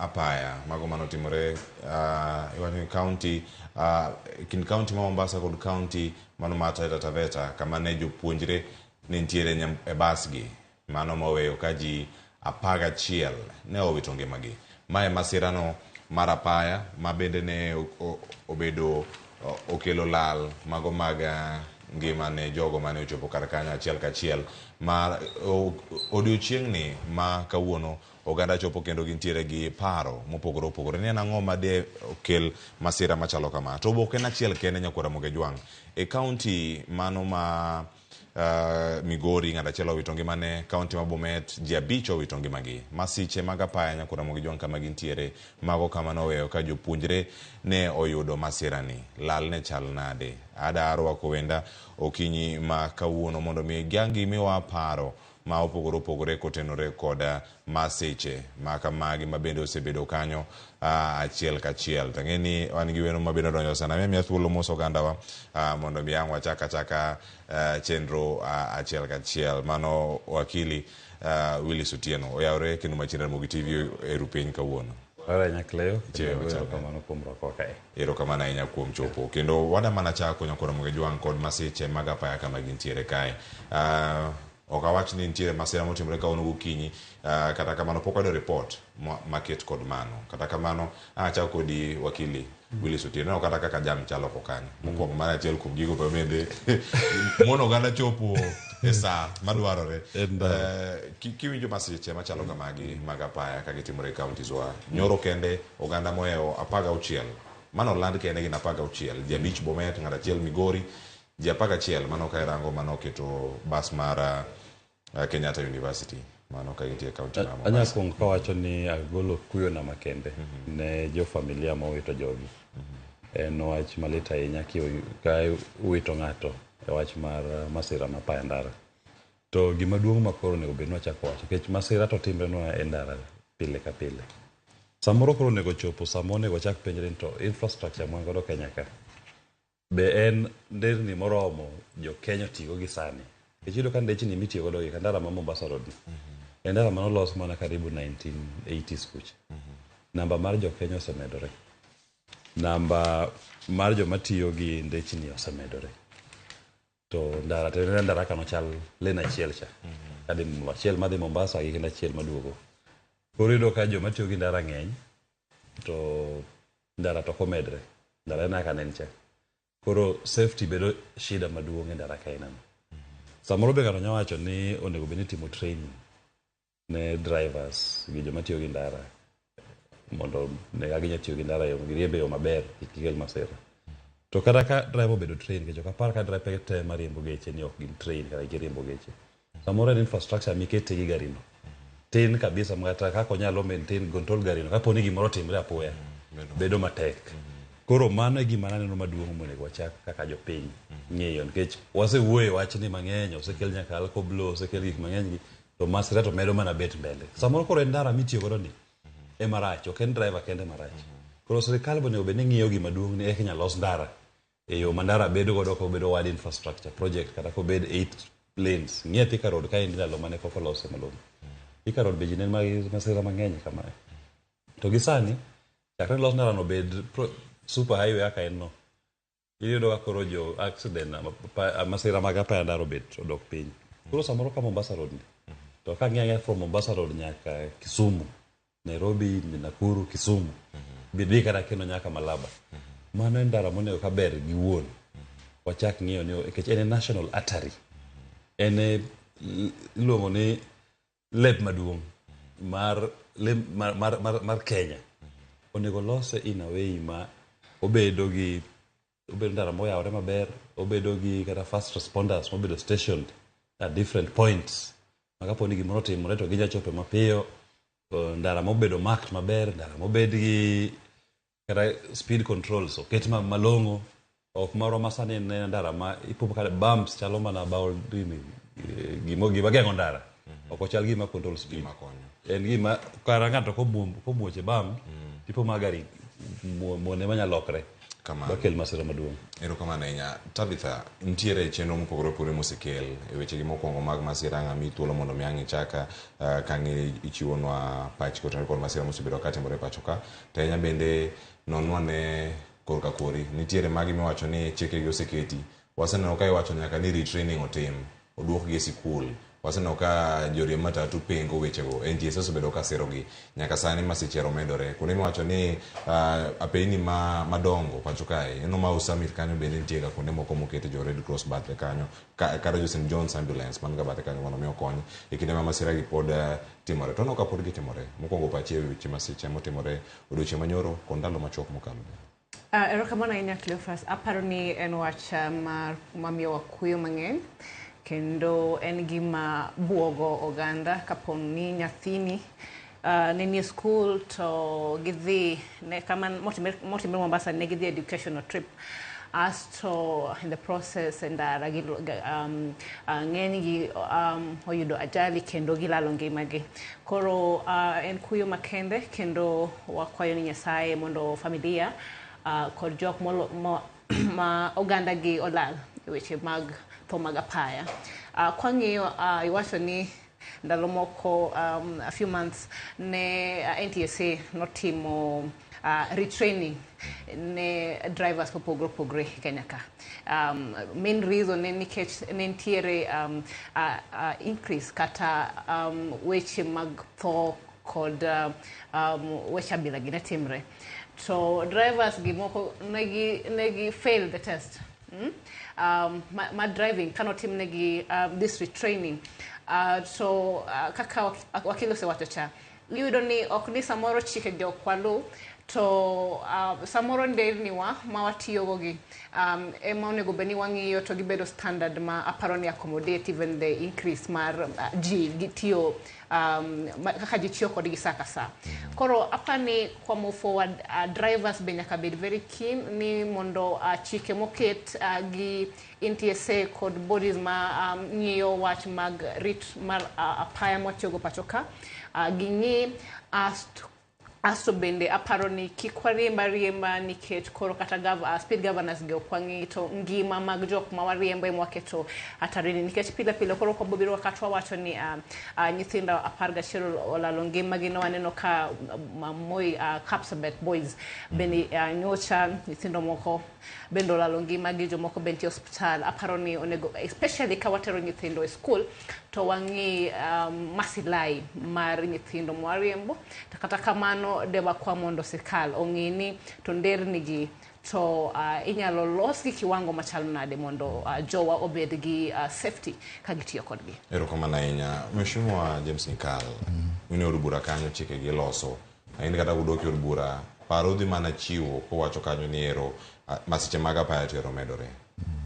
apaya mago manotimore iwacho ni county kind county ma Mombasa kod county mano mar Taita Taveta kama ne jopuonjre ne nitiere e bas gi mano moweyo ka ji 11 ne owito ngimagi. Mae masirano mar apaya ma bende ne obedo okelo lal mago mag ngima ne jogo mane ochopo kar kanyo achiel kachiel mar odiochieng'ni ma kawuono oganda chopo kendo gintiere gi paro mopogore opogore ni en ang'o ma de okel masira machalo kama. To oboke en achiel kende nyakwar Ramogi Ajwang'. E county mano ma Migori ng'ato achiel owito ngimane, county ma Bomet ji 5 owito ngimagi. Masiche mag apaya nyakwar Ramogi Ajwang' kama gintiere mago kama noweyo ka jopuonjre ne oyudo masirani. Lal ne chal nade? Ada rwako wenda okinyi ma kawuono mondo mi gimiwa paro ma opogore opogore kotenore kod masiche ma kamagi ma bende osebedo kanyo achiel kachiel. To ang'e ni wan gi weno ma bende odonjo sana. Miya thuolo mos ogandawa mondo mi ang' wachak achaka chenro achiel kachiel. Mano wakili Willis Otieno oyawre kendo machiegni Ramogi TV e rupiny kawuono. Erokamano kuom rwakowa kae. Erokamano ahinya kuom chopo. Kendo wada mana chako nyakwar Ramogi Ajwang' kod masiche mag apaya kama gintiere kae. Ok awach ni nitiere masira motimore kawuono gokinyi, kata kamano pok wayudo report maket kod mano. Kata kamano, ang' achak kodi wakili Willis Otieno, ineno kata kaka jam chalo oko kanyo. Mokwongo mano achiel kuom gigo ma bende mono oganda chopo e saa madwarore. Kiwinjo masiche machalo kamagi mag apaya ka gitimore e counties wa, nyoro kende oganda mohewo 16, mano oland kende gin 16, ji 5 Bomet, ng'ato achiel Migori, ji 11 mano ka irango mano oketo bas mar Kenyatta University mano ka gintie e county ma Mombasa. Anya kuongo kawacho ni agolo kuyona makende ne jo familia mowito jogi. En wach malit ahinya ka iwito ng'ato e wach mar masira ma apaya ndara. To gima duong' ma koro onego bed ni wachako wacho nikech masira to timrenwa e ndara pile ka pile. Samoro koro onego chopo sama onego wachak penjre ni to infrastructure mwan godo Kenya ka be en nderni moromo jo Kenya otigo gi sani. Nikech iyudo ka ndechni mitiyo godo gi ka ndara ma Mombasa Road ni, en ndara manolos mana karibu 1980s kucha. Namba mar jo Kenya osemedore. Namba mar joma tiyo gi ndechni osemedore. To ndara to en ndara kano chal lane achiel cha. Kadhi achiel madhi Mombasa gi kendo achiel maduogo. Koro iyudo ka joma tiyo gi ndara ng'eny to ndara to ok omedre. Ndara en kaka ne en cha. Koro safety bedo shida maduong' e ndara kaina no. Samoro be ng'ato nyalo wacho ni onego bed ni itimo training ne drivers gi joma tiyo gi ndara mondo ne kaka ginya tiyo gi ndara e yo giriemb e yo maber kik gikel masira. To kata ka driver obedo trained nikech ok apar ka driver te mariembo geche ni ok gin trained kata giriembo geche. Samoro en infrastructure mikete gi gari no tin kabisa makata kaka onyalo maintain control gari no kapo ni gimoro otimre apoya bedo matek. Koro mano e gima naneno maduong' monego wachak kaka jopiny ng'iyo nikech wasewuoyo e wachni mang'eny, osekel nyaka alcohol, osekel gik mang'eny gi to masira to medo mana bet mbele. Samoro koro en ndara mitiyo godo ni ema rach, ok en driver kende marach. Koro sirikal be onego bed ni ng'iyo gima duong' ni eka inyalo los ndara e yo ma ndara bedo godo kobedo wide infrastructure project kata kobed 8 lanes. Ng'iye Thika Road kaendi ndalo mane pok olose malong'o. Thika Road be ji ne masira mang'eny kamae. To gi sani, chakre los ndara no obed super highway kaka en no, iyudo ka koro jo accident, masira mag apaya ndara obet odok piny. Koro samoro ka Mombasa Road ni, to ka ng'iyo ang'iya from Mombasa Road nyaka Kisumu, Nairobi, Nakuru, Kisumu, bidhi kata kendo nyaka Malaba. Mano en ndara monego ka ber gi wuon. Wachak ng'iyo ni nikech en e national artery. En e iluongo ni lep maduong' mar, mar, mar, mar, mar Kenya. Onego lose in a way ma obedo gi obedo ndara moyawore maber, obedo gi kata first responders mobedo stationed at different points. Ma kapo ni gimoro otimore to ginya chope mapiyo. Ndara mobedo marked maber, ndara mobed gi kata speed controls oket malong'o. Ok moro ma sani en ndara ma ipopo kata bumps chalo mana boundary gima geng'o ndara. Ok ochal gima control speed. Gima konyo. En gima kata ng'ato komuoch e bump, tipo ma gari muone manya lokre. Kamano. Dokel masira maduong'. Erokamano ahinya. Tabitha, nitiere chenro mopogore opogore mosekel e wechegi mokwongo mag masira. Ang' amiyi thuolo mondo mi ang' ichaka ka ang' ichiwonwa pachi kotenore kod masira mosebedo ka timore e pacho ka. To ahinya bende nonwa ane korka kori. Nitiere magi miwacho ni chikegi oseketi. Waseneno ka iwacho nyaka ni retraining otim. Oduokgi e sikul. Waseneno ka joriemb matatu pingo wechego. NTSA osebedo ka sirogi. Nyaka sani masiche ero medore. Kuonde miwacho ni apeyni ma madongo pacho kae, ineno Mau Summit kanyo bende nitie ga kuonde moko mokete jo Red Cross bathe kanyo, kata jo St John's Ambulance man ga bathe kanyo mondo mi okony e kinde ma masira gi pod timore. To aneno ka pod gitimore. Mokwongo pachi e weche masiche motimore odiochieng' manyoro kod ndalo machuok mokalo bende. Erokamano ahinya Cleophas. Aparo ni en wach mar mamiyowa kuyo mang'eny kendo en gima buogo oganda kapo ni nyathini ne nie skul to gidhi ne kama motimre motimre Mombasa ne gidhi educational trip asto in the process e ndara gi ng'enygi oyudo ajali kendo gilalo ngimagi. Koro en kuyo makende kendo wakwayo ni Nyasaye mondo familia kod jok molo, mo, ma oganda gi olal e weche mag tho mag apaya. Kwang'iyo iwacho ni ndalo moko a few months ne NTSA notimo retraining ne drivers mopogore opogore Kenya ka. Main reason ne nikech ne nitiere increase kata weche mag tho kod weche abila gi ne timre. To drivers gi moko negi, negi fail the test. Ma driving kanotim negi this retraining. So kaka wakil osewacho cha, iyudo ni ok ni samoro chike gi ok walu to samoro nderni wa ma watiyogo gi ema onego bed ni wang'iyo to gibedo standard ma aparo ni accommodate even the increase mar ji gi tiyo kaka ji tiyo kodgi sa ka sa. Koro apani kwa move forward drivers be nyaka bed very keen ni mondo chike moket gi NTSA kod bodies ma ng'iyo wach mag rit mar apaya mwatiyogo pacho ka ging'i asto bende aparo ni kik wariemb ariemba nikech koro kata speed governors gi ok wang'i to ngima mag jok ma wariembo ema waketo hatarini nikech pile pile koro kwabobiro kata wawacho ni nyithindo 11 olalo ngimagi ne waneno ka Moi Kapsabet boys bende nyocha nyithindo moko bende olalo ngimagi jomoko be nitie osiptal aparo ni onego especially ka watero nyithindo e skul to wang'i masilai mar nyithindo mwariembo to kata kamano de wakwa mondo sirkal ong'i ni to nderni gi to inyalo los gi kiwango machalo nade mondo jowa obed gi safety ka gitiyo kodgi. Erokamano ahinya. Mheshimiwa James Nyikal, in e od bura kanyo chike gi loso. In kata kudok e od bura, paro udhi mana chiwo kuwacho kanyo ni ero masiche mag apaya to ero medore.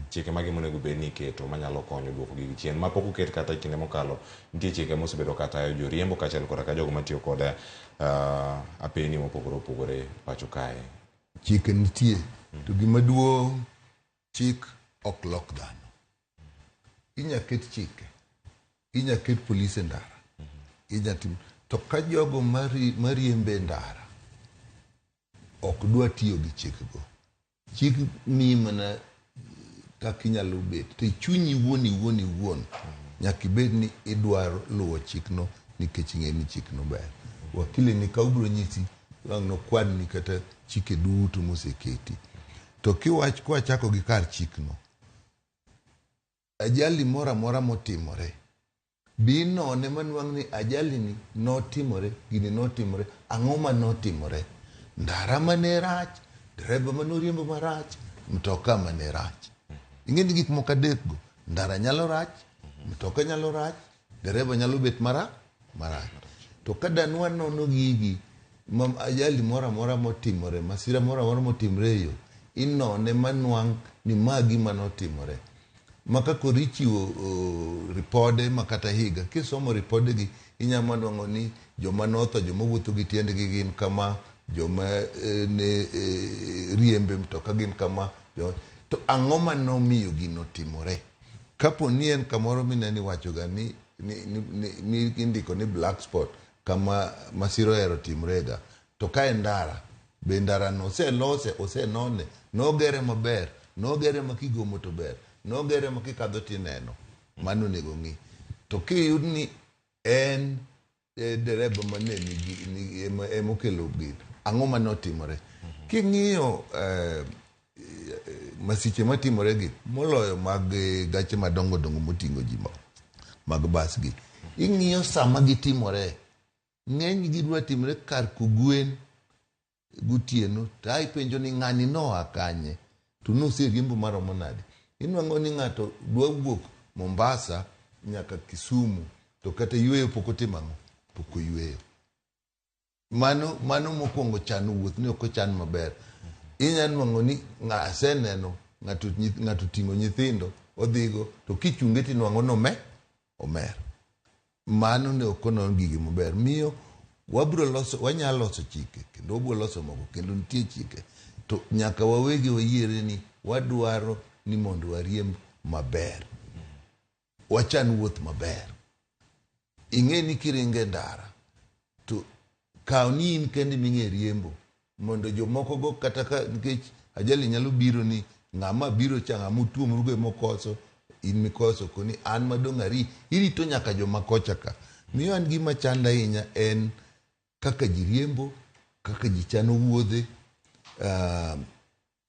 Chike mage monego bed ni iketo manyalo konyo duoko gigi chien ma pok oket kata e kinde mokalo nitie chike mosebedo katayo joriembo kaachiel koda ka jogo matiyo kod apeyni mopogore opogore pacho kae. Chike nitie to gima duong' chik ok lok dhano. Inya ket chike, inya ket polis e ndara, inya tim to ka jogo mariembo e ndara ok dwa tiyo gi chikgo, chik miyi mana kaka inyalo bet to e chunyi iwuon iwuon iwuon nyaka ibed ni idwaro luwo chikno nikech ing'e ni chikno ber. Wakili ni ka obiro nyisi wang' nokwadni kata chike duto moseketi. To kiwach kwachako gi kar chikno, ajali moro amora motimore, bi inone manwang' ni ajali ni notimore, gini notimore, ang'o manotimore? Ndara mane rach, dereba manoriembo marach, mtoka mane rach. Ing'e ni gik moko adek go, ndara nyalo rach, mtoka nyalo rach, dereba nyalo bet marach. To ka dan wanono gigi, ma ajali moro amora motimore, masira moro amora motimore e yo, inone manwang' ni ma gima notimore. Ma ka koro ichiwo ripode ma kata higa, kisomo ripode gi, inyalo manwang'o ni joma notho, joma wuotho gi tiendgi gin kama, joma ne riembe mtoka gin kama, to ang'o manomiyo gino timore? Kapo ni en kamoro mineno iwacho ga ni indiko ni black spot kama masira ohero timre ga, to ka en ndara, Be ndarano oselose, osenone, nogere maber, nogere ma kigomo to ber, nogere ma kikadho tineno. Mano onego ng'i. To kiyud ni en dereba mane nigi emokelo gino, ang'o mane otimore? King'iyo masiche matimore gi, moloyo mag gache madongo dongo moting'o ji mag bas gi, ing'iyo sama gitimore, ng'eny gi dwa timore kar kogwen gotieno, to a ipenjo ni ng'ani noa kanye, to noseriembo maromo nade. Inwang'o ni ng'ato dwa wuok Mombasa nyaka Kisumu, to kata yweyo pok otimo ang'o? Pok oyweyo. Mano mokwongo chano wuoth ni ok ochan maber. Inya nwang'o ni aseneno ng'ato ting'o nyithindo odhigo, to kichunge tinwang'o ni omer. Mano ne ok onon gigi maber. Miyo wabiro loso, wanyalo loso chike, kendo wabiro loso moko, kendo nitie chike. To nyaka wawegi wayiere ni wadwaro ni mondo wariemb maber. Wachan wuoth maber. Ing'e ni kiringo e ndara, to kaw ni in kendi ming'e riembo, mondo jomoko go kata ka, nikech ajali nyalo biro ni ng'ama biro cha, ng'ama utuomrugo emokoso, in mikoso, koni an madong' ari, irito nyaka joma kocha ka. Miyo an gima chanda ahinya en kaka ji riembo, kaka ji chano wuodhe.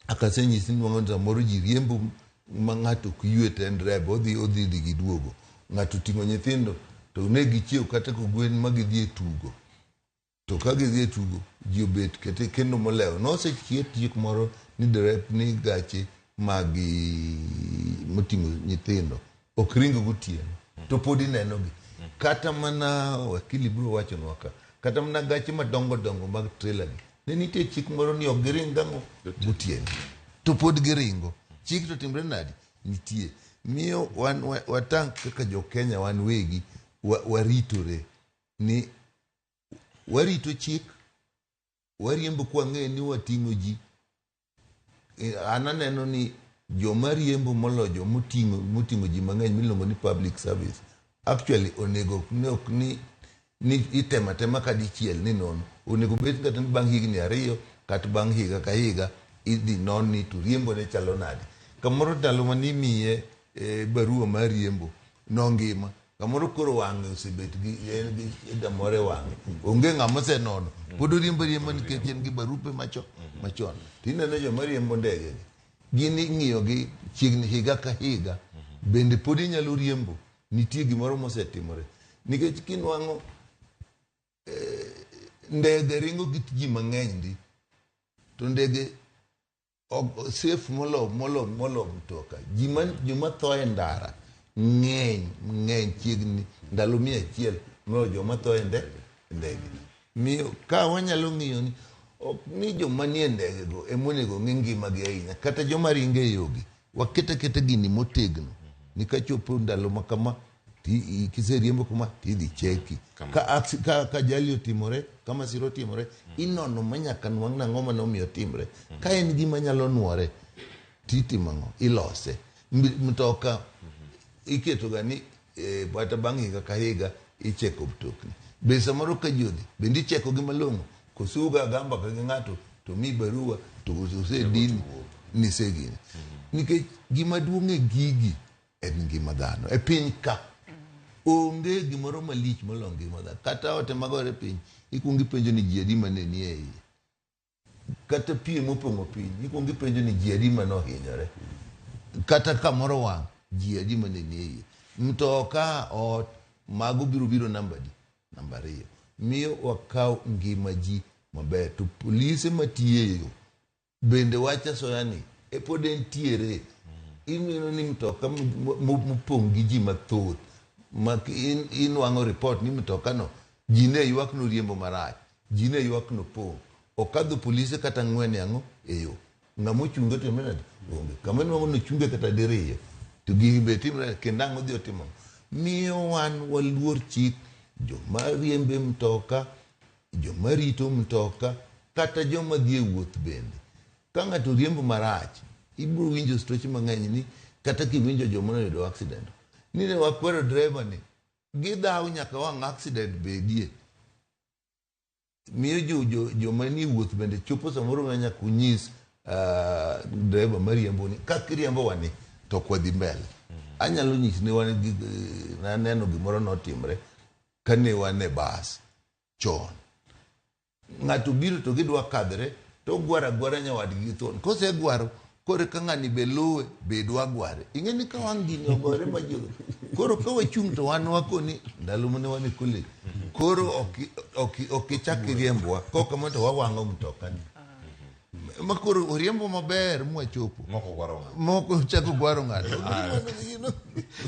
Akasenyisi ni nwang'o ni samoro ji riembo ma ng'ato ok ywe to en dereba, odhi dhi giduogo. Ng'ato oting'o nyithindo to ne gichiew kata kogwen ma gidhi e tugo. To ka gidhi e tugo, ji obet kete kendo molewo. Noseket chik moro ni derep ni gache mag moting'o nyithindo ok ring gotieno, to pod inenogi. Kata mana wakili biro wachonwa ka, kata mana gache madongo dongo mag trailer gi, ne nitie chik moro ni ok giring gang'o gotieno, to pod giringo. Chik to timre nadi? Nitie. Miyo wan watang' kaka jo Kenya wan wegi waritore ni warito chik, wariembo kwang'eyo ni wating'o ji. An aneno ni joma riembo moloyo joma moting'o ji mang'eny miluongo ni public service actually onego ne ok ni itemo atema ka dichiel ni nono, onego bed kata ni bang' higni 2 kata bang' higa ka higa idhi non ni to riembo ne chalo nade. Kamoro ndalo manimiye barua mar riembo nongima, kamoro koro wang'e osebet gi en gi shida moro e wang'e, onge ng'ama osenono, pod oriembo riembo nikech en gi barupe machon. Tineno joma riembo ndege gi, gin ing'iyo gi chiegni higa ka higa, bende pod inyalo riembo, nitie gimoro mosetimore. Nikech kinwang'o ndege ringo gi ji mang'eny ndi, to ndege safe molo mtoka. Joma tho e ndara ng'eny ng'eny chiegni ndalo 100 moloyo joma tho e ndege. Miyo ka wanyalo ng'iyo ni ok ni joma nie ndege go emonego ng'i ngimagi ahinya, kata joma ringo e yogi, waket aketa gini motegno ni kachopo ndalo ma kama kiseriembo kama tidhi cheki. Ka ajali otimore, ka masira otimore, inono manyaka nwang' nang'o manomiyo otimre. Ka en gima nyalo nuore, titimo ang'o? Ilose. Mtoka iketo ga ni kata bang' higa ka higa icheko mtokni. Be samoro ka ji odhi, bende icheko gi malong'o? Koso uga agamba ka gi ng'ato to mi barua to osedini ni segini. Nikech gima duong' e gigi en ngima dhano. E piny ka onge gimoro malich moloyo ngima dhano. Kata ote magore piny, ikuongo ipenjo ni ji adi mane nie iye. Kata pie mopong'o piny, ikuongo ipenjo ni ji adi mane ohinyore. Kata kamoro wang', ji adi mane nie iye. Mtoka, ot, mago biro biro namba adi? Namba 2. Miyo wakaw ngima ji maber. To polise matiyo e yo bende wach asoya ni e pod entiere. Ineno ni mtoka mopong' gi ji mathoth ma inwang'o report ni mtoka no ji ne ywak noriembo marach, ji ne ywak nopong', okadho polise kata 4 ang'o e yo, ng'ama ochunge to nade? Onge. Kama inwang'o nochunge kata 2 to gigi be timre kendo ang' odhi otimo. Miyo wan waluor chik, joma riembe mtoka, joma rito mtoka, kata joma dhi e wuoth bende. Ka ng'ato riembo marach, ibiro winjo stoche mang'eny ni kata kiwinjo joma noyudo accident, ni ne wakwero dereba ni gidhaw nyaka wang' accident bedie. Miyo jo, jo, joma nie wuoth bende chopo samoro ma nyaka unyis dereva mariembo ni kaka iriembo wani to ok wadhi mbele. Anyalo nyisi ni wan gi, naneno gimoro notimre kane wan e bas chon. Ng'ato biro to gidwa kadhre to ogwaro agwara nyawadgi gi thuon. Kosegwaro koro ka ng'ani be luwe be dwa gware. Ing'e ni ka wang' gini ogore ma ji koro ka wachung' to wan wakoni ndalo mane wan e college koro ok ok ok ichak iriembwa kok kamano to wawang'o mtoka ni. Ma koro oriembo maber mwachopo. Moko gwaro ng'ato. Moko chako gwaro ng'ato.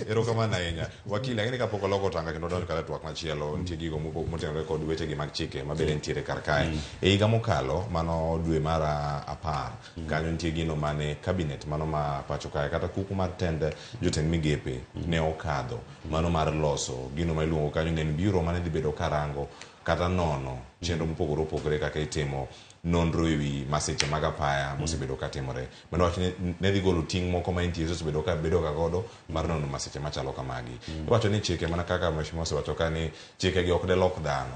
Erokamano ahinya. Wakili, ang'e ni kapok oloko tanga kendo donjo kata e twak machielo, nitie gigo motenore kod wechegi mag chike ma bende nitiere kar kae. E higa mokalo, mano dwe mar apar, kanyo nitie gino mane cabinet mano ma pacho kae kata kuku mar tend jotend migepe ne okadho, mano mar loso gino ma iluongo kanyo ni en bureau mane dhi bedo karango kata nono chenro mopogore opogore kaka itimo nonro ewi masiche mag apaya mosebedo ka timore. Mano wach ni ne dhi golo ting' moko ma NTSA osebedo ka bedo ga godo mar nono masiche machalo kamagi. Iwacho ni chike mana kaka mheshimiwa osewacho ka ni chike gi ok de lok dhano.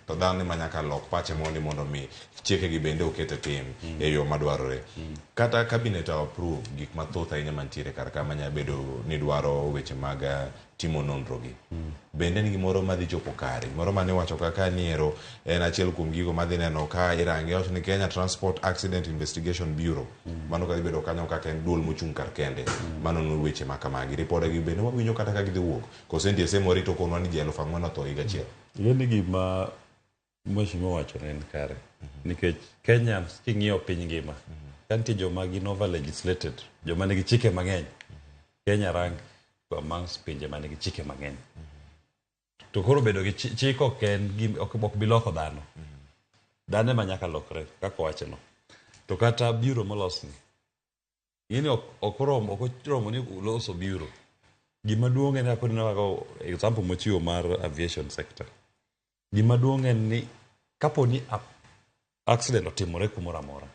To dhano ema nyaka lok pache mondi mondo mi chike gi bende oket e tim e yo madwarore. Kata cabinet approve gik mathoth ahinya mantiere kar ka manya bedo ni dwaro weche mag timo nonro gi. Bende en gimoro madhi chopo kare? Gimoro mane iwacho kaka ni ero en achiel kuom gigo madhi neno ka irange iwacho ni Kenya Transport Accident Investigation Bureau. Mano kadhi bedo kanyo kaka en duol mochung' kar kende manono weche ma kamagi. Ripode gi bende wawinjo kata ka gidhi wuok. Koso NTSA morito konwa ni ji 4,000 otho higa achiel. Ing'e ni gima mheshimiwa owacho ne en kare. Nikech Kenya king'iyo piny ngima, ka nitie joma gin over legislated, joma nigi chike mang'eny, Kenya rank amongst pinje manigi chike mang'eny. To koro bedo gi chik ok en gim, ok, ok bi loko dhano. Dhano ema nyaka lokre kaka owachono. To kata bureau molosni, ing'eni ok, ok oromo, ok oromo ni uloso bureau. Gima duong' en kaka ineno kaka example mochiwo mar aviation sector. Gima duong' en ni kapo ni accident otimore kumoro amora,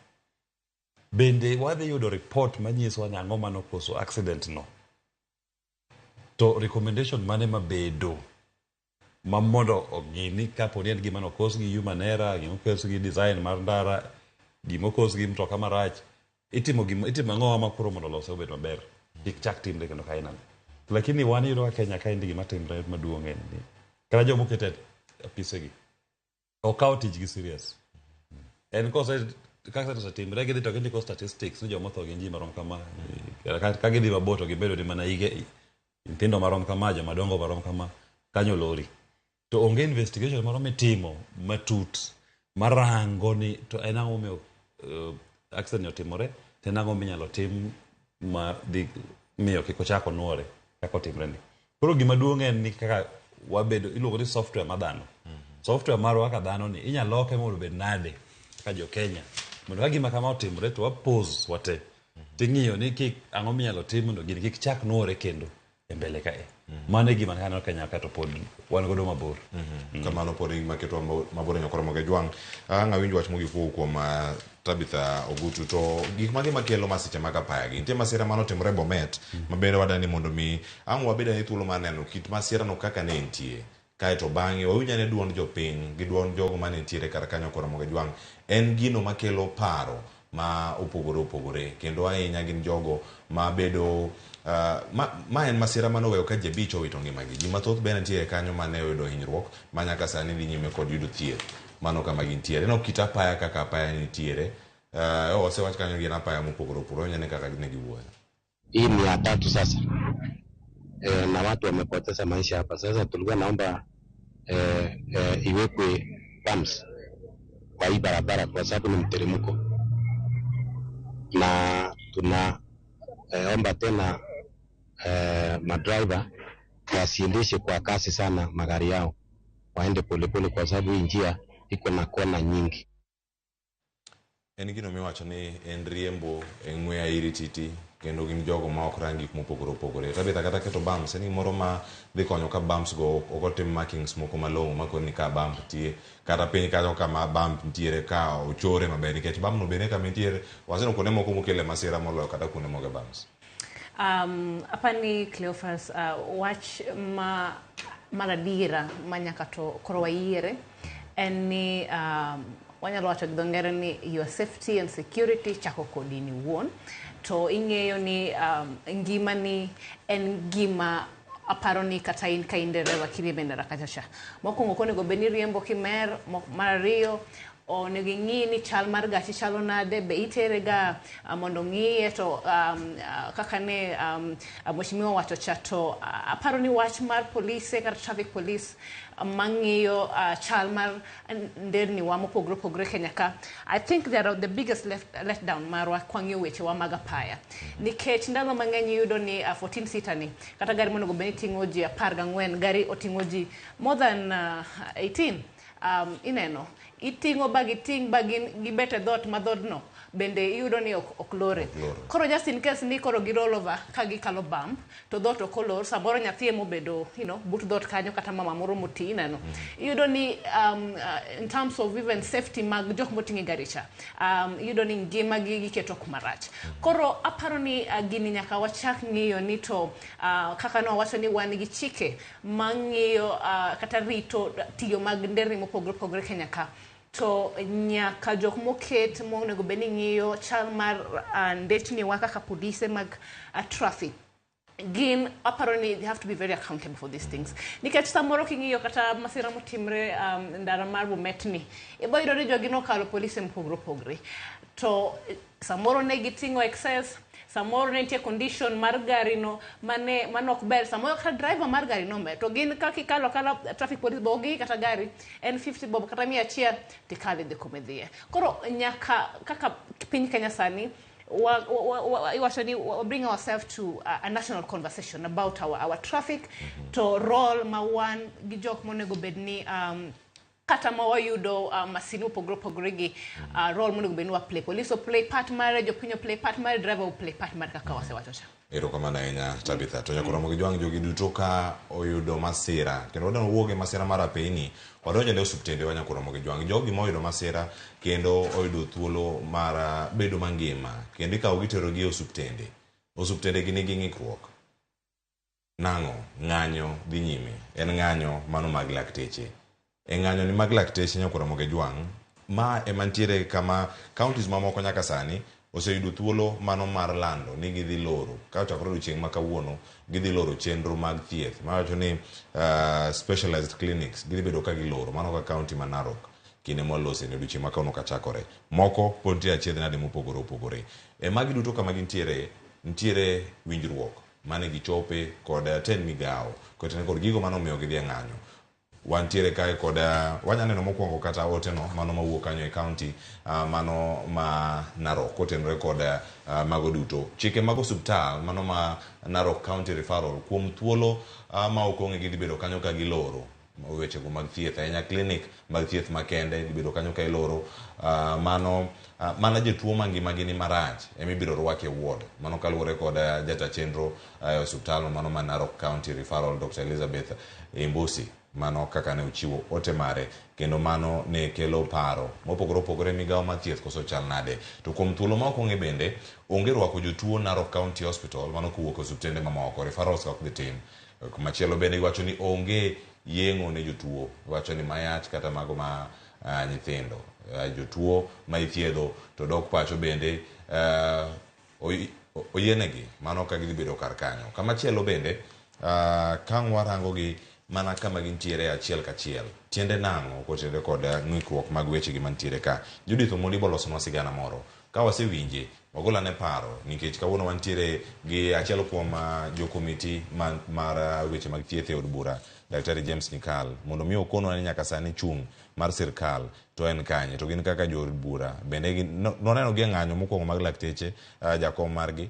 bende wadhi yudo report manyiso ni ang'o mane okoso accident no. To recommendation mane mabedo ma mondo ogini kapo ni en gima nokos gi human error, gima okos gi design mar ndara, gima okos gi mtoka marach, itimo gima itimo ang'o ma koro mondo olose obed maber kik chak timre kendo ka inani. Lakini wan iyudo ka Kenya kaendi gima timre maduong' en ni kata joma oket e apisegi ok kaw tijgi serious. En kose kaka osetimre gidhi to gindiko statistics ni joma otho gin ji marom kama. Ka gidhi mabor to gibedo ni mana hige nyithindo marom kama, joma dongo marom kama, kanyo lori. To onge investigation moro mitimo matut marango ni to en ang'o momiyo accident ni otimore, to en ang'o minyalo tim ma dhi miyo kik ochak onuore kaka otimre ni. Koro gima duong' en ni kaka wabedo, iluongo ni software mar dhano. Software marwa kaka dhano ni inyalo loke mondo obed nade kaka jo Kenya. Mondo ka gima kama otimore to wa pause wate. Ting'iyo ni kik ang'o minyalo tim mondo gini kik chak nuore kendo e mbele kae. Mano e gima aneno Kenya ka to pod wan godo mabor. Kamano pod e gima ketwa mabor e Nyakoro Mogejwang'. Ang' awinj wach mogik kowuok kuom Tabitha Ogutu to gik mage makelo masiche mag apaya gi. Nitie masira mane otimore Bomet ma bende wadani mondo mi ang' wabed ane thuolo mar neno kit masira no kaka ne entie. Kaeto bang'e wawinj ane duond jopiny gi duond jogo mane nitiere kar kanyo Koro Mogejwang'. En gino makelo paro ma opogore opogore kendo ahinya gin jogo ma bedo ma en masira mane oweyo ka ji abich owito ngimagi. Ji mathoth bende nitiere kanyo mane oyudo hinyruok ma nyaka sani dhi nyime kod yudo thieth. Mano kama gintiere. Ineno kit apaya kaka apaya nitiere. Osewach kanyo gin apaya mopogore opogore. Wawinj ane kaka ne giwuoyo. Hii ni ya tatu sasa. Na watu wamepoteza maisha hapa. Sasa tulikuwa naomba iwekwe pumps kwa hii barabara kwa sababu ni mteremko. Na tuna omba tena madriver wasiendeshe kwa kasi sana magari yao, waende polepole kwa sababu hii njia iko na kona nyingi. En gino miwacho ni en riembo e ng'we airititi kendo gin jogo ma ok rang gik mopogore opogore. Tabitha kata keto bumps en gimoro ma dhi konyo ka bumps go ok otim markings moko malong'o makoni ni ka bump nitie kata piny kanyo kama bump nitiere ka ochore maber nikech bump no bende kama nitiere waseneno kuonde moko mokele masira moloyo kata kuonde moge bumps. Apani Cleophas, wach ma mar adiera ma nyaka to koro wayiere en ni wanyalo wacho gi dho ngere ni your safety and security chako kodi in iwuon. To ing'eyo ni ngimani en gima aparo ni kata in ka in dereva kiriembo e ndara kacha cha. Mokwongo ok onego bed ni iriembo kimer, mar ariyo onego ing'i ni chal mar gachi chalo nade, be itere ga mondo ong'iye to kaka ne mheshimiwa owacho cha to aparo ni wach mar polise kata traffic police mang'iyo chal mar nderni wa mopogore opogore Kenya ka, I think they are the biggest letdown marwa kwang'iyo weche wa mag apaya. Nikech ndalo mang'eny iyudo ni 14 seater ni kata gari monego bed ni ting'o ji 14, gari oting'o ji more than 18. Ineno iting'o ba giting' ba gin gibet e dhoot ma dhoodno bende iyudo ni ok lore. Koro just in case ni koro gi roll over ka gikalo bump to dhoot ok olor, samoro nyathi emobedo but dhoot kanyo kata mama moro moti ineno. Iyudo ni in terms of even safety mag jok moting'o e gari cha, iyudo ni ngima gi giketo kuma rach. Koro aparo ni gini nyaka wachak ng'iyo ni to kaka ne wawacho ni wan gi chike mang'iyo kata rito tiyo mag nderni mopogore opogore Kenya ka. To nyaka jok moket monego bed ni ng'iyo chal mar ndechni wa kaka polise mag traffic gin aparo ni they have to be very accountable for these things. Nikech samoro king'iyo kata masira motimre ndara mar Bomet ni, ibo yudo ni jogi nokalo polise mopogore opogore. To samoro ne giting'o excess, samoro ne nitie condition mar gari no mane ok ber, samoro kata driver mar gari no ber. To gin kaka ikalo akala traffic police bo ok kata gari en 50 bob kata 100 tikalo idhi kuma idhiye. Koro nyaka kaka piny Kenya sani iwacho ni wa bring ourselves to a national conversation about our traffic, to role ma wan gi jok monego bed ni kata ma wayudo masin mopogore opogore gi role monego bed ni wa play. Police o play part mare, jopiny o play part mare, driver o play part mare kaka wasewacho cha. Erokamano ahinya Tabitha. To nyaka romo gi jwang' jogi duto ka oyudo masira. Kendo wadwa wuok e masira mar apeyni, wadonjo ne osiptende wa nyaka romo gi jwang'. Jogi moyudo masira kendo oyudo thuolo mar bedo mangima. Kendo ikawo gi tero gi e osiptende. Osiptende gi nigi ng'ikruok. Nang'o? Ng'anyo dhi nyime. En ng'anyo mano mag lakteche. E ng'anyo ni mag lakteche nyaka romo gi jwang'. Ma ema nitiere kama counties mamoko nyaka sani oseyudo thuolo mano mar lando ni gidhi loro. Ka ochakore odiochieng' ma kawuono, gidhi loro chenro mag thieth. Mawacho ni specialized clinics gidhi bedo ka giloro. Mano ka county ma Narok kinde mwalose ni odiochieng' ma kawuono kachakore. Moko pod nitie achiedh nade mopogore opogore. E magi duto kama gintiere, nitiere winjruok mane gichope kod tend migawo kod gigo mane omiyo gidhi e ng'anyo. Wantiere kae kod wanya neno mokwongo kata ote no mano mawuok kanyo e county mano ma Narok kotenore kod mago duto. Chike mag osiptal mano ma Narok County Referral kuom thuolo ma ok ong'e gidhi bedo kanyo ka giloro wechego mag thieth ahinya clinic mag thieth makende dhi bedo kanyo ka iloro mano mana jotuo mangimagi ni marach ema ibiro rwaki e ward. Mano kaluwore kod jata chenro e osiptal mano ma Narok County Referral Dr. Elizabeth Imbusi. Mano kaka ne ochiwo ote mare kendo mano ne kelo paro mopogore opogore migawo mar thieth koso chal nade. To kuom thuolo ma ok ong'e bende onge rwako jotuo Narok County Hospital mano kowuok e osiptende mamoko referrals ok dhi tim. Machielo bende iwacho ni onge yeng'o ne jotuo. Iwacho ni mayach kata mago ma nyithindo. Jotuo ma ithiedho to dok pacho bende oyienegi mano ka gidhi bedo kar kanyo. Kamachielo bende ka warango gi mana kama gintiere achiel kachiel. Tiende nang'o kotenore kod ng'ikruok mag weche gi mantiere ka. Judith Omondi bolosonwa sigana moro. Ka wasewinje, wagol ane paro nikech kawuono wantiere gi achiel kuom jokomiti mar weche mag thieth e od bura, Daktari James Nyikal, mondo mi okonwa ni nyaka sani chung' mar sirkal to en kanye, to gin kaka jood bura bende noneno gi e ng'anyo mokwongo mag lakteche, jakom margi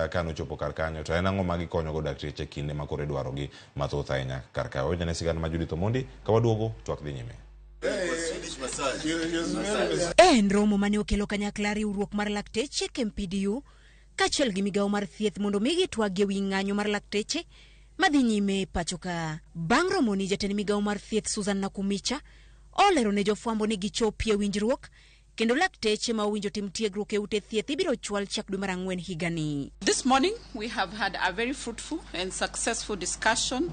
kanochopo kar kanyo to en ang'o ma gikonyo go dakteche kinde ma koro idwaro gi mathoth ahinya kar kae. Wawinj ane sigana ma Judith Omondi ka waduogo twak dhi nyime. En romo mane okelo kanyakla riwruok mar lakteche KMPDU kaachiel gi migawo mar thieth mondo mi gitwag e wi ng'anyo mar lakteche madhi nyime e pacho ka. Bang' romoni jatend migawo mar thieth Susan Nakumicha olero ne jofwambo ni gichopie winjruok kendo lakteche ma owinjo tim tiegruok e ute thieth ibiro chwal chak dwe mar ang'wen higani. This morning we have had a very fruitful and successful discussion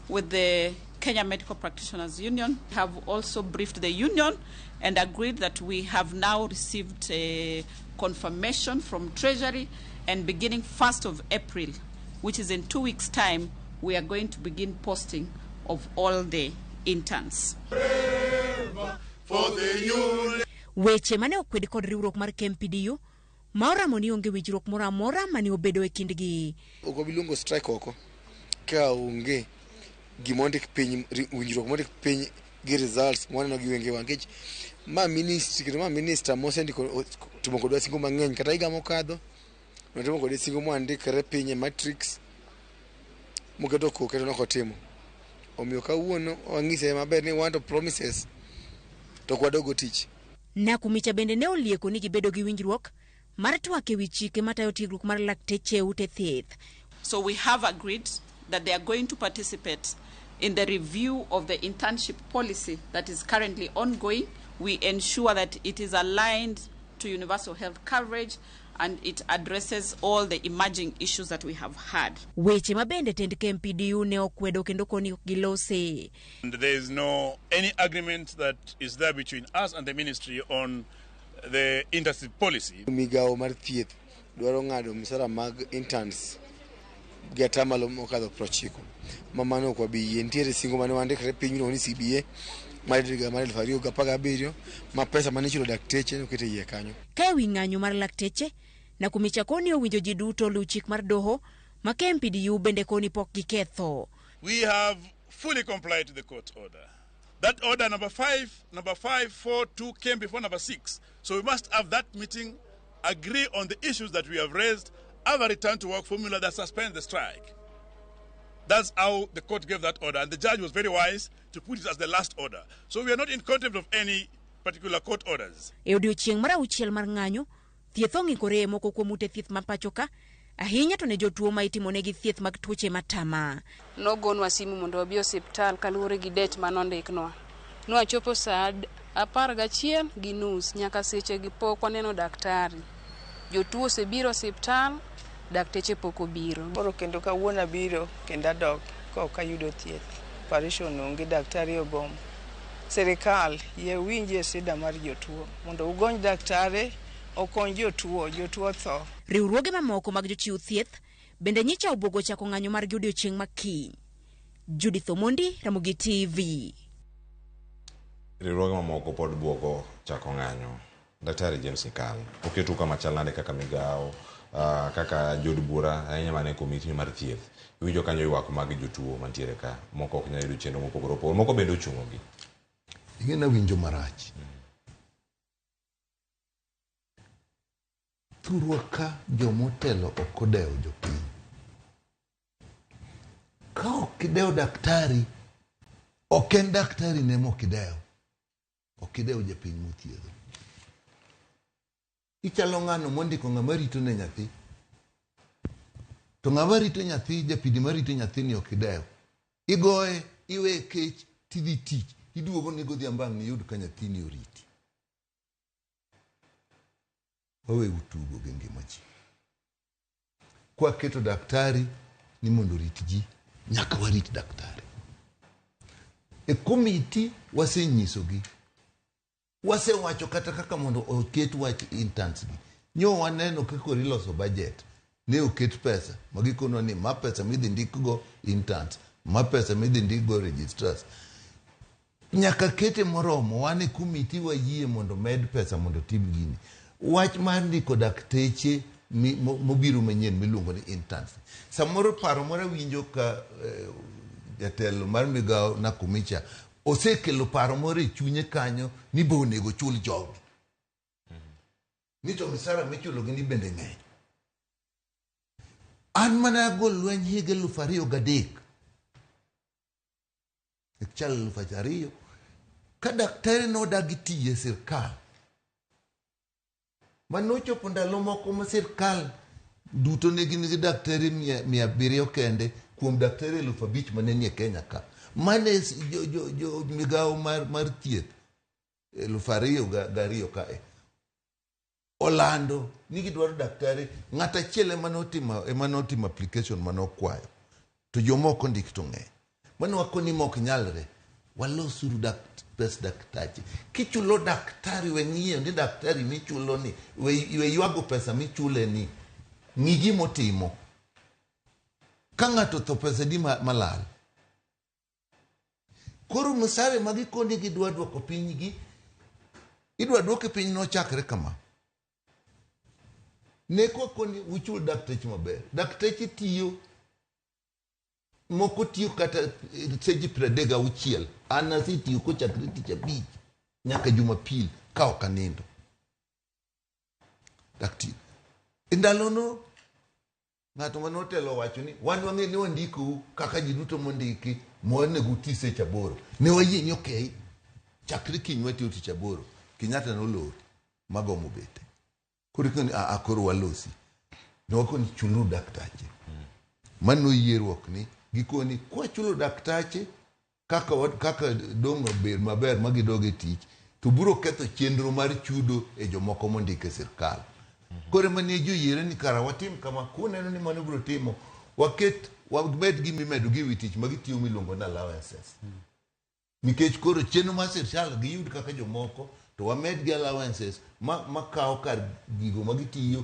with the Kenya Medical Practitioners Union have also briefed the union and agreed that we have now received a confirmation from Treasury, and beginning 1st of April, which is in 2 weeks' time, we are going to begin posting of all the interns. Weche mane okwed kod riwruok mar KMPDU ma oramo ni onge winjruok moro amora mane obedo e kindgi. Ok wabi luongo strike oko ka onge gima ondik piny, winjruok mondik piny gi results mwaneno gi wengewa, nikech ma ministry kendo ma minister mosendiko timo kodwa singo mang'eny. Kata higa mokadho notimo kode singo mwandikre piny e matrix moketo koke to nokotimo. Omiyo kawuono wang'ise maber ni wan to promises to ok wadogo tich. Nakhumicha bende ne olieko ni gibedo gi winjruok mar twak ewi chike matayo tiegruok mar lakteche e ute thieth. So we have agreed that they are going to participate in the review of the internship policy that is currently ongoing. We ensure that it is aligned to universal health coverage and it addresses all the emerging issues that we have had. Weche ma bende tend KMPDU ne okwedo kendo koni ok gilose. And there is no any agreement that is there between us and the ministry on the internship policy. Migawo mar thieth dwaro ng'ado misara mag interns gi atamalo mokadho 90, ma mano ok wabi yie. Nitiere singo mane wandikre piny miluongo ni CBA mar higa mar 2017 ma pesa mane ichulo dakteche noket e iye kanyo. Ka ewi ng'anyo mar lakteche, Nakhumicha koni owinjo ji duto luw chik mar doho ma KMPDU bende koni pok giketho. We have fully complied to the court order. That order number 5, number 5, 4, 2 came before number 6. So we must have that meeting, agree on the issues that we have raised, have a return to work formula that suspends the strike. That's how the court gave that order, and the judge was very wise to put it as the last order. So we are not in contempt of any particular court orders. E odiochieng' mar auchiel mar ng'anyo, thieth ong'ikore e moko kuom ute thieth ma pacho ka, ahinya to ne jotuo ma itimonegi thieth mag tuoche matama. Nogonwa simu mondo wabi osiptal kaluwore gi date manondiknwa. Nwachopo saa 11:30 nyaka seche gi pok waneno daktari. Jotuo osebiro osiptal, dakteche pok obiro. Koro kendo kawuono abiro kendo adok ka ok ayudo thieth. Operation onge, daktari ogomo. Sirikal yie winjie sida mar jotuo mondo ugony daktari okony jotuo, jotuo tho. Riwruoge mamoko mag jochiw thieth bende nyicha obwogo chako ng'anyo margi odiochieng' ma kiny. Judith Omondi, Ramogi TV. Riwruoge mamoko pod bwogo chako ng'anyo. Daktari James Nyikal, oketu kama chal nade kaka migawo, kaka jood bura ahinya mana e komiti mar thieth. Iwinjo kanyo ywak mag jotuo mantiere ka, moko ok nyal yudo chenro mopogore opogore, moko bende ochung'ogi. Ing'e nawinjo marach. Thurwa ka jomotelo ok odewo jopiny. Ka ok idewo daktari, ok en daktari ne mok idewo. Ok idewo japiny mothiedho. Ichalo ng'ano mondiko ng'ama rito ne nyathi. To ng'ama rito nyathi, japidi marito nyathini ok idewo. Igoye, iweye kech, tidhi tich. Iduogo ni godhiambo ang' niyud ka nyathini oriti. Wawe utugo gi ngima ji. Kwaketo daktari ni mondo orit ji, nyaka warit daktari. E komiti wasenyisogi, wasewacho kata kaka mondo oket wach interns gi. Nyo waneno kaka iloso budget, ne oket pesa, ma gikonwa ni ma pesa midhi ndikgo interns, ma pesa midhi ndikgo registrars. Nyaka kete moromo, wan e komiti wayie mondo med pesa mondo tim gini. Wach mar ndiko dakteche mobiro manyien miluongo ni interns. Samoro paro moro awinjo ka jatelo mar migawo Nakhumicha osekelo paro moro e chunye kanyo ni be onego chul jogi. Ni to misara michulogi ni bende ng'eny. An mana agol lweny higa 2003. Chal 2000. Ka daktari nodagi tiyo e sirkal, manochopo ndalo moko ma sirkal duto ne gin gi daktari 700 kende kuom daktari 5,000 mane nie Kenya ka. Mane migawo mar thieth 2002 kae olando ni gidwaro daktari ng'at achiel ema notimo application manokwayo to jomoko ndik to ng'eny. Mano wakoni mok nyalre. Walosuru dak, pes daktache. Kichulo daktari we ng'iyo ni daktari michulo ni we ywago pesa michule ni. Ng'i gimotimo. Ka ng'ato otho pesa di malal. Koro msare ma gikoni gidwa dwoko piny gi, idwa dwoke piny nochakre kama. Ne kwakoni uchul dakteche maber. Dakteche tiyo, moko tiyo kata seche 36. An asetiyo kochakre tich abich nyaka Jumapil ka ok anindo. Dakti. E ndalono ng'ato mane otelo owacho ni wan wang'e ni wandikou kaka ji duto mondiki monego uti seche 8. Ne wayie ni okei, chakre kiny watiyo tich 8. Kenyatta nolor magomo bete. Koro ikoni a koro walosi. Ne wakoni chulu daktache. Mano yierruok ni gikoni kwachulo daktache kaka dong' ber maber ma gidog e tich to biro ketho chenro mar chudo e jomoko mondik e sirkal. Koro ema ne joyiere ni kara watim kama, kuneno ni mano biro timo, waket wamed gimimedo gi ewi tich ma gitiyo miluongo ni allowances. Nikech koro chenro mar sirkal giyud kaka jomoko to wamed gi allowances ma kawo kar gigo ma gitiyo,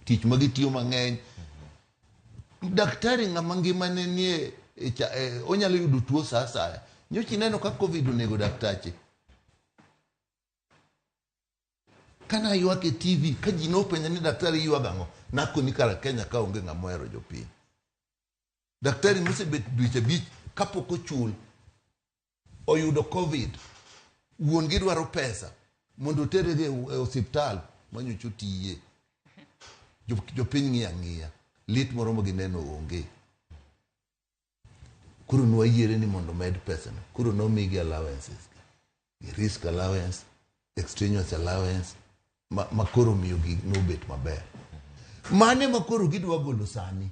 tich ma gitiyo mang'eny. Daktari ng'ama ngimane nie onyalo yudo tuo sa asaya. Nyocha ineno ka Covid onego daktache. Kana ywak e TV, ka ji nopenja ni daktari ywag ang'o, nakoni kara Kenya ka onge ng'ama ohero jopiny. Daktari mosebet dweche 5 kapok ochul, oyudo Covid, wuon gi dwaro pesa mondo otere e osiptal manyocha otiye. Jopiny ng'iyo ang'iya, lit moro ma gineno onge. Koro nwayiere ni mondo med pesano. Koro nomigi allowances gi. Risk allowance, extraneous allowance, ma koro miyo gi nobet maber. Mane ma koro gidwa golo sani.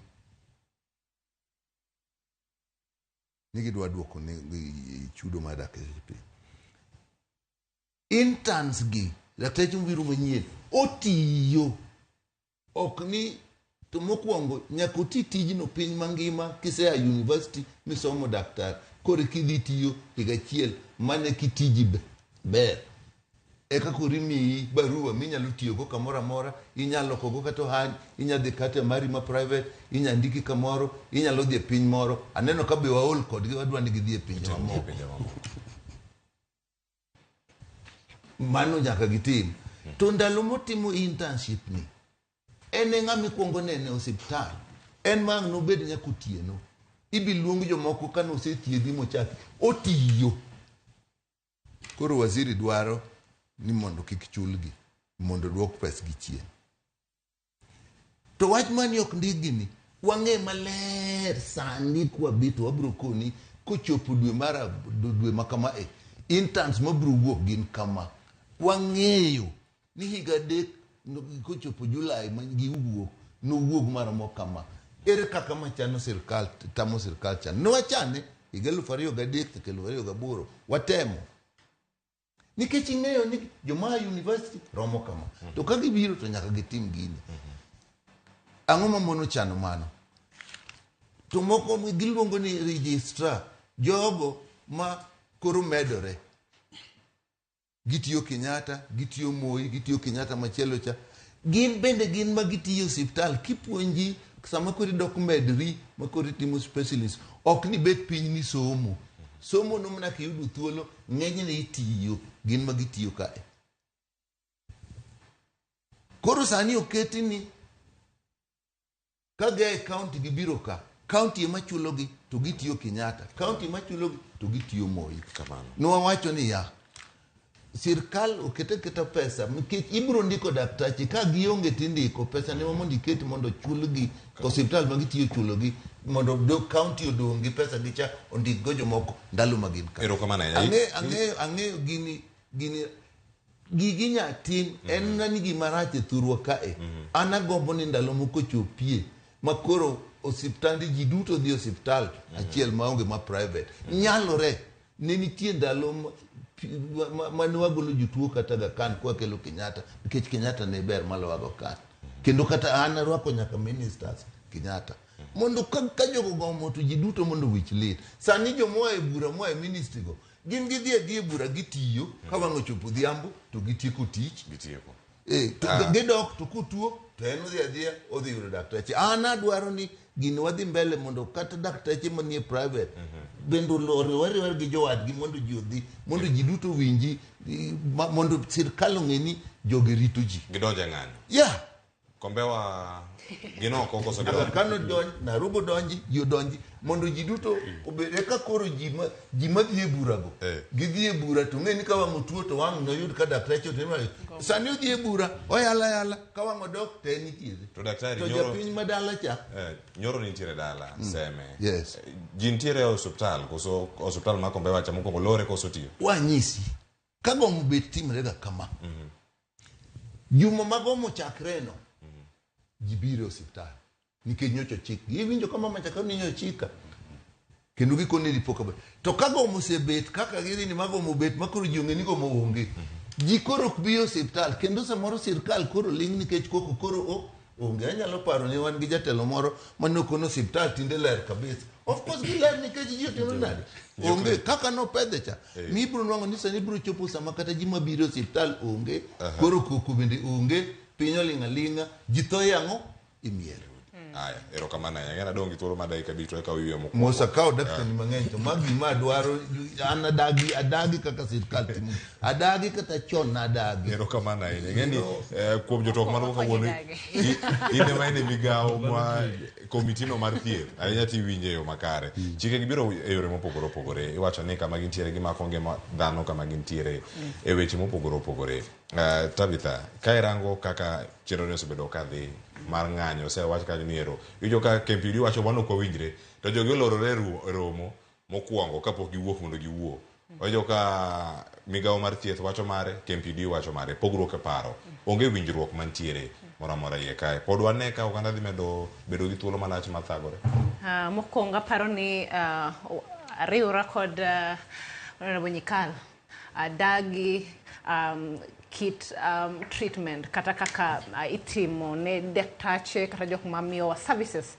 Ni gidwa duoko ni chudo mar dakteche piny. Interns gi, dakteche mobiro manyien, otiyo. Ok ni to mokwongo nyaka oti tijno piny mangima kisea university misomo daktar. Koro kidhi tiyo higa achiel mane kitiji ber. Eka koro imiyi barua minyalo tiyogo kamoro amora, inyalo lokogo kata ohandi, inyalo dhi kata mari ma private, inyalo ndiki kamoro, inyalo dhi e piny moro. Aneno ka be waol kodgi, wadwa ni gidhi e pinje mamoko. Mano nyaka gitim. To ndalo motimo internship ni, en e ng'ama ikwongo nene e osiptal. En ma ang' nobed nyaka otieno. Ibi luong jomoko ka nosethiedhi mochaki. Otiyo. Koro waziri dwaro ni mondo kik chulgi, mondo duok pesgi chien. To wach mani ok ndikgi ni, wang'e maler sani kwabet wabro koni kochopo dwe mar dwe ma kama e, interns mabro wuok gin kama. Wang'eyo ni higa 3 kochopo Julai ma giwuok, nowuog maromo kama. Ere kaka machano sirkal, tamo sirkal chano. Ne wachane higa 2003 nyaka 2008, watemo. Nikech ing'eyo ni joma a university romo kama. To ka gibiro to nyaka gitim gini. Ang'o ma mono chano mano? To moko giluongo ni registrar, jogo ma koro medore. Gitiyo Kenyatta, gitiyo Moi, gitiyo Kenyatta machielo cha. Gin bende gin ma gitiyo osiptal. Kipuonji sama koro idok medri ma koro itimo specialist, ok ni bet piny ni somo. Somo no mana kiyudo thuolo, ng'enyne itiyo, gin ma gitiyo kae. Koro sani oketi ni ka gia e county gibiro ka, county ema chulogi to gitiyo Kenyatta, county ema chulogi to gitiyo Moi. Nwawacho niya, sirkal okete keta pesa nikech ibiro ndiko daktache ka gionge tindiko pesa ne mondo iket mondo chulgi osiptal ma gitiyo chulogi mondo county odong' gi pesa gi cha ondik go jomoko ndalo ma gin ka. Erokamano ahinya. Ang'eyo gini gigi nya tim en na ni gima rach e thurwa kae. An agombo ni ndalo moko chopie ma koro osiptande ji duto dhi osiptal achiel maonge ma private. Nyalore ne nitie ndalo mane wagolo jotuo kata Aga Khan kwakelo Kenyatta nikech Kenyatta ne ber maloyo Aga Khan. Kendo kata an arwako nyaka ministers Kenyatta. Mondo ka, ka jogo gomo to ji duto mondo wich lit. Sani jomoa e bura moa e ministry go gin gidhi adhi e bura gitiyo ka wang' ochopo odhiambo to gitieko tich. Gitieko. E, to gidok to kotuo to en odhi adhiya odhi yudo daktache. An adwaro ni gini wadhi mbele mondo kata daktache manie private bende oriwre ariwa gi jowadgi mondo ji odhi mondo ji duto owinji mondo sirkal ong'e ni jogi rito ji. Gidonjo e ng'anyo. Yeah. Kombewa gin oko koso gidonjo? Aga Khan odonj, Nairobi odonji, ji odonji mondo ji duto obed eka koro ji ma ji madhi e burago gidhi e bura to ng'e ni ka wang' otuo to wang' noyud ka daktache otimo nade. Sani odhi e bura oyalo ayala ka wang' odok to en ithiedhe. To daktari To nyoro japiny ma dala cha nyoro nitiere dala Seme. Yes. Ji nitiere e osuptal koso osuptal ma Kombewa cha mokwongo lore koso tiyo? Wanyisi ka gomo bet timre ga kama. Juma ma gomo chakre no ji biro e osiptal nikech nyocha ochikgi. Iwinjo ka mama cha ni nyocha ochika kendo gikone dipo ka to ka gomo osebet kaka gidhi ni ma gomo obet ma koro ji ong'e ni gomo onge ji koro ok bi e osiptal kendo samoro sirkal koro ling' nikech koko koro o onge. Anyalo paro ni wan gi jatelo moro mane okono osiptal tinde ler kabisa. Of course giler nikech ji otimo nade onge kaka nopedhe cha mi ibiro nwang'o ni sani ibiro chopo sama kata ji mabiro e osiptal onge koro koko bende onge piny oling' aling'a ji tho e ang'o e mier. Aya, erokamano ahinya. Ng'e nadong' gi thuolo mar dakika abich to eka wiye mokwongo. Mos akawo dakika ni mang'eny to ma gima adwaro an adagi adagi kaka sirkal timo adagi kata chon nadagi. Erokamano ahinya. Ing'e ni kuom jotwak marwa kawuono in ema in e migawo ma komiti no mar thieth ahinya tiwinje e yo makare. Chike gi biro e yore mopogore opogore. Iwacho ni kama gintiere gimako ngima dhano kama gintiere e weche mopogore opogore. Tabitha, ka irango kaka chenro ni osebedo ka dhi mar ng'anyo osewach kanyo ni ero iwinjo ka KMPDU wacho wan ok wawinjre to jogi olorore e romo mokwongo kapok giwuok mondo giwuo. Wawinjo ka migawo mar thieth wacho mare, KMPDU wacho mare, pogruok e paro. Onge winjruok mantiere moro amora iye kae. Pod wane ka oganda dhi medo bedo gi thuolo malach mar thagore. Mokwongo aparo ni ariwra kod Honorable Nyikal adagi kit treatment kata kaka itimo ne daktache kata jok mamiyowa services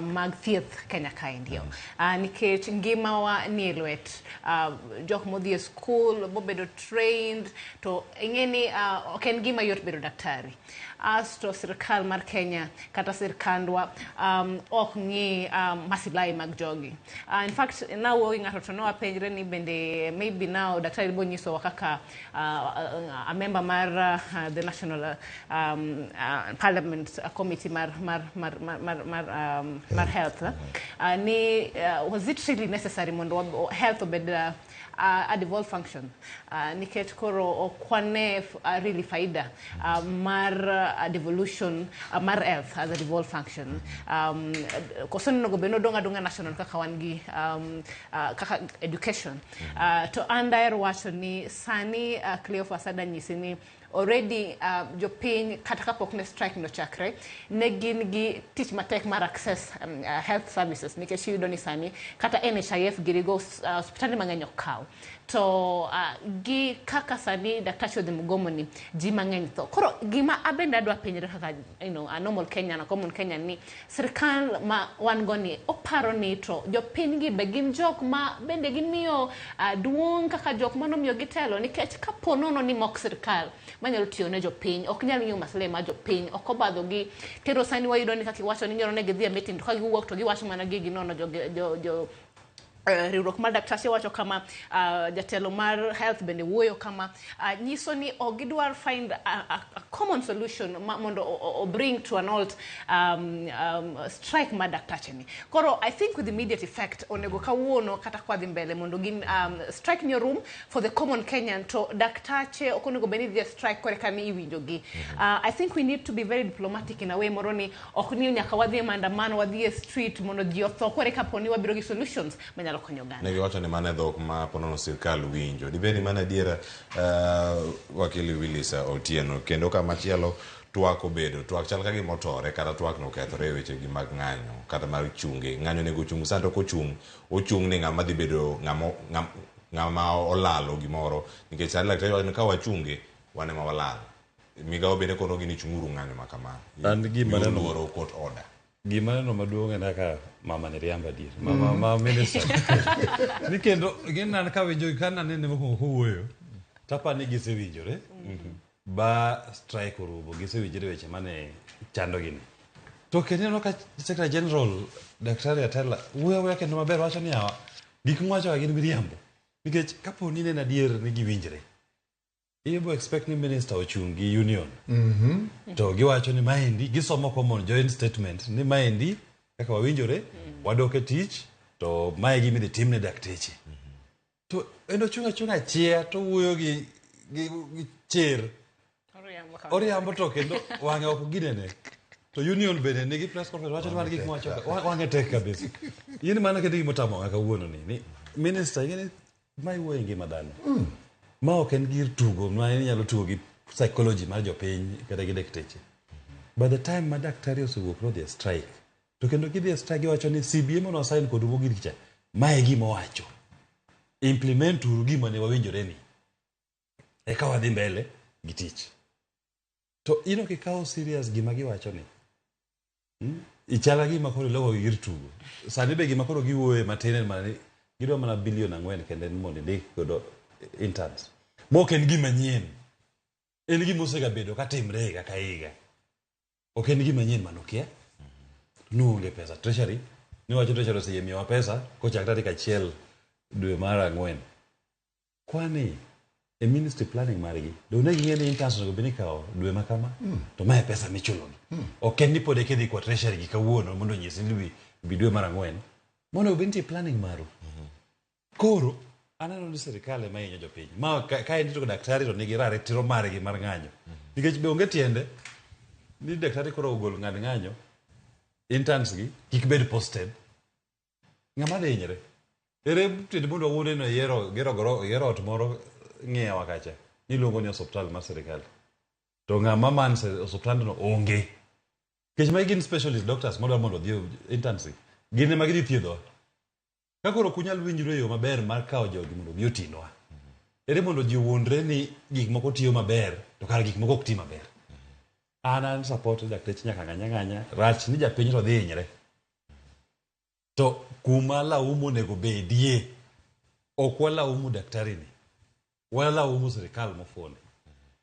mag thieth Kenya kaendi. Nikech ngimawa nie lwet jok modhi e school bobedo trained to ing'e ni ok en gima yot bedo daktari. Asto sirkal mar Kenya kata sirkandwa ok ng'i masilahi mag jogi. In fact, nawuoyo gi ng'ato to nowapenjre ni bende maybe now daktari bo nyisowa kaka a member mar the National Parliament Committee mar health ni was it really necessary mondo health obed a devolved function nikech koro ok wane really faida mar devolution mar health as a devolved function koso onego bed ni odong' adong'a national kaka wan gi kaka education to an daher wacho ni sani Cleophas ada nyisi ni already jopiny kata kapok ne strike nochakre ne gin gi tich matek mar access health services nikech iyudo ni sani kata NHIF girigo osiptande mang'eny ok kaw to gi kaka sani daktache odhi mgomo ni ji mang'eny tho koro gima abende adwa penjre kaka a normal Kenyan, a common Kenyan ni sirkal ma wan go ni oparo ni to jopiny gi be gin jok ma bende gimiyo duong' kaka jok manomiyo gitelo nikech kapo nono ni mok sirkal manyalo tiyo ne jopiny ok nyal ng'iyo maslahi mar jopiny ok obadho gi kendo sani wayudo ni kaka iwacho ni nyoro ne gidhi e meeting to ka giwuok to giwacho mana gigi nono jo riwruok mar daktache wacho kama jatelo mar health bende wuoyo kama nyiso ni ok gidwar find a common solution ma, mondo o bring to an halt strike mar daktache ni koro I think with immediate effect onego kawuono kata kwadhi mbele mondo gin strike ni orum for the common Kenyan to daktache ok onego bed ni dhi e strike kore ka ni iwinjo gi I think we need to be very diplomatic in a way moro ni ok ni nyaka wadhi e maandamano wadhi e street mondo ji otho kore kapo ni wabiro gi solutions manyalo konyo oganda Ne giwacho ni mano e dhok ma ponono sirkal winjo. Dibed ni mano adiera wakili Willis Otieno kendo kamachielo twak obedo twak chal ka gima otore kata twak no okethore e weche gi mag ng'anyo kata mar chunge ng'anyo onego ochung sani to kochung ochung ni ng'ama dhi bedo ng'ama olalo gimoro nikech sani laktar wacho ni ka wachunge wan ema walal migawo bende kono gi ni chung'uru ng'anyo ma kama An gima Miuru neno luoro court order. Gima aneno maduong' en kaka mama ni riambo adier. Mama ma minister. Ni kendo gin an kawinjo ka nanene mokwongo kowuoyo tapa ni gisewinjore ba strike orumo gisewinjore weche mane chandogi ni. To kendo ineno ka Secretary General Daktari Atela wuoyo awuoya kendo maber wacho ni yawa gik mwacho ka gin miriambo. Nikech kapo ni ne en adier ni giwinjre Ibo expect ni minister ochung' gi union. To giwacho ni maendi gisomo common joint statement ni maendi kaka wawinjore wadok e tich to mae gima idhi tim ne dakteche. To en ochung' achung'a chia to owuoyo gi, gi, gi chir. Oriambo ka- Oriambo to kendo wang'e ok ginene. To union bende nigi press conference wacho ni wan gik mwacho ka- wang'e tek kabisa. In mana kendo gima otamo wang'a kawuono ni, ni minister ing'e ni Ma iwuoyo e ngima dhano. Ma ok en gir tugo ma inyalo tugo gi psychology mar jopiny kata gi dakteche. By the time ma daktari osewuok nodhi e strike, to kendo gidhi e strike giwacho ni CBA mane wasign kodu mogik cha, ma e gima owacho. Implement uru gima ne wawinjore ni. Eka wadhi mbele gi tich. To in ok ikawo serious gima giwacho ni. Ichal gima koro iloko gi gir tugo. Sani be gima koro giwuoye matin en mana ni gidwa mana bilion ang'wen kende ni mondo indik godo interns. Ma ok en gima nyien. En gima osegabedo ka timre higa ka higa. Ok en gima nyien mano kia. Nuonge pesa. Treasury, niwacho Treasury oseyie miyowa pesa kochak tarik achiel dwe mar ang'wen. Kwani e ministry planning margi do ne ging'e ni interns onego bed ni ikawo dwe ma kama to mae pesa michulogi ok en ni pod eka idhi kwa treasury gi kawuono mondo onyisi ni bi, bi dwe mar ang'wen mondo obed nitie planning maru koro aneno ni sirikal ema hinyo jopiny ma ka, ka en to daktari to nigi ratiro margi mar ng'anyo nikech be onge tiende ni daktari koro ogol ng'ad ng'anyo interns gi kik bed posted Ng'ama dhi hinyre? Ere tiend mondo wawuonde ni yiero gero goro gero ot moro ng'iyawa kacha niluongo ni osuptal mar sirikal. To ng'ama man osuptandno onge. Nikech magi gin specialist doctors modwa mondo odhi interns gi. Gin ema gidhi thiedhowa. Ka koro ok unyal winjru e yo maber mar kawo jogi mondo obi otinwa. Ere mondo ji owuondre ni gik moko tiyo maber to kara gik moko ok ti maber. An an support dakteche nyaka ng'any ang'anya. Rach ni japiny to dhi hinyre. To kuma laumu onego bedie, ok walaumu daktari ni, walaumu sirikal mofuoni.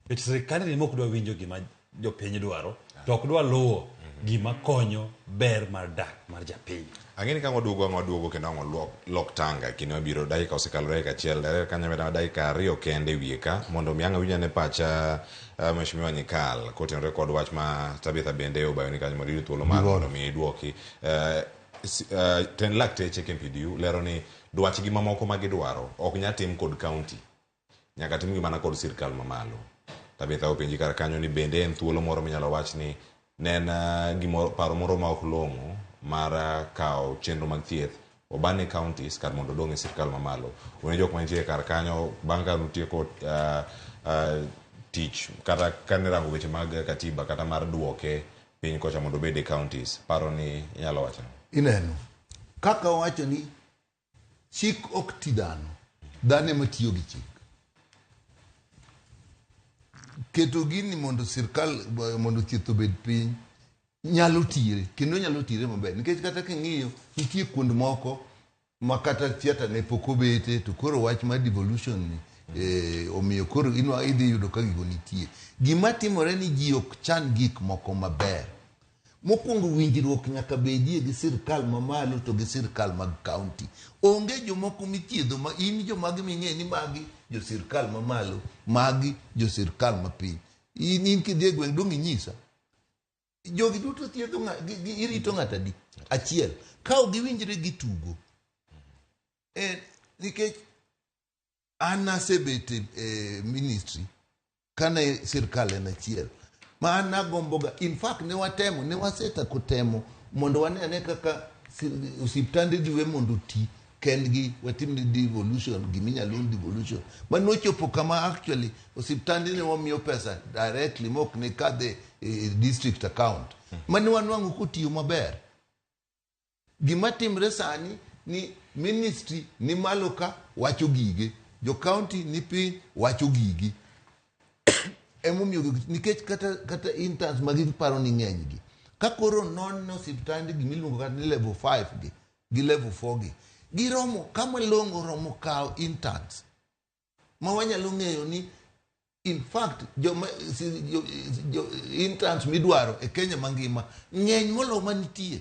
Nikech sirikal ni mok dwa winjo gima jopiny dwaro, to ok dwa luwo gima konyo ber mar dak mar japiny. Ang'e ni ka waduogo ang' waduogo kendo ang' waluok lok tanga kinde mabiro dakika osekalo dakika achiel daher kanyo meda dakika ariyo kende e wiye ka mondo mi ang' awinj ane pacha uh, Mheshimiwa Nyikal kotenore kod wach ma Tabitha bende obayoni kanyo mondo iyud thuolo mar mondo mi iduoki uh, Tend lakteche KMPDU lero ni dwachgi mamoko ma gidwaro ok nya tim kod county, nyaka timgi mana kod sirkal mamalo. Tabitha openji kar kanyo ni bende en thuolo moro minyalo wach ni ne en eh, gimoro, paro moro ma ok long'o mar eh, kawo chenro mag thieth obane counties kar mondo odong' e sirkal mamalo. Un e jok mantie kar kanyo bang' ka nutieko uh, uh, tich kata kane rango weche mag katiba kata mar duoke piny kocha mondo obed e counties paro ni inyalo wacho ang'o? Ineno kaka owacho ni chik ok ti dhano, dhano ema tiyo gi chik. Keto gini mondo sirkal mondo thieth obed piny nyalo tire kendo nyalo tire maber nikech kata king'iyo nitie kuond moko ma kata theatre ne pok obete to koro wach mar devolution ni eh, omiyo koro inwa idhi yudo ka gigo nitie. Gima timore ni ji ok chan gik moko maber. Mokwongo winjruok nyaka bedie gi sirkal mamalo to gi sirkal mag kaunti. Onge jomoko mithiedho ma in jomagi ming'e ni magi jo sirkal mamalo, magi jo sirkal mapiny. In, in kidhi e gweng' dong' inyisa. Jogi duto thiedho ng'a, gi, gi, irito ng'ato adi? Achiel. Ka ok giwinjre gitugo. Eh, nikech an asebet e, e ministry kane sirkal en achiel ma an nagomboga in fact ne watemo ne wasetako temo mondo wane ane kaka osiptande diwe mondo oti kendgi watim ni devolution giminyalo luong devolution ma nochopo kama actually osiptande ne wamiyo pesa directly mok ne kadhe e district account mane wanwang'o kotiyo maber Gima timre sani ni ministry ni malo ka wacho gige, jo county ni piny wacho gigi. Emomiyo nikech kata, kata interns ma giparo ni ng'eny gi. Ka koro non ne osiptande gimiluongo kata ni level 5 gi gi level 4 gi giromo kama long'o romo kawo interns ma wanyalo ng'eyo ni in fact joma jo, interns midwaro e Kenya mangima ng'eny moloyo manitie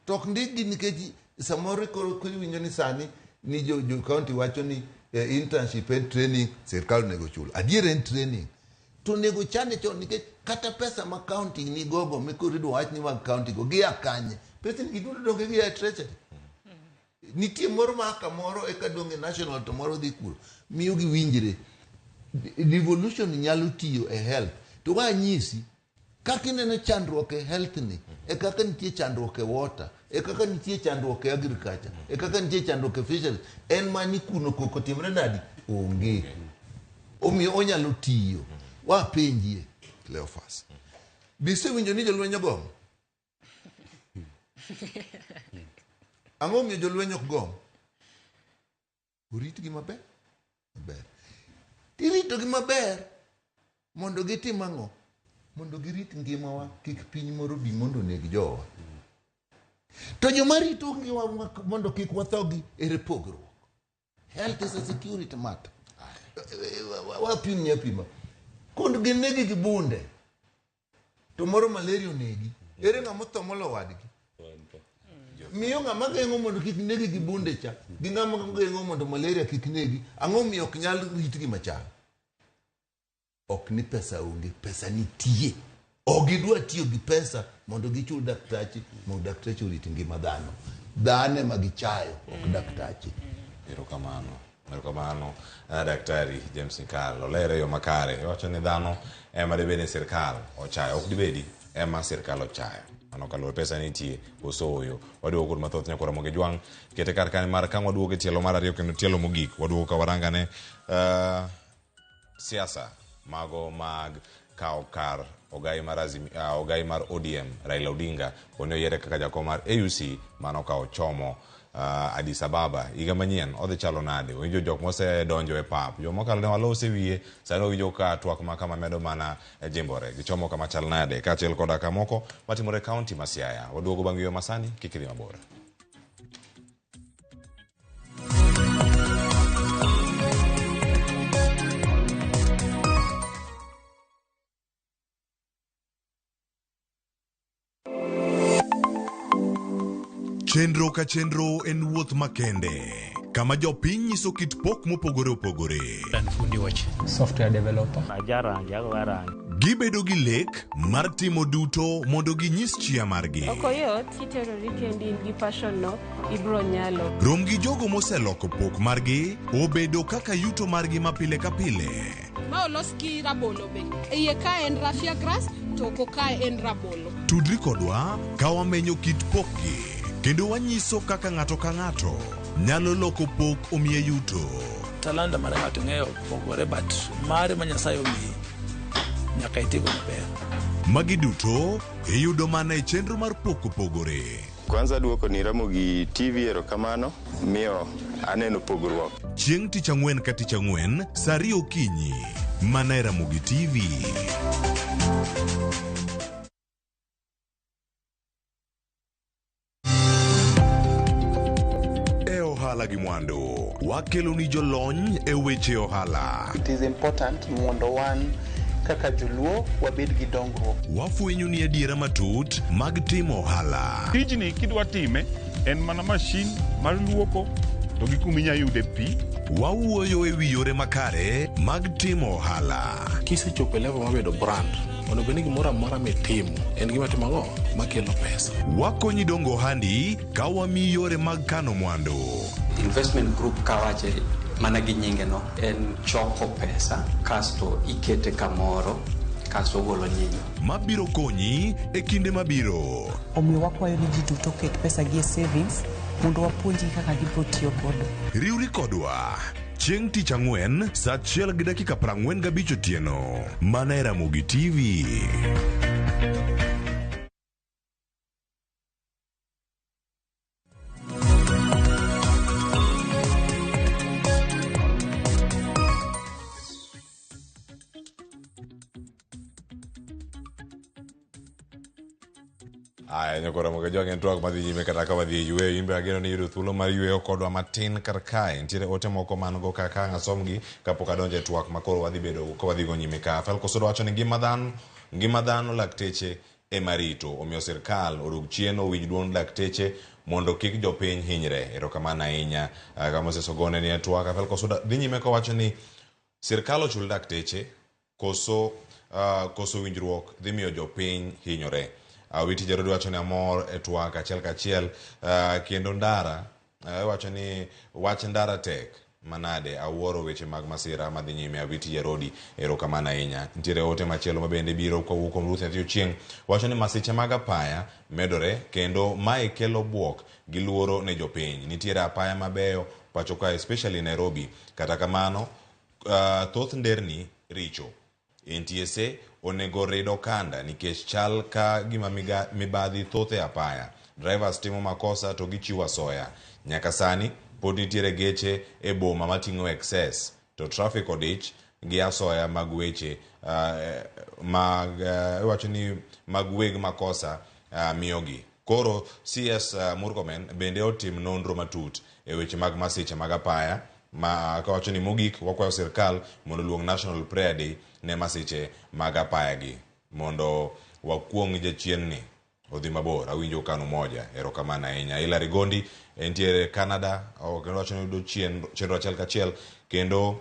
to ok ndikgi nikech samoro koro iwinjo ni sani ni jo county wacho ni internship en training sirkal onego chul adier en training to onego chane chon nikech kata pesa ma county ni gogo mikoro idwa wach ni mag county go gia kanye pesni gi duto donge gia e treasury nitie moro ma kamoro eka dong' e national to moro dhi kuro miyo giwinjre devolution nyalo tiyo e health to wanyisi kaka ineno chandruok e health ni e kaka nitie chandruok e water e kaka nitie chandruok e agriculture e kaka nitie chandruok e fisheries en mani kuno koko timre nadi onge omiyo onyalo tiyo wapenjie Cleophas bisewinjo ni jolweny ogomo ang'o omiyo jolweny ok gom oritgi maber maber tiritogi maber mondo gitim ang'o mondo girit ngimawa kik piny moro bi mondo oneg jowa to joma rito ngimawa mondo kik wathogi ere pogruok health is a security matter wapim ni apima kond ginegi gi bunde to moro malaria onegi ere ng'ama otho molo wadgi miyo ng'ama geng'o mondo kik negi gi bunde cha gi ng'ama geng'o mondo malaria kik negi ang'o miyo ok nyal ritgi machal ok ni pesa onge pesa nitie ok gidwa tiyo gi pesa mondo gichul daktache mondo daktache orit ngima dhano dhano ema gichayo ok daktache Erokamano. Erokamano Daktari James Nyikal. Olere e yo makare. Iwacho ni dhano ema dibed ni sirkal ochayo. Ok dibedi ema sirkal ochayo. Mano kaluwore pesa nitie koso ooyo. Waduogo kod mathoth nyakwa Ramogi Jwang'. Kete kar kane mar kang' waduogo e tielo mar ariyo kendo tielo mogik. Waduogo ka warangane siasa mago mag kawo kar ogai mar ogai mar ODM Raila Odinga koni oyiere kaka jakom mar AUC mano ka ochomo Addis Ababa higa manyien odhi chalo nade winjo jok mosedonjo e pap joma ne walose wiye sani wawinjo ka twak ma kama medo mana jimbore gichomo kama chal nade kaachiel koda kamoko matimore e kaunti ma Siaya waduogo bang' yweyo masani kik idhi mabor. Chenro ka chenro en wuoth makende kama jopiny nyiso kit pok mopogore opogore. An fundi wach. Software developer. Ajarangi, agoga rangi. Gibedo gi lek mar timo duto mondo ginyis chia margi. Ok oyot kiterori kendi in gi passion no ibro nyalo. Rom gi jogo moseloko pok margi obedo kaka yuto margi ma pile ka pile. Ma olos gi rabolo be. E iye ka en raffia grass to oko kae en rabolo. Tudri kodwa ka wamenyo kit pokgi kendo wanyiso kaka ng'ato ka ng'ato nyalo loko pok omiye yuto. Talanta mar ng'ato ng'eyo pogore but mare ma Nyasaye omiyi nyaka itigo maber. Magi duto iyudo mana e chenro mar pok opogore. Kwanza duoko ni Ramogi TV erokamano miyo aneno pogruok. Chieng' tich ang'wen ka tich ang'wen saa ariyo okinyi mana e Ramogi TV. E ohala gi mwandu, wakelo ni jolony e weche ohala. It is important mondo wan kaka joluo wabed gi dongruok. Wafwenyo ni adiera matut mag timo ohala. Tijni kidwa time en mana mashin mar luoko to gi kuma inya yude pi. Wawuoyo e wi yore makare mag timo ohala. Kisechopo e level mar bedo brand, onego bed ni gimoro amora mitimo en gima timo ang'o makelo pesa. Wakonyi dongo ohandi ka wamiyi yore mag kano mwandu. Investment group kawache mana gi nyinge no en choko pesa kasto ikete kamoro kasto ogolo nyinyo. Mabiro konyi e kinde mabiro. Omiyo wakwayo ni ji duto oket pesa gi e savings mondo wapuonjgi kaka gibiro tiyo godo. Riwri kodwa chieng' tich ang'wen saa 1:45 otieno mana e Ramogi TV. Aya, nyakora moga jwang' en twak madhi nyime kata ka wadhi e yueyo. In be ageno ni yudo thuolo mar yueyo kodwa matin kar kae. Nitiere ote moko man go kaka ang' asomgi kapok adonjo e twak ma koro wadhi bedo ka wadhi go nyime ka. Falco Sodo wacho ni ngima dhano, ngima dhano lakteche ema rito. Omiyo sirkal odog chien owinj duond lakteche mondo kik jopiny hinyre. Erokamano ahinya. Ka Moses Ogone ni e twak. Falco Sodo dhi nyime kowacho ni sirkal ochul dakteche koso uh, koso winjruok dhi miyo jopiny hinyore. Awiti Jarodi wacho ni amor e twak achiel kachiel uh, kendo ndara uh, wacho ni wach ndara tek manade awuoro weche mag masira madhi nyime. Awiti Jarodi, erokamano ahinya. Nitiere ote machielo mabende biro kowuok kuom Ruth Nyathi Ochieng' wacho ni masiche mag apaya medore kendo mae kelo buok gi luoro ne jopiny. Nitiere apaya mabeyo pacho ka especially Nairobi. Kata kamano uh, thoth nderni richo. NTSA onego rid okanda nikech chal ka gima mibadhi thoth e apaya. Drivers timo makosa to gichiwo asoya. Nyaka sani pod nitiere geche e boma mating'o excess to traffic odich gi asoya mag weche uh, mag uh, iwacho ni mag weg makosa uh, miyogi. Koro CS Murkomen bende otim nonro matut e weche mag masiche mag apaya ma kawacho ni mogik wakwayo sirkal mondo oluong National Prayer Day ne masiche mag apaya gi mondo wakuong' jachien ni odhi mabor. Awinjo kanu moja. Erokamano ahinya. Hilary Gondi entiere Canada kendo wacho ni yudo chenro achiel kachiel kendo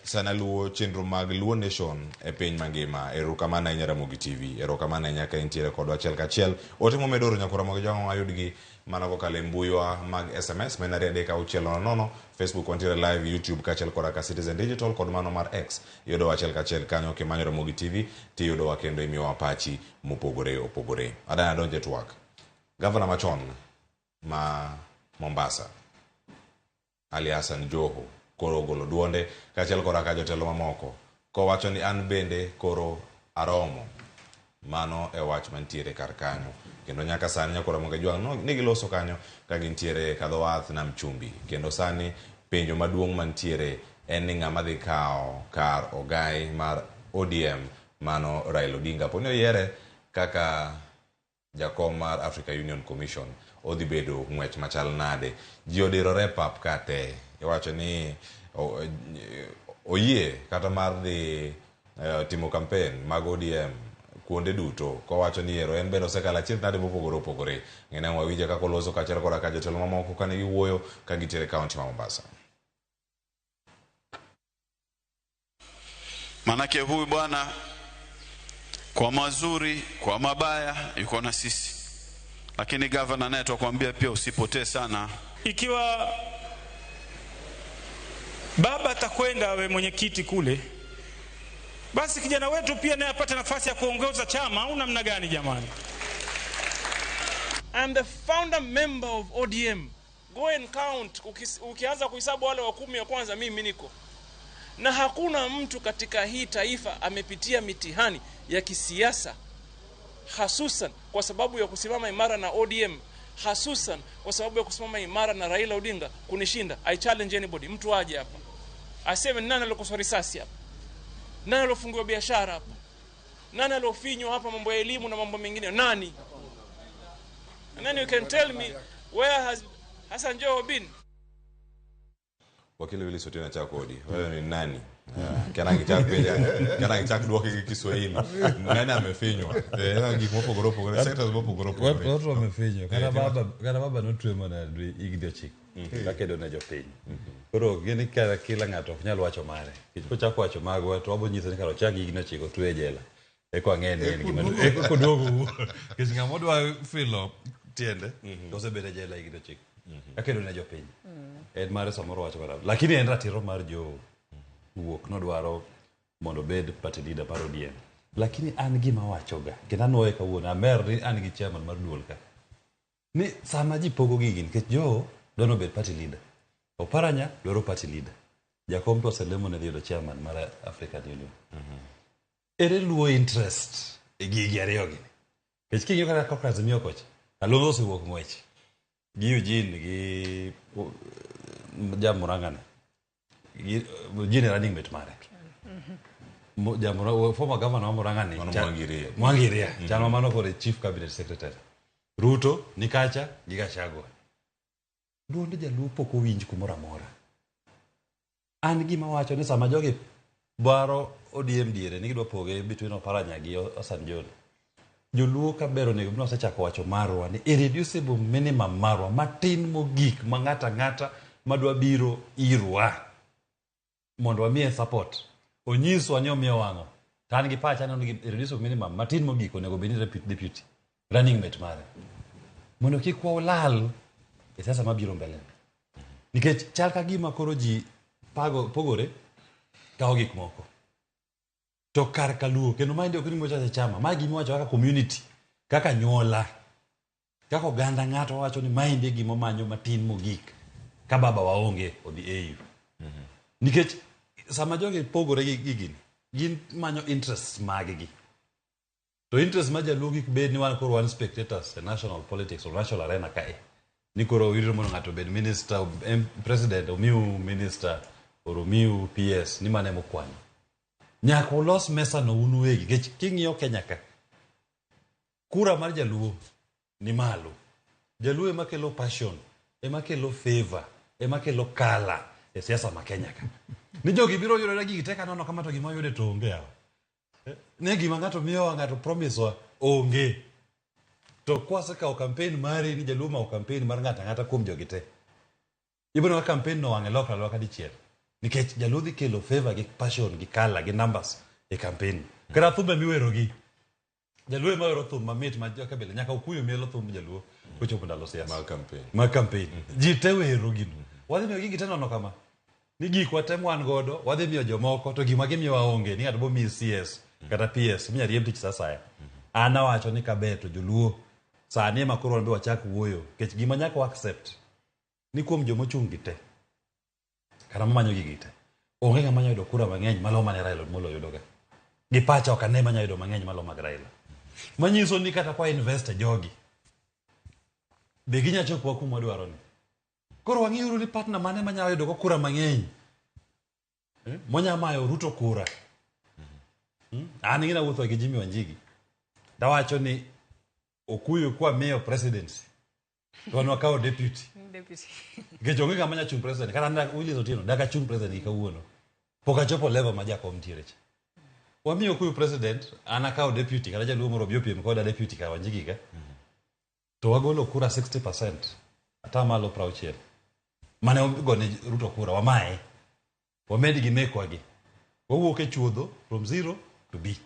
sana luwo chenro mag Luo Nation e piny mangima. Erokamano ahinya Ramogi TV. Erokamano ahinya ka intiere kodwa achiel kachiel. Ote momedo oro nyakora mag jwang'o wayudgi mana kokalo e mbuiwa mag SMS ma en 23600, Facebook wantiere live, YouTube kaachiel koda ka Citizen Digital kod mano mar X. Iyudowa achiel kachiel kanyo kimanyo Ramogi TV tiyudowa kendo imiyowa pachi mopogore opogore. Adana adonje twak. Gavana machon ma Mombasa Ali Hassan Joho koro ogolo duonde kaachiel koda ka jotelo mamoko kowacho ni an bende koro aromo. Mano e wach mantiere kar kanyo. Kendo nyaka sani nyakora Ramogi Ajwang' no, ne giloso kanyo ka gintiere kadho wath nam chumbi. Kendo sani penjo maduong' mantiere en ni ng'ama dhi kawo kar ogai mar ODM mano Raila Odinga. Poni oyiere kaka jakom mar Africa Union Commission odhi bedo ng'wech machal nade. Ji odirore e pap ka te. Iwacho ni oyie kata mar dhi timo campaign mag ODM kuonde duto kowacho ni ero en bende osekalo achiedh nade mopogore opogore. Ng'ene wawinje kaka oloso kaachiel koda ka jotelo mamoko kane giwuoyo ka gintiere e kaunti ma Mombasa. Manake huyu bwana kwa mazuri kwa mabaya yuko na sisi, lakini gavana naye twakwambia pia usipotee sana. Ikiwa baba atakwenda awe mwenyekiti kule, basi kijana wetu pia naye apate nafasi ya kuongoza chama, au namna gani jamani? I'm the founder member of ODM. Go and count. Ukianza kuhesabu wale wa 10 ya kwanza, mimi niko. Na hakuna mtu katika hii taifa amepitia mitihani ya kisiasa, hasusan kwa sababu ya kusimama imara na ODM, hasusan kwa sababu ya kusimama imara na Raila Odinga kunishinda. I challenge anybody, mtu aje hapa aseme nani aliyokoswa risasi hapa, nani aliyofungiwa biashara hapa, nani aliyofinywa hapa mambo ya elimu na mambo mengine, nani? And then you can tell me where has Hassan Joho been? Wakili Willis Otieno chako odi. Wewe ni nani? Kana kichako kana kichako duoke gi Kiswahili. Nani amefinywa? Gik mopogore opogore, sectors mopogore opogore. Watu wamefinywa. Kana baba notwe mana higni 9. Kakedo ne jopiny. Koro gini kara kila ng'ato ok nyal wacho mare. Nikech kochako wacho magwa to wabo nyiso ni kara ochak higni 9 otwe e jela. Eko ang'e ni en gima eko koduogo. Nikech ng'ama odwa filo tiende to osebet e jela higni 9. Kakedo ne jopiny. En mare samoro wacho mana. Lakini en ratiro mar jo wuok nodwaro mondo obed party leader mar ODM. Lakini an gima wachoga, kendo anuoye kawuono, amer ni an gi chairman mar duol ka. Ni sama ji pogo gigi, nikech jo dwaro obed party leader. Oparanya dwaro party leader. Jakom to oselemo ne dhi yudo chairman mar African Union. Ere luo interest e gigi ariyo gi. Nikech king'iyo kaka kaka Azimio kocha, Kalonzo osewuok ng'wech. Gi Eugene gi Jamurang'ane. Eugene running mate mare. Former governor wa Murang'a ni Mano cha- Mwangi Iria. Mwangi Iria Mhm. chal ma mano koro e chief cabinet secretary Ruto ni kacha gi Gachagua duond jaluo pok owinj kumoro amora an gima wacho ni sama jogi dwaro ODM diere ni gidwa poge between Oparanya gi Hassan Joho joluo ka ber onego bed ni wasechako wacho marwa ni irreducible minimum marwa matin mogik ma ng'ato ang'ata madwa biro irwa mondo wamiye support onyiswa ni omiyo wang'o to an gi pacha aneno ni irreducible minimum matin mogik onego bed ni deputy running mate mare mondo kik walal e siasa mabiro mbele nikech chal ka gima koro ji pago, pogore kawo gik moko to kar kaluo kendo maendi ok ni mochache chama mae gima iwacho kaka community kaka nyuola kaka oganda ng'ato wacho ni maendi e gima omanyo matin mogik ka baba waonge odhi AU nikech sama jogi pogore gi gi gini gin manyo interests mag-gi to interest ma jaluo kik bed ni wan koro wan spectators e national politics or national arena kae ni koro irito mondo ng'ato obed minister president omiu minister or omiu PS ni mano emokwanyo nyaka ulos mesa no un uwegi nikech king'iyo Kenya ka kura mar jaluo ni malo jaluo ema kelo passion ema kelo favor ema kelo kala e siasa ma Kenya ka ni jogi biro yudore gigi te kanono kama to gima oyude to onge yawa ne gima ng'ato miyowa ng'ato promise wa onge to kwasekawo campaign mari ni jaluo omako campaign mar ng'ato ang'ata kuom jogi te ibiro neno ka campaign no wang'e lokre aloka dichiel nikech jaluo dhi kelo favor gi passion gi kala gi numbers e campaign kata thumbe miwerogi jaluo ema wero thum mamit ma joka bile nyaka okuyu mielo thum jaluo kochopo ndalo siasa mag campaign mag campaign ji te wero gino wadhi miyo gigi te nono kama ni gikwa te mwan godo wadhi miyo jomoko to gima gimiyowa onge ni ng'ato bomiyi CS kata PS minya riemb tich sa asaya an awacho ni kaber to joluo sani ema koro wan be wachak wuoyo nikech gima nyaka wa accept ni kuom jomochung' gi te kata mamanyo gigi te onge ng'ama nyalo yudo kura mang'eny malo mane Raila Amolo yudoga gi pacha ok ane manyalo yudo mang'eny malo mag Raila manyiso ni kata kwa invest e jogi be ginya chopowa kuma wadwaro ni koro wang'iuru ni partner mane manyalo yudo go kura mang'eny monya mayo Ruto kura An ing'e nawuotho gi Jimmy Wanjigi tawacho ni Okuyu kwa miyo presidency to wan wakawo deputy Deputy. nikech onge ng'ama nya chung' president kata an Willis Otieno dak achung' president gi kawuono pok achopo level ma jakom ntiere cha wamiyo Okuyu president an akawo deputy kata jaluo moro obi opiem koda deputy ka Wanjigi ka to wagolo kura 60% atamalo 60 mane ogone Ruto kura wamaye wamed gi mekwa gi wawuok e chuodho from zero to B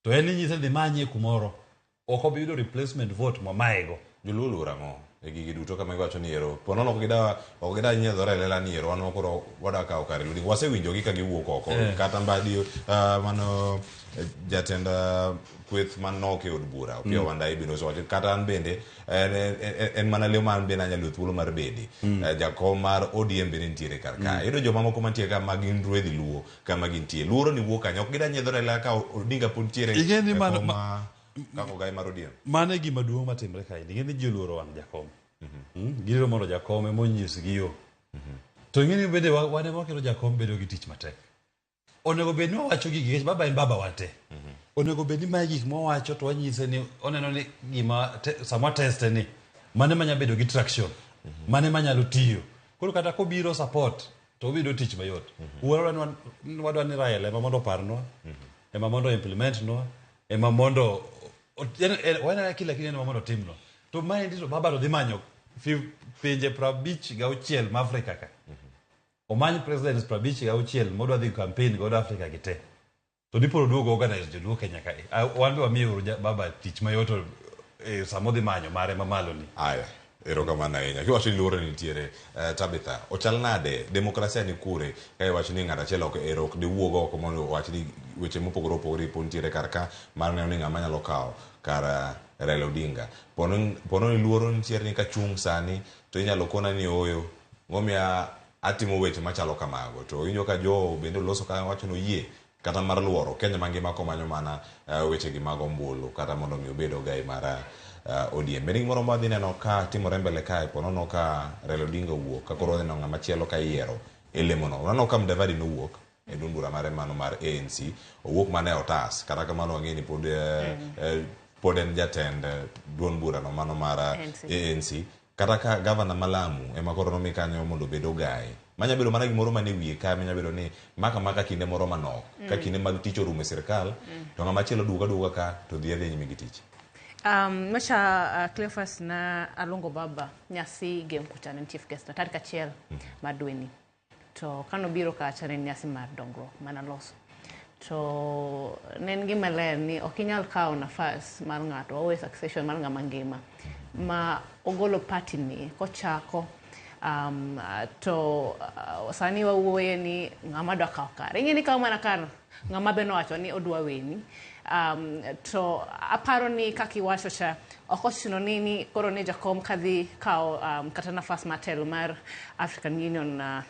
to en inyise ni dhi manye kumoro ok obi yudo replacement vote mwamayego Joluo oluoro ang'o e gigi duto kama giwacho ni ero ponono ok gida ok gida nyiedhore e lela ni ero wan koro wada kawo kar Odinga wasewinjogi ka giwuok oko kata mbadi mano jatend kweth manok e od bura Opiyo Wandayi bende osewacho kata an bende en mana leo ma an bende anyalo yudo thuolo mar bede jakom mar ODM bende nitiere kar ka iyudo joma moko mantie ka ma gin ruedhi luo kama gintie luoro ni wuok kanyo ok gida nyiedhore e lela ka Odinga pod nitiere Ing'e ni e mano- kom ma kaka ogai mar ODM mano e gima duong' matimre kaendi ing'e ni ji oluoro wang' jakom girito mondo jakom ema onyisgi yo to ing'e ni bende wan ema waketo jakom bedo gi tich matek onego bed ni wawacho gigi nikech baba en baba wa te onego bed ni mae gik mwawacho to wanyise ni oneno ni gima sama teste ni mane manya bedo gi traction mane manyalo tiyo koro kata kobiro support to obiro tich mayot wadwa ni Raila ema mondo oparnwa ema mondo implement nwa ema mondo waneno kila kitu ema mondo otimnwa to maendi to baba to dhi manyo pinje 56 ma Afrika ka omany presidents 56 modwa dhi campaign godo Afrika gi te to dipo oduogo organize joluo Kenya kae wan be wamiyo uru baba tich mayot sama odhi manyo mare mamalo ni Aya, erokamano ahinya. Kiwacho ni luoro nitiere, Tabitha, ochal nade? Demokrasia ni kure? Ka iwacho ni ng'ato achiel ok ero ok diwuog oko mondo owach ni weche mopogore opogore po nitiere kar ka mar neno ni ng'ama nyalo kawo kar Raila Odinga. Pono ni luoro nitiere ni kachung' sani to inyalo kona ni ooyo ng'omiya atimo weche machalo kamago. To iwinjo ka Joho bende oloso ka wacho ni oyie kata mar luoro Kenya mangima komanyo mana weche gi mag ombulu kata mondo mi obed ogai mar ODM. Bende gimoro ma wadhi neno ka timore mbele kae ponono ka Raila Odinga owuok ka koro wadhi neno ng'ama chielo ka iyiero e lemono. Waneno ka Mudavadi nowuok. e duond bura mare mano mar ANC. Owuok mana e otas, kata kamano wang'e ni pod pod en jatend duond bura no mano mar ANC. ANC. Kata ka gavana ma Lamu ema koro nomi kanyo mondo obed ogaye. Manya bedo mana gimoro mane wiye ka manya bedo ni maka maka kinde moro manok. Ka kinde mag tich orumo e sirkal, to ng'ama chielo duoga duoga ka to dhi adhiya nyime gi tich. Macha Cleophas na aluongo baba nyasi gem kucha ne en chief guest na tarik 1 mar dweni. To kanobiro kacha ne en nyasi mar dongruok mana loso. To ne en gima ler ni ok inyal kawo nafas mar ng'ato, wawe succession mar ng'ama ngima ma ogolo party ni kochako to sani wawuoye ni ng'ama dwa kawo kare. Ing'e ni kawo mana kar ng'ama be nowacho ni odwa weni. To aparo ni kaka iwacho cha ok ochuno ni koro ni jakom kadhi kawo kata nafas mar telo mar African Union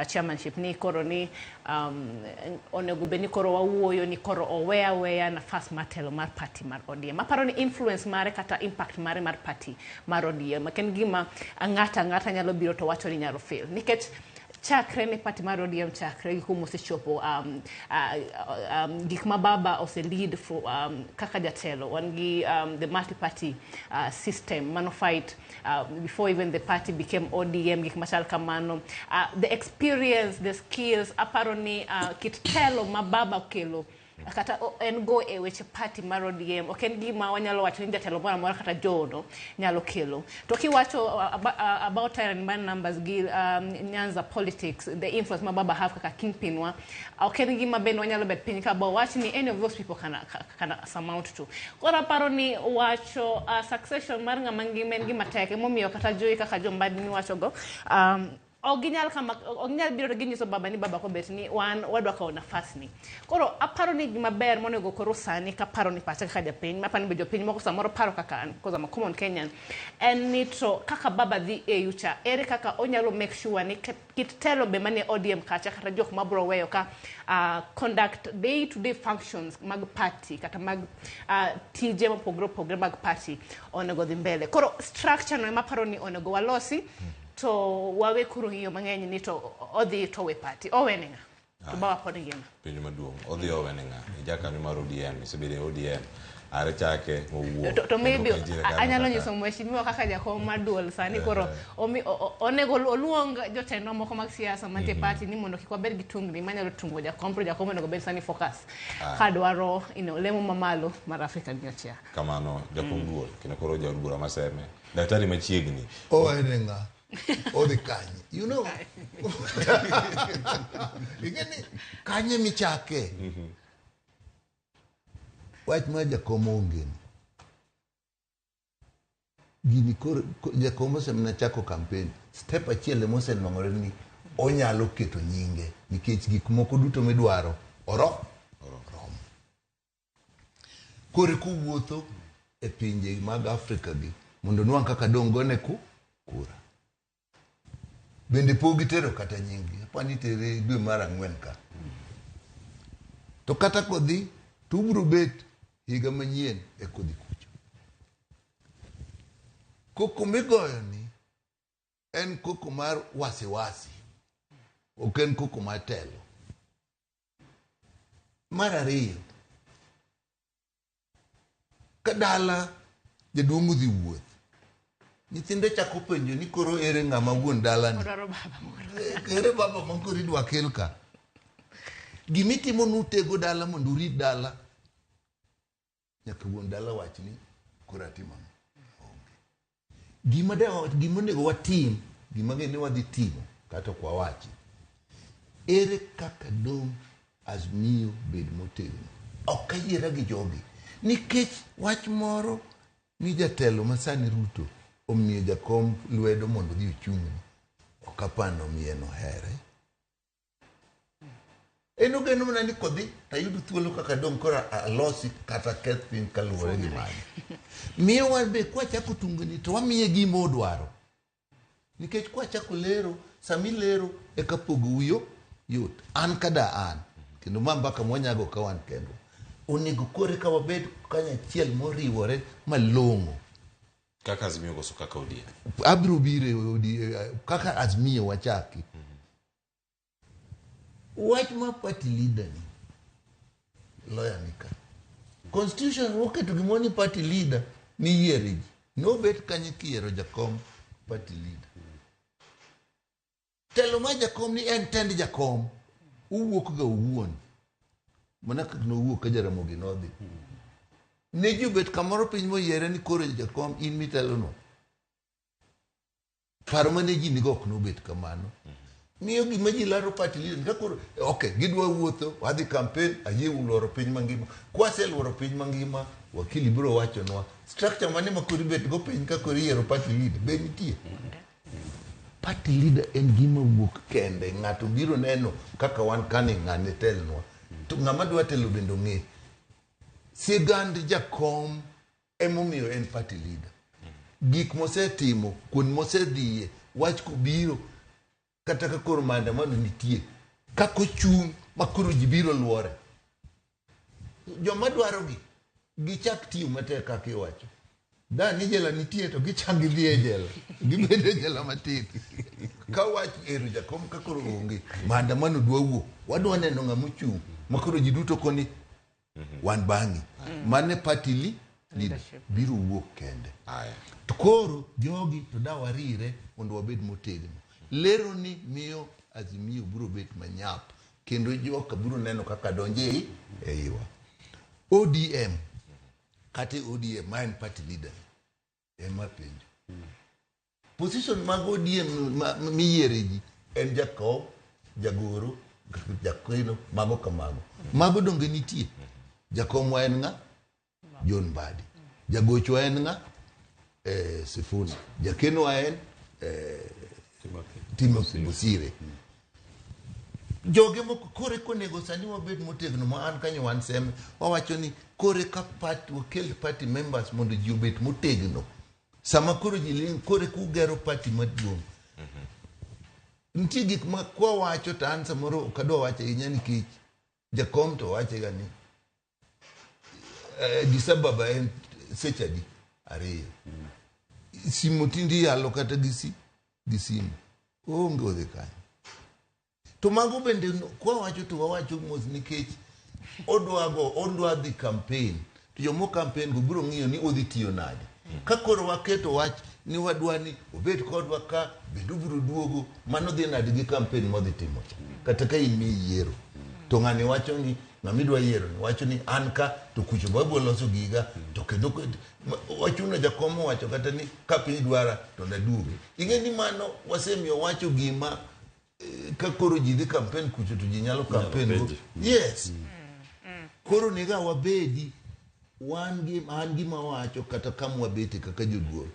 chairmanship ni koro ni onego bed ni koro wawuoyo ni koro owe aweya nafas mar telo mar party mar ODM. Aparo ni influence mare kata impact mare mar party mar ODM ok en gima ng'ato ang'ata nyalo biro to wacho ni nyalo fail. Nikech chakre ne party mar ODM chakre gi kuma osechopo gik ma baba ose lead for, kaka jatelo wan gi the multi-party system mano fight before even the party became ODM gik machal kamano the experience, the skills aparo ni kit telo ma baba okelo kata en go e weche party mar ODM ok en gima wanyalo wacho ni jatelo moro amora kata joodo nyalo kelo. To kiwacho about tyranny mar numbers gi Nyanza politics, the influence ma baba have kaka kingpin wa, ok en gima bende wanyalo bet piny ka ba wach ni any of those people can surmount to. Koro aparo ni wacho succession mar ng'ama ngima en gima tek, emomiyo kata Joey kaka Jombadi miwacho go ok ginyal kama ok ginyal biro to ginyiso baba ni baba kobet ni wan wadwa kawo nafas ni. Koro aparo ni gima ber monego koro sani kaparo ni pacha kaka japiny, maparo ni be jopiny moko samoro paro kaka an, because I'm a common Kenyan, en ni to kaka baba dhi AU cha, ere kaka onyalo make sure ni kit telo be manie ODM kacha kata jok mabro weyo ka conduct day to day functions mag party kata mag tije mopogore opogore mag party onego dhi mbele. Koro structure no ema aparo ni onego walosi to wawe koro ng'iyo mang'eny ni to odhi to we party owene ng'a to baba pod ngima. Penjo maduong', odhi owene ng'a? Ijakanyo mar ODM, isebedo e ODM, are chake mowuok. To maybe anyalo nyiso mheshimiwa kaka jakom mar duol sani koro onego oluong jotendwa moko mag siasa mantie party ni mondo kik wabed gi tungni manyalo tungo jakom, to jakom onego bed sani focus kadwaro lemo mamalo mar African Union Chair. Kamano jakom duol kendo koro jaod bura maseme. Daktari machiegni. Owene ng'a? Odhi kanye? You know. Ing'e ni kanye michake? Wach mar jakom onge ni. Gini koro jakom osemana chako campaign. Step achiel ema osenwang'ore ni onyalo keto nyinge nikech gik moko duto midwaro oromo. Koro kowuotho e pinje mag Afrika gi mondo onwang' kaka dong' gone kura. Bende pok gitero kata nying-gi, apani itere dwe mar 4 ka. To kata kodhi to ubiro bet higa manyien e kodhi kucho. Koko migoyo ni en koko mar wasiwasi, ok en koko mar telo. Mar ariyo, ka dala jaduong' odhi wuoth, nyithinde chako penjo ni koro ere ng'ama wuon dala ni? Odwaro baba moro. Ere baba ma koro idwa kel ka? Gimitimo nutego dala mondo urit dala. Nyaka wuon dala wach ni koro atimo ang'o? Onge. Gima onego watim, gima ng'e ni wadhi timo, kata ok wawachi. Ere kaka dong' Azimio bed motegno? Ok ayiera gi jogi. Nikech wach moro ni jatelo masani Ruto omiyo jakom lwedo mondo odhi ochung'ne. Ok apar ni omiye nohere. En ogeno mana ni kodhi tayud thuolo kaka dong' koro alosi kata keth piny kaluwore gi mano. Miyo wan be kwachako tungni to wamiye gima odwaro. Nikech kwachako lero, sami lero eka pogo wiyo yot. An kada an, kendo ma mbaka mwanyago ka wan kendwa. Onego kore ka wabed kanyachiel moriwore malong'o. Kaka Azimio koso kaka ODM? Abiro biro e ODM, kaka Azimio wachaki. Wach ma party leader ni lawyer ni ka. Constitution oketo gimoro ni party leader niyiere ji. Nobet kanyo kiyiero jakom party leader. Telo mar jakom ni en tend jakom. Uwuok ga owuon. Mana kaka nowuok ka Jaramogi nodhi. Ne ji obet kamoro piny moyiere ni koro jakom in mitelonwa. Paro mane ji nigo ok nobet kamano. Miyo gima ji laro party leader ka koro ok gidwa wuotho wadhi campaign ayie luoro piny mangima. Kwaseluoro piny mangima wakili biro wachonwa structure mane ma koro ibet go piny ka koro iyiero party leader be nitie. Party leader en gima wuok kende ng'ato biro neno kaka wan kane ng'ane telnwa to ng'ama dwa telo bende ong'e sigand jakom emomiyo en party leader gik mosetimo kuond mosedhiye wach kobiro kata ka koro maandamano nitie kaka ochung' ma koro ji biro luore joma dwarogi gichak tiyo matek kaka iwacho da ni jela nitie to gichak gidhi e jela gibed e jela matin ka wach ero jakom ka koro onge maandamano dwa wuok wadwa neno ng'ama ochung' ma koro ji duto koni wan bang'i mane party leader biro wuok kende to koro jogi to da warire mondo wabed motegno lero ni miyo Azimio biro bet manyap kendo joka biro neno kaka donje e iwa ODM kata ODM ma en party leader ema penjo position mag ODM miyiere ji en jakom jagoro jakeno mago kamago mago donge nitie jakomwa en ng'a John Mbadi jagochwa en ng'a Sifuna jakenowa en Timothy Bosire joge moko kore konego sani wabed motegno ma an kanyo wan seme wawacho ni kore ka party wakel party members mondo ji obed motegno sama koro ji ling kore kugero party maduong' nitie gik ma kwawacho to an samoro ok adwa wacho ahinya nikech jakom to wachega ni Addis Ababa en seche adi ariyo simu tinde iyalo kata gi gi simu onge odhi kanyo to mago bende kwawacho to wawacho mos nikech odwa dhi campaign to jomo campaign go biro ng'iyo ni odhi tiyo nade ka koro waketo wach ni wadwa ni obed kodwa ka bende obiro duogo mano dhi nade gi campaign modhi timo cha kata ka in miyiero to ng'ani wacho ni ng'ama idwa yiero ni wacho ni an ka to kucho babiro loso giga to kendo wachuno jakom owacho kata ni ka piny dwara to naduogi ing'e ni mano wasemiyo wacho gima ka koro ji dhi campaign kucho to ji nyalo campaign go yes koro nega wabedi wan gi an gima wacho kata kama wabete kaka joduol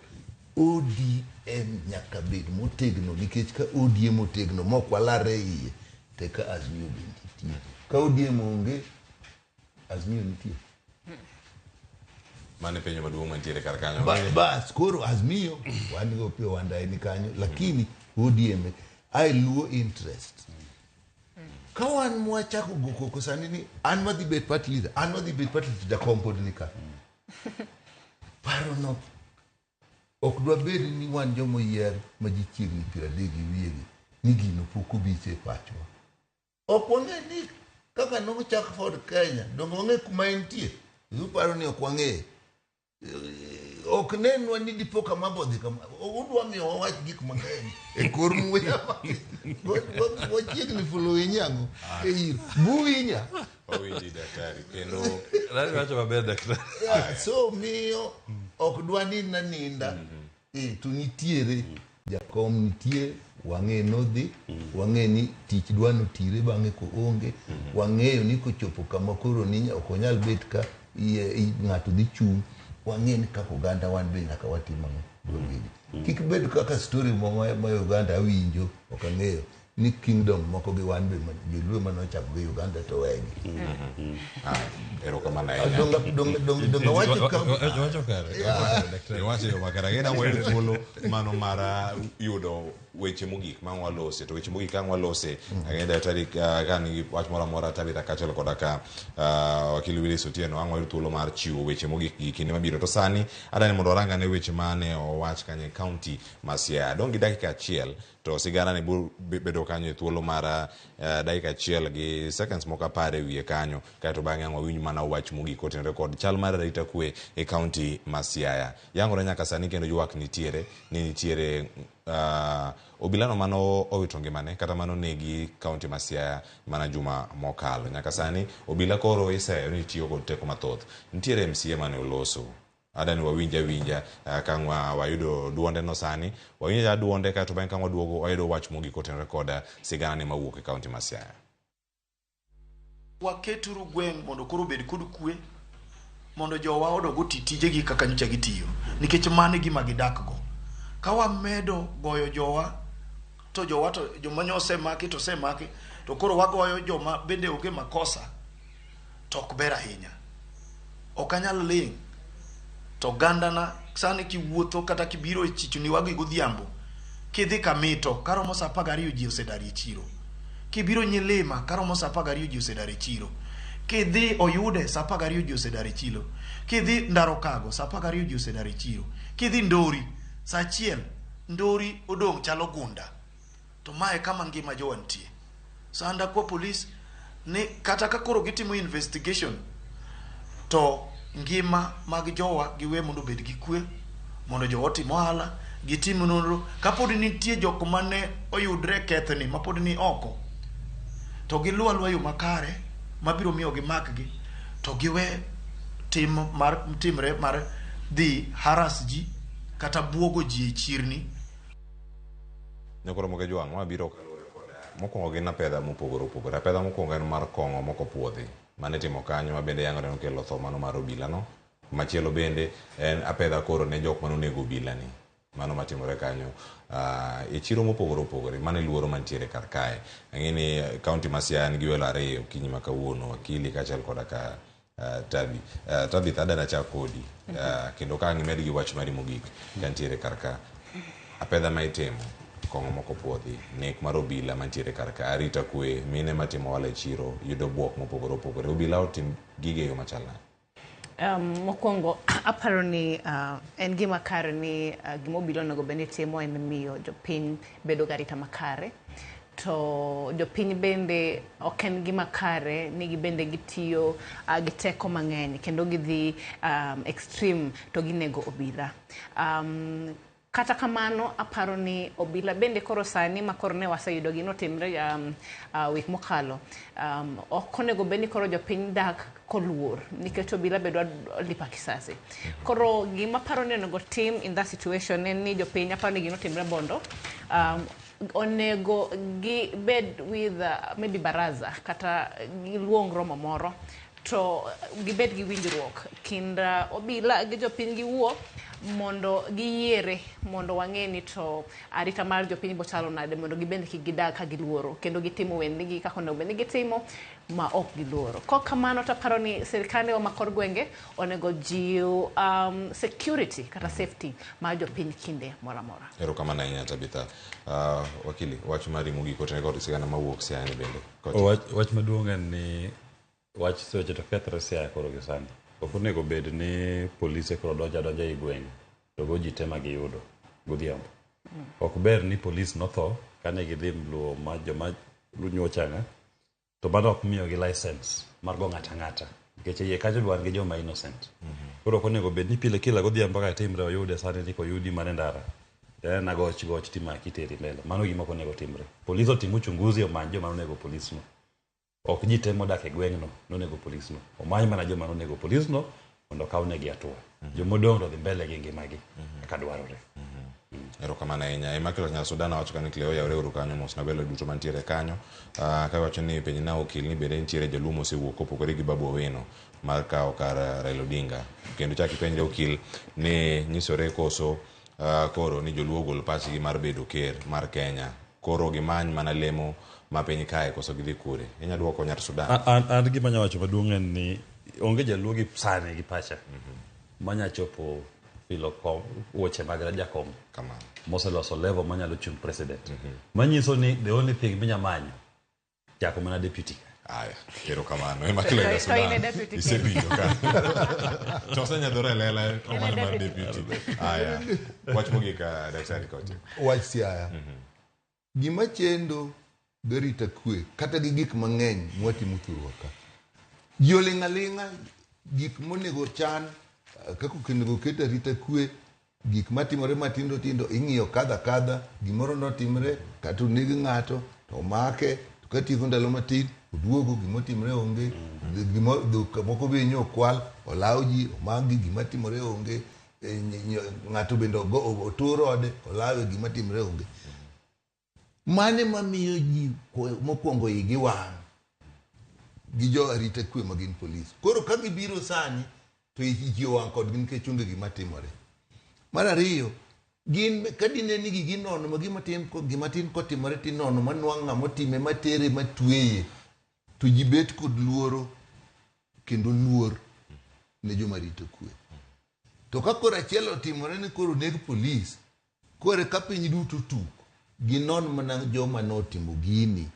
ODM nyaka bed motegno nikech ka ODM otegno mok walarre iye te ka Azimio bende nitie ka ODM onge Azimio nitie Mano e penjo maduong' mantiere kar kanyo. Bas koro Azimio wan go Opiyo Wandayi ni kanyo lakini ODM ai luo interest ka wan mwachako go koko sani ni an madhi bet party leader an madhi bet party leader jakom pod ni ka paro no ok dwa bed ni wan jomoyier ma ji chiegni 30 gi wiyegi ni gino pok obiche e pachwa ok wang'e ni kaka nochak Ford Kenya donge wang'e kuma entie uparo ni ok wang'eye ok nenwa ni dipo kama bodhi kama udwa miyo wawach gik mang'eny e kor muya wachiegni fulo winyango e iro buwinya Owinji daktari kendo wacho maber daktari. Yeah, so miyo ok dwa ninda ninda to nitiere jakom nitie wang'e nodhi wang'e ni tich dwa notire bang'e ko onge wang'eyo ni kochopo kama koro ni ok onyal bet ka ng'ato dhi chung' wang'e ni kaka oganda wan be nyaka watim ang'o wabedi kik bed kaka story ma Uganda awinjo ok ang'eyo ni kingdom moko gi wan be joluo manochako gi Uganda to wegi erokamano ahinya. Donga wacho wacho kare. Iwacho yo makare. Agena wayud thuolo mano mar yudo weche mogik ma walose to weche mogik ka walose ang'e daktari ka nigi wach moro amora Tabitha kaachiel koda ka wakili Willis Otieno ang' wayud thuolo mar chiwo weche mogik gi kinde mabiro to sani adani mondo warang ane weche mane owach kanyo e kaunti ma Siaya dong' gi dakika achiel to sigana ni biro bedo kanyo e thuolo mar dakika achiel gi seconds moko 10 e wiye kanyo kaeto bang'e ang' wawinj mana wach mogik kotenore kod chal mar arita kwe e kaunti ma Siaya yangore nyaka sani kendo ywak nitiere ni nitiere obilano mano owito ngimane kata mano negi kaunti ma Siaya mana juma mokalo. Nyaka sani obila koro iseyo ni tiyo kod teko mathoth. Nitiere MCA mane oloso. Adani wawinja winja ka wayudo duonde no sani. Wawinja duonde kaeto bang'e ka waduogo wayudo wach mogik kotenore kod sigana ni mawuok e kaunti ma Siaya. Waketuru gweng' mondo koro obed kod kwe, mondo jowa odog oti tijegi kaka nyocha gitiyo, nikech mano e gima gidak go. Ka wamedo goyo jowa, to jowa to joma nyo osemaki to osemaki, to koro wagoyo joma bende onge makosa, to ok ber ahinya. Ok anyal ling' to ogandana sani kiwuotho kata kibiro e chichni wagi godhiambo, kidhi Kamito karomo saa 12 ji osedar e chiro. Kibiro Nyilima karomo saa 12 ji osedar e chiro. Kidhi Oyude saa 12 ji osedar e chiro. Kidhi Ndarokago saa 12 ji osedar e chiro. Kidhi Ndori saa 1 Ndori odong' chalo gunda. To mae kama ngima jowa nitie. Sanda kwa polis ni kata ka koro gitimo investigation to ngima mag jowa giwe mondo obed gi kwe, mondo jowa otim ohala, gitim nonro. Kapod nitie jok mane oyudre kethni mapod ni oko, to giluw aluwa yo makare mabiro miyo gimakgi, to giwe tim mar timre mar dhi harass ji kata buogo ji e chirni. Nyakoro moke jwang' wabiro mokwongo gin apedha mopogore opogore. Apedha mokwongo en mar kong'o moko puodhi mane itimo kanyo ma bende yangore nokelo tho mano mar obila no. Machielo bende en apedha koro ne jok mane onego obila ni. Mano matimore kanyo e chiro mopogore opogore. Mano e luoro mantiere kar kae. Ang'e ni kaunti ma Siaya nigi welo ariyo okinyi ma kawuono, wakili kaachiel koda ka Tabi. Tabitha, adwa nachak kodi. Kendo ka ang' imed gi wach mari mogik kantiere kar ka. Apedha ma itimo, kong'o moko puodhi, nek mar obila mantiere kar ka, arita kwe, mine matimo ohala e chiro yudo buok mopogore opogore. Obila otim gige e yo machal nade? Mokwongo aparo ni en gima kare ni gima obila onego bed ni timo en miyo jopiny bedo gi arita makare. To jopiny bende ok en gima kare ni gibende gitiyo gi teko mang'eny kendo gidhi extreme to ginego obila. Kata kamano aparo ni obila bende koro sani ma koro ne waseyudo gino timre wik mokalo, ok onego bed ni koro jopiny dak koluor nikech obila be dwa lipa kisasi. Koro gima aparo ni onego tim in that situation en ni jopiny aparo ni gino timre Bondo, onego gibed with maybe baraza kata giluong romo moro to gibed gi winjruok kind obila gi jopiny giwuo mondo giyiere mondo wang'e ni to arita mar jopiny bochalo nade mondo gibed kik gidag ka giluoro kendo gitimo wendegi kaka onego bed ni gitimo ma ok giluoro. Kok kamano to aparo ni sirkande wa ma kor gwenge onego jiw security kata safety mar jopiny kinde moro amora. Erokamano ahinya Tabitha. Wakili, wach mari mogik kotenore kod sigana mawuok Siaya ni bende. Wach maduong' en ni wach weche to kethre Siaya koro gi sani. Ok onego bed ni polise koro donjo adonja ei gweng' to go ji te ma giyudo godhiambo. Ok ber ni polis notho kane gidhi luwo ma joma lunyuo changa, to mano ok miyogi license mar go ng'ato ang'ata nikech iye kacho be wan gi joma innocent. Koro ok onego bed ni pile kila godhiambo kaka timre oyude sani ni koyudi mana e ndara en agoch goch timaki teri mbele. Mano gima ok onego timre. Polis otim uchunguzi omany joma nonego polisno. Ok ji te modak e gweng'no nonego polisno. Omany mana joma nonego polisno mondo okawnegi hatua. Jomodong' to dhi mbele gi ngimagi kaka dwarore. Erokamano ahinya. Immaculate Nyasudan wacho kanyo Cleo oyawre uru kanyo mos na welo duto mantiere kanyo. Kawacho ni penj na okil ni bende nitiere joluo mosewuok kopogore gi Babu Owino mar kawo kar Raila Odinga. Kendo chak ipenjre okil ni nyisore koso koro ni joluo ogol pachgi mar bedo ker mar Kenya. Koro gimany mana lemo ma piny kae koso gidhi kure. Inya duoko Nyar Sudan. An gima anya wacho maduong' en ni onge jaluo gi sani gi pacha manya chopo filo kom wuoche mag jakom moseloso level manyalo chung president. Manyiso ni the only thing minya manyo chako mana deputy. Aya, erokamano. Ema kilo ida To in e Sudan. deputy Isewinjo ka. To osenyadhore e lela omano mar deputy. Aya. Wach mogik Daktari Koche. Wach Siaya. Gima chendo garita kwe kata gi gik mang'eny mwatimo thurwa ka. Ji oling' aling'a gik monego chan kaka onego ket arita kwe gik matimore matindo tindo ing'iyo kadha kadha gimoro notimre kata oneg ng'ato to omake to katieko ndalo matin oduogo gimotimre onge dhok moko be nyo okwal olaw ji omakgi gimatimore onge ng'ato bende otur ode olawe gimatimre onge. Mane mamiyo ji mokwongo igi wang' gi jo arita kwe ma gin polis. Koro ka gibiro sani to ji owang' kodgi nikech onge gima timore. Mar ariyo, gin ka dine ni ginono ma gima tin kotimore tinono manwang' ng'ama otime matere matweye to ji bet kod luoro kendo luor ne joma rito kwe. To ka koro achiel otimore ni koro oneg polis, koro ka piny duto tuk, ginon mana joma notimo gini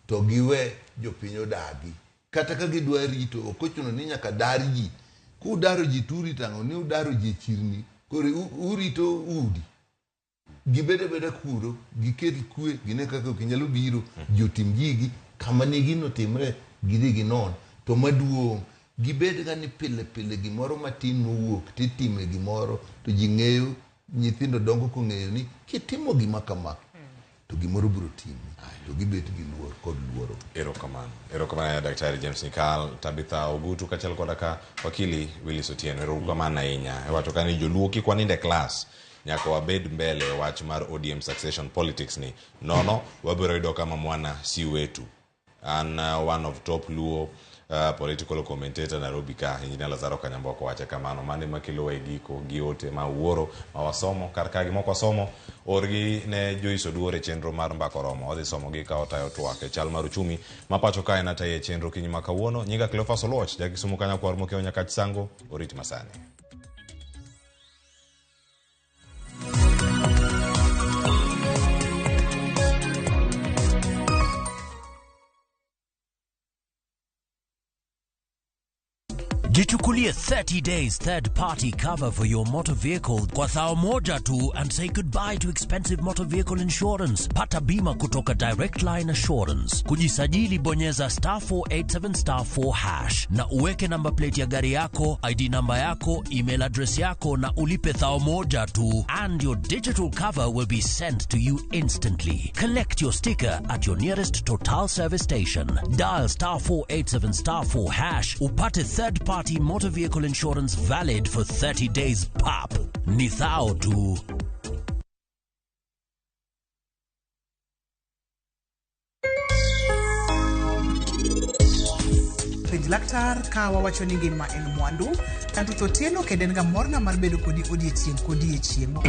to giwe jopiny odagi. Kata ka gidwa rito, ok ochuno ni nyaka dar ji. Kudaro ji to urito ang'o? Ni udaro ji e chirni, koro urito udi. Gibed abeda kuro, gikel kwe, gine kaka ok nyalo biro, ji otim gigi, kama ne gino timre, gidhi ginon. To maduong', gibed ga ni pile pile gimoro matin mowuok, titime gimoro, to ji ng'eyo, nyithindo dongo kong'eyo ni kitimo gima kama, to gimoro biro timi, to gibet gi luor kod luoro. Erokamano. Erokamano Daktari James Nyikal, Tabitha Ogutu kaachiel koda ka wakili Willis Otieno. Erokamano ahinya. Iwacho ka ni joluo kik wanind e klas, nyaka wabed mbele wach mar ODM succession politics ni. Nono, wabiro yudo kama mwana si wetu. An one of top Luo political commentator Nairobi ka, Engineer Lazaro Kanyamboko wache kamano. Mane makelo e giko gi ote ma wuoro ma wasomo kar ka gimoko wasomo orgi ne Joyce Oduor e chenro mar Mbaka Oromo. Odhi somo gi ka otayo twak e chal mar uchumi ma pacho kae nataye e chenro kinyi ma kawuono. Nyinga Cleophas Oluoch, ja Kisumu Kanyakwar Mokeo Nyakach Sango, orit masani. Jichukulie 30 days third party cover for your motor vehicle kwa thao moja tu and say goodbye to expensive motor vehicle insurance. Pata bima kutoka Direct Line Assurance. Kujisajili bonyeza star 487 star 4 hash na uweke number plate ya gari yako, ID namba yako, email address yako na ulipe thao moja tu and your digital cover will be sent to you instantly. Collect your sticker at your nearest Total service station. Dial star 487 star 4 hash upate third party motor vehicle insurance valid for 30 days pap. Ni thao tu. Penj laktar ka wawacho ni ngima en mwandu. An Ruth Otieno kendo en ga morna mar bedo kodi odiechieng' kodiechieng'.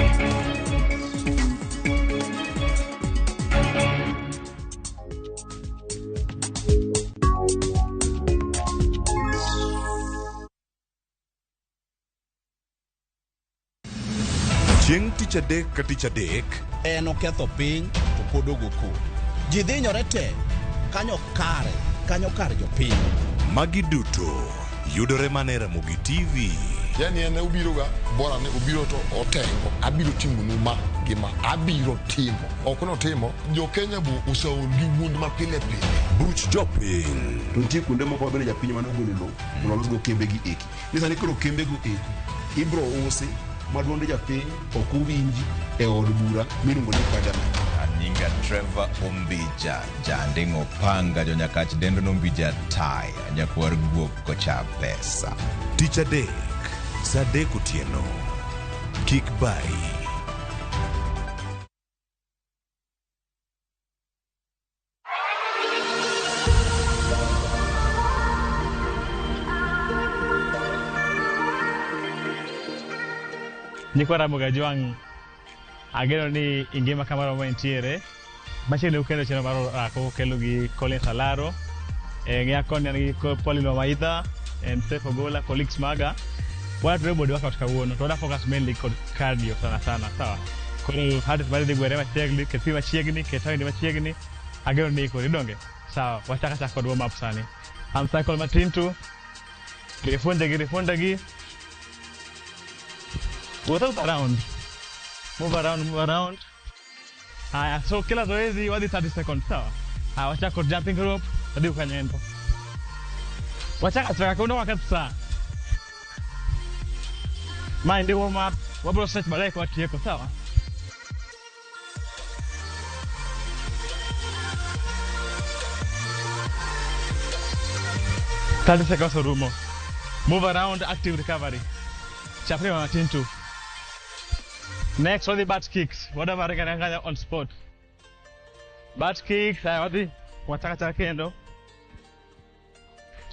Chieng' tich adek ka tich adek en oketho piny to pod ogo koko. Ji dhinyore te kanyo kare, kanyo kar jopiny. Magi duto yudore mana e Ramogi TV. Yani en obiro ga bora ni obiro to otengo abiro timonu ma gi ma abiro timo ok notimo jo Kenya bo oseol gi wuond ma pile pile. Buch jopiny. To nitie kuonde moko ma bende japiny mane ogolo lowo mondo olosgo kembe gi eki. Ni sani koro kembe go eki ibro usi ma duond japiny ok owinji e od bura miluongo ni parliament. Anyinga Trevor Ombija, janding'o panga jonyakach dendo nombija taya, nyakwar guok kocha pesa. Tich adek, saa adek otieno. Kik bayi. Nyikwa Ramogi Ajwang', ageno ni ingima kamoro ma intiere. Machiegni ukendo chenro mar orako kelo gi Collins Alaro. Ng'iya koni an gi Pauline Wamaitha and Seth Ogola, colleagues maga. Wadwa body workout kawuono to wadwa focus mainly kod cardio sana sana, sawa? Koro heart rate mari dhi gwere machiegni, ket pi machiegni, ket tawni machiegni. Ageno ni ikori donge? Sawa, wachak achak kod warm up sani. Arm cycle matin tu. Rifunde gi. Wuotho around. Move around, move around. Haya, so kila zoezi wadhi 30 seconds, sawa? Haya, wachak kod jumping rope, wadhi ukanyendo. Wachak achaka kuno wakati saa. Mind warm up, wabro stretch baadaye kwa tieko, sawa? Seconds orumo. Move around, active recovery. Chapre matin tu. Next, wadhi butt kicks. Wadwa ringa on spot. Butt kicks, haya wadhi wachaka chaka kendo.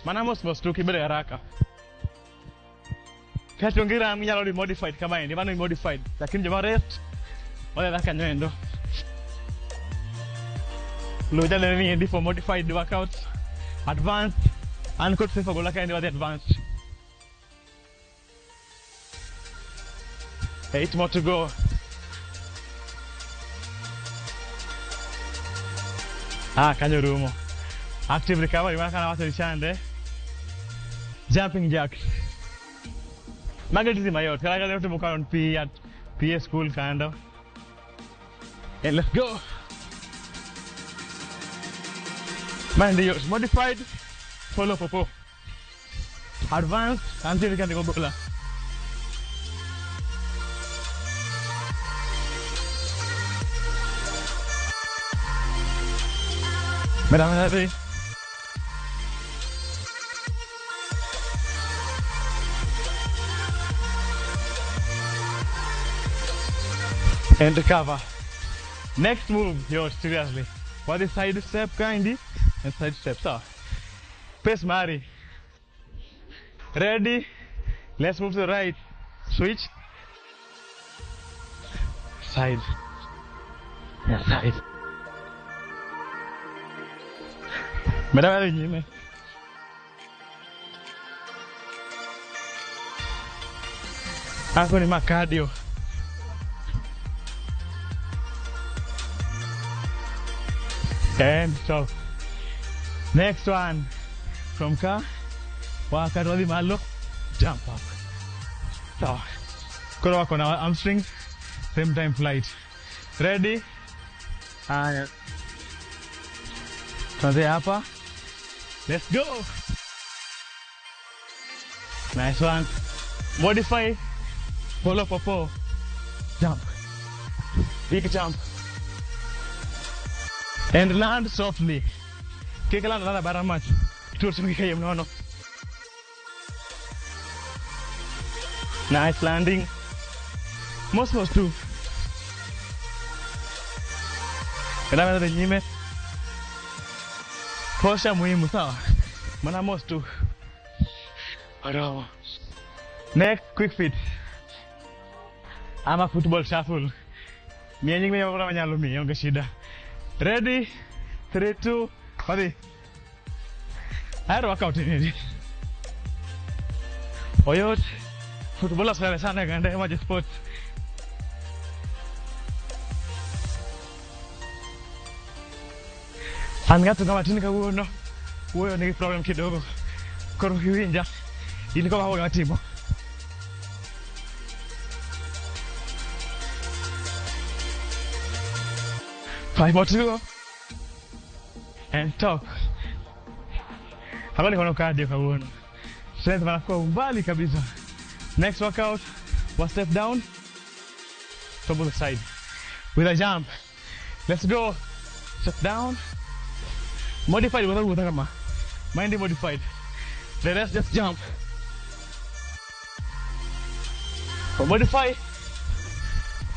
Mana mos mos tu kibede haraka. Kato ngira minyalo di modified kama endi, mano modified. Lakini joma rest wadhi dhaka nyoendo. Luja ni endi for modified workouts. Advanced. An kod safe gola kaendi wadhi advanced. 8 more to go. Ah, kanyo rumo. Active recovery, mana kana wacho chande. Jumping jacks. Mago tizi mayot. Kala kala timo ka on P at PA school kind of. And let's go. Man, the modified. Follow popo. Advanced until you can go bola. Mera. And recover. Next move, yo, seriously. What is side step kindy and side step, so. Pace mari. Ready? Let's move to the right. Switch. Side. Yeah, side. Mera nyime. Ako ni ma cardio. And stop. Next one. From car, wakati wadhi malo, jump up. Sawa. Koro wako na hamstrings, same time flight. Ready? Haya. Tuanze hapa. Let's go. Nice one. Modify. Follow popo. Jump. Big jump. And land softly. Kik land land bara much. No. Nice landing. Most was two. Posture muhimu sawa. Mana most two. Next, quick feet. I'm a football shuffle. Ready? 3, 2, 1. I had a workout in it. Oyot, footballers were sana ganda ma sports. An ng'ato kama tin kawuono wuoyo nigi problem kidogo. Koro kiwinja in kama waga timo. Five more to go. And top. Habari kono cardio kawuono. Strength wanakuwa umbali kabisa. Next workout, one step down, top of the side. With a jump. Let's go. Step down. Modified without kama. Mind modified. The rest just jump. For modify,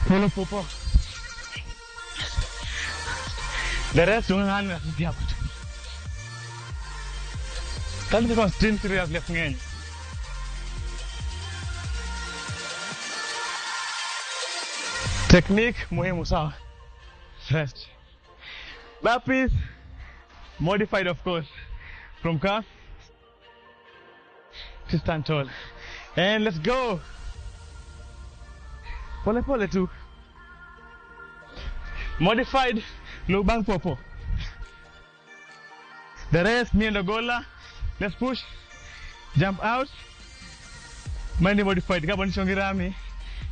follow popo. The rest don't have to. Tani kwa steam seriously ng'eny. Technique muhimu sawa. Rest. Burpees modified of course. From calf to stand tall. And let's go. Pole pole tu. Modified Lubang Popo. The rest, me and Ogola. Let's push. Jump out. Many modified. Gabon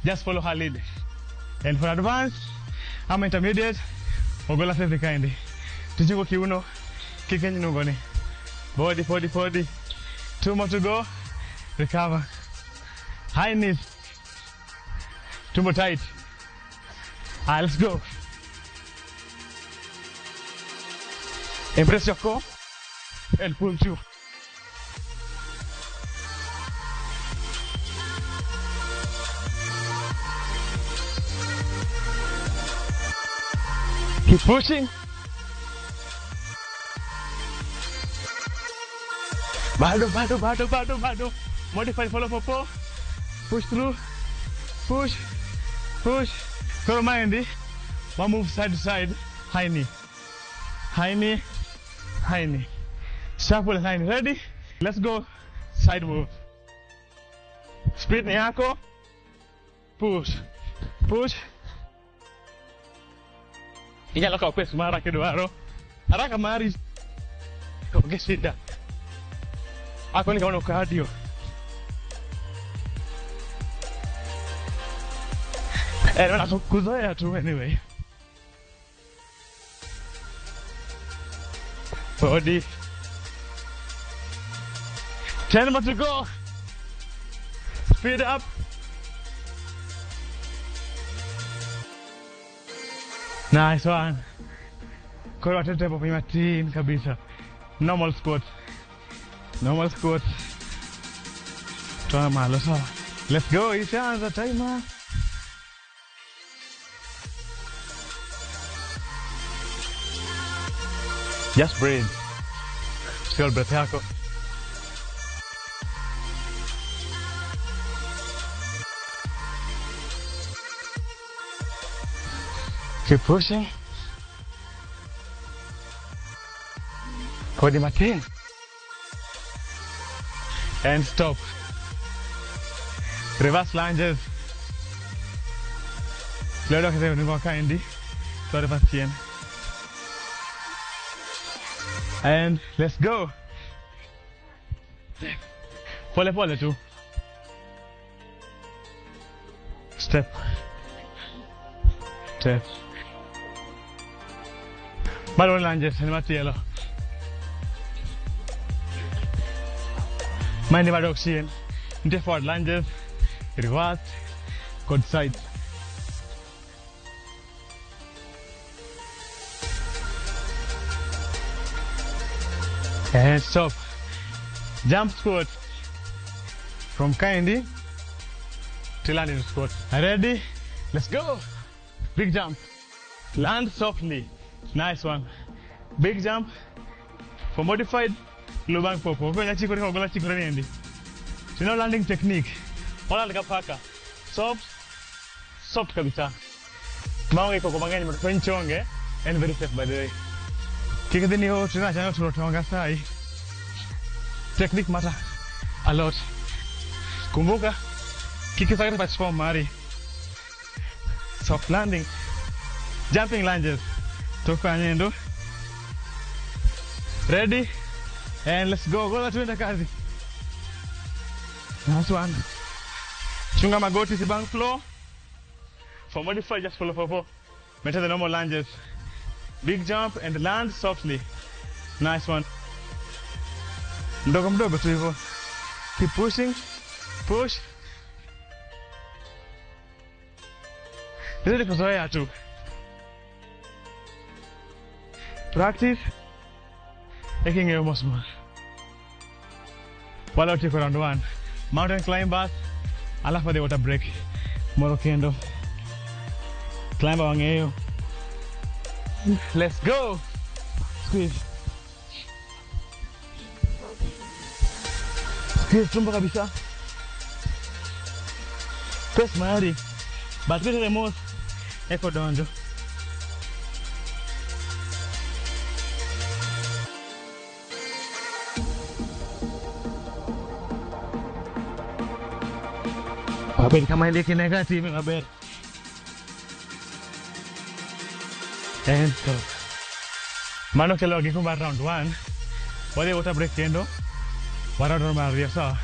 Just follow her lead. And for advanced, I'm intermediate. Ogola says the kind. Tichungo kiuno. Kikenyi nungoni. Body, body, body. 2 more to go. Recover. High knees. Tumbo tight. Alright, let's go. Embrace your core and pull through. Keep pushing. Bado, bado, bado, bado, bado. Modify, follow, popo. Push through. Push. Push. Koro maendi. One move side to side. High knee. High knee. High knee. Shuffle high knee. Ready? Let's go. Side move. Speed ni yako. Push. Push. Inyalo kawo pes mara kidwaro. Haraka mari. Onge shida. Ako ni kama cardio. Eh, na kuzoea tu anyway. Body. 10 more to go. Speed up. Nice one. Koro watete hapo matin kabisa. Normal squat. Normal squat. Toa malo sawa. Let's go. Ishaanza timer. Just breathe. Still breath yako. Keep pushing. Podi matin. And stop. Reverse lunges. Leo kasi niko kaindi. So reverse chien. And let's go. Pole pole tu. Step. Step. Bado lunges ni matielo. Mind bado chien. Nte forward lunges. Reverse. Good side. And stop. Jump squat. From Kaindi to landing squat. Ready? Let's go. Big jump. Land softly. Nice one. Big jump. For modified, Lubang Popo. You know landing technique. Ola likapaka. Soft. Soft kabisa. Maonge koko mangeni mtuenchonge. And very safe by the way. Kikidhini ho tunachanga tunatonga sai. Technique matter a lot. Kumbuka kiki sacrifice form mari. Soft landing. Jumping lunges. Toka nyendo. Ready? And let's go. Go tuende kazi. Nice one. Chunga magoti si bank floor. For modified, just follow for. Maintain the normal lunges. Big jump and land softly. Nice one. Mdogo mdogo tu hivyo. Keep pushing. Push. Zidi kuzoea tu. Practice. Taking a mos mos. Wala utiko round 1. Mountain climbers. Alafu the water break. Moro kendo. Climber wangeyo. Let's go. Squeeze. Squeeze tumbo kabisa. Press mahali. But with the most eko donjo. Maber kama ile kinega time maber. And go. Mano kelo giko mar round 1. Wadhi water break kendo. Wa round mar ariyo sawa.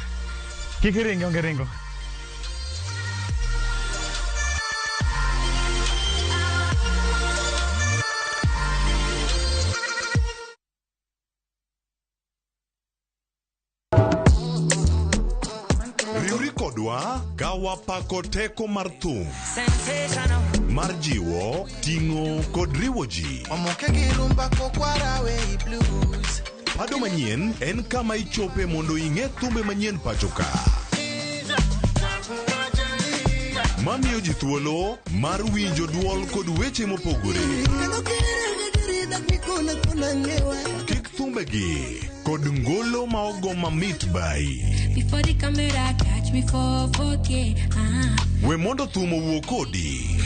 Kik iringi, onge ringo. Riwri kodwa ka wapako teko mar thum mar jiwo, ting'o kod riwo ji. Omoke gi rumba kokwara we blues. Pado manyien en kama ichope mondo ing'e thumbe manyien pacho ka. Mamiyo ji thuolo mar winjo duol kod weche mopogore. Kik thumbegi kod ngolo ma ogo mamit bai. Before the camera catch me for 4K. We mondo thum owuo kodi.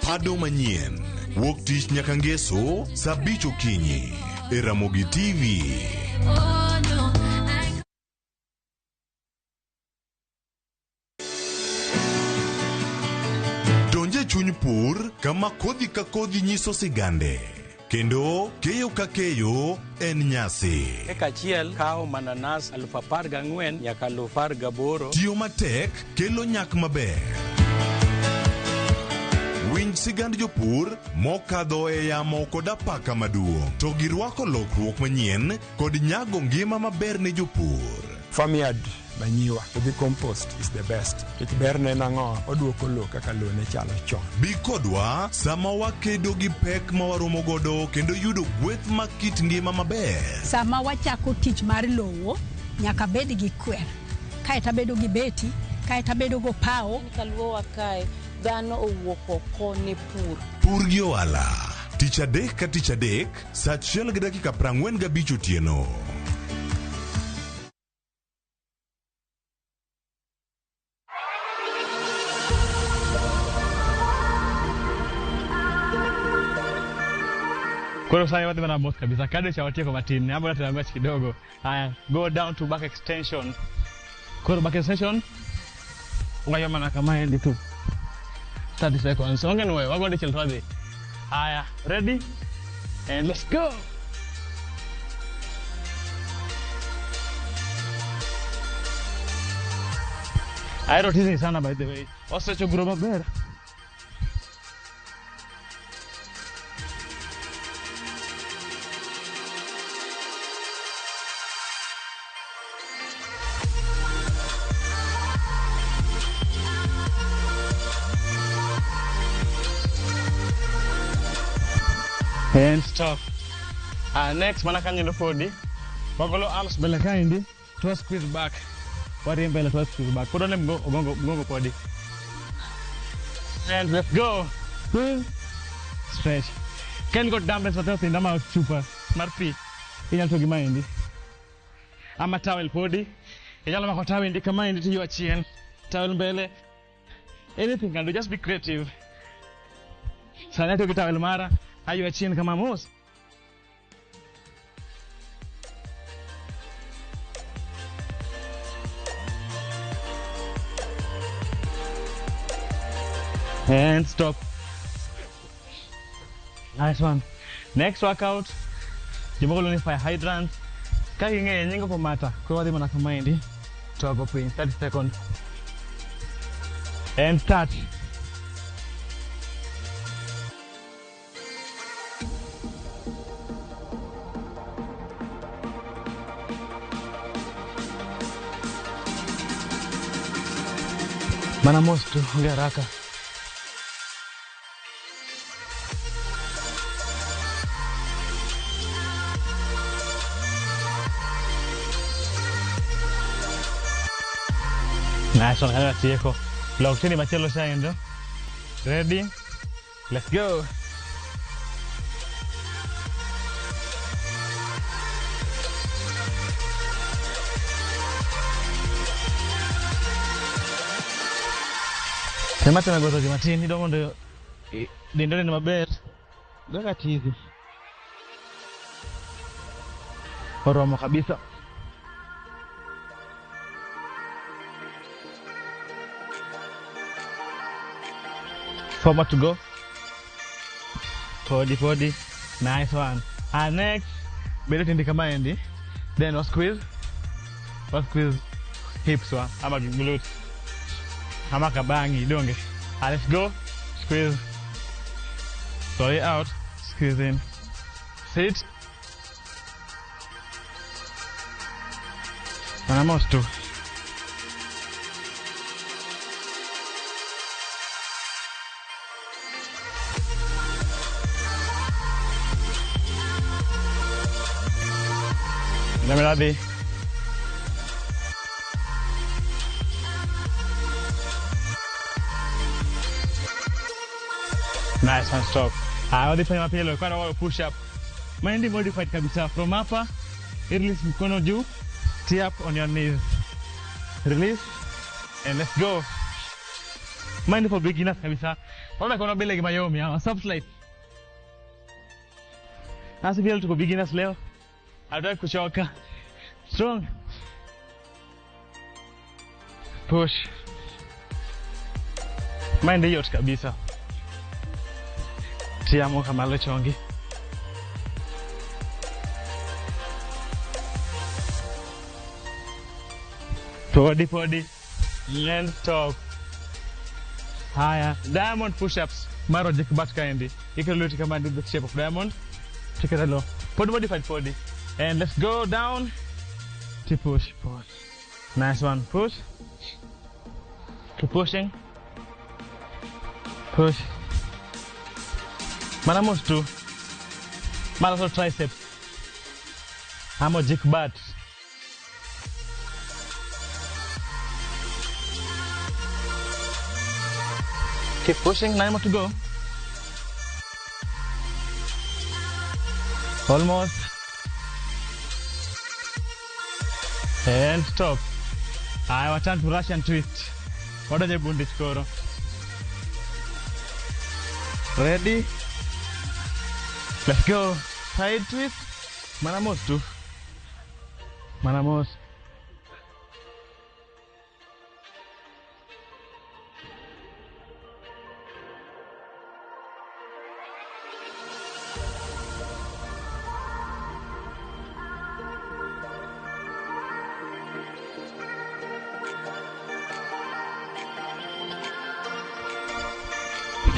Pado manyien wuok tich nyaka ngeso saa 5 okinyi e Ramogi TV. Oh no, I Donje chuny pur kama kodhi ka kodhi nyiso sigande kendo keyo ka keyo en nyasi. Eka achiel kawo mananas 14,000 nyaka 18,000. Tiyo matek kelo nyak maber. Winj sigand jopur mokadho e yamo kod apaka maduong' to girwako lokruok manyien kod nyago ngima maber ne jopur. Farmyard manyiwa gi compost is the best. Nikech berne en ang'o? Oduoko lowo kaka lowo ne chalo chon. Bi kodwa sama wakedo gi pek ma waromo godo kendo yudo gweth mag kit ngima maber. Sama wachako tich mar lowo, nyaka bed gi kwer. Kaeto abedo gi beti, kaeto abedo go pawo. Kaluowa kae, dhano owuok oko ne pur. Pur gi ohala. Tich adek ka tich adek, saa 1:45 otieno. Koro sasa wadhi mana mos kabisa. Kado cha watieko matin. Hapo tuna match kidogo. Haya, go down to back extension. Koro back extension. Wayo mana kama endi tu. 30 seconds. Onge nwe, wago dichel twadhi. Haya, ready? And let's go. Ahero tijni sana by the way. Osecho grow maber. And stop. Next, mana kanyo podi. Wagolo arms mbele kaendi, to squeeze back. Wari mbele to squeeze back. Put on mgongo podi. And let's go. Stretch. Can go dumbbells mateo tindama chupa mar pi. Inyalo tiyo gi maendi. Ama towel podi. Inyalo mako towel ndi kama endi tiyo achien. Towel mbele. Anything can do, just be creative. Sani atiyo gi towel mara. Ayo achien kama mos. And stop. Nice one. Next workout, jomoko luongo ni fire hydrant. Ka ging'eyo nying ok omata, koro wadhi mana kama endi to wago piny 30 seconds. And start. Mana mos tu, onge haraka. Nice one, kanyo watieko. Lok chini machielo chaendo. Ready? Let's go. Tema tena gozo matin, idwa mondo dendi onen maber. Goga tizi. Oromo kabisa. 4 more to go. 40, 40. Nice one. And next, bedo tindi kama endi. Then squeeze. Squeeze hips wa ama glutes. Ama kabangi donge. And let's go. Squeeze. Slowly out. Squeeze in. Sit. And I'm out too. Let me. Nice one, stop. I already my pillow. Quite a push up. Mind modified kabisa. From hapa, release mkono juu, tee up on your knees. Release and let's go. Mind for beginners kabisa. Ona kono bele mayomi, soft light. Asi vile tuko beginners leo. Hataki kuchoka. Strong. Push. Mind hiyo kabisa. Tiamo kama lechongi. Podi podi. And stop. Haya, diamond push-ups. Maro jikbat kaendi. Ikiluti kama the shape of diamond. Take it low. Podi modified podi. And let's go down to push, push. Nice one, push. Keep pushing. Push. Manamos tu. Maraso triceps. Amo jikbat. Keep pushing, 9 more to go. Almost. And stop. I will turn to Russian twist. What does a bundi score? Ready? Let's go. Side twist. Manamos tu. Manamos.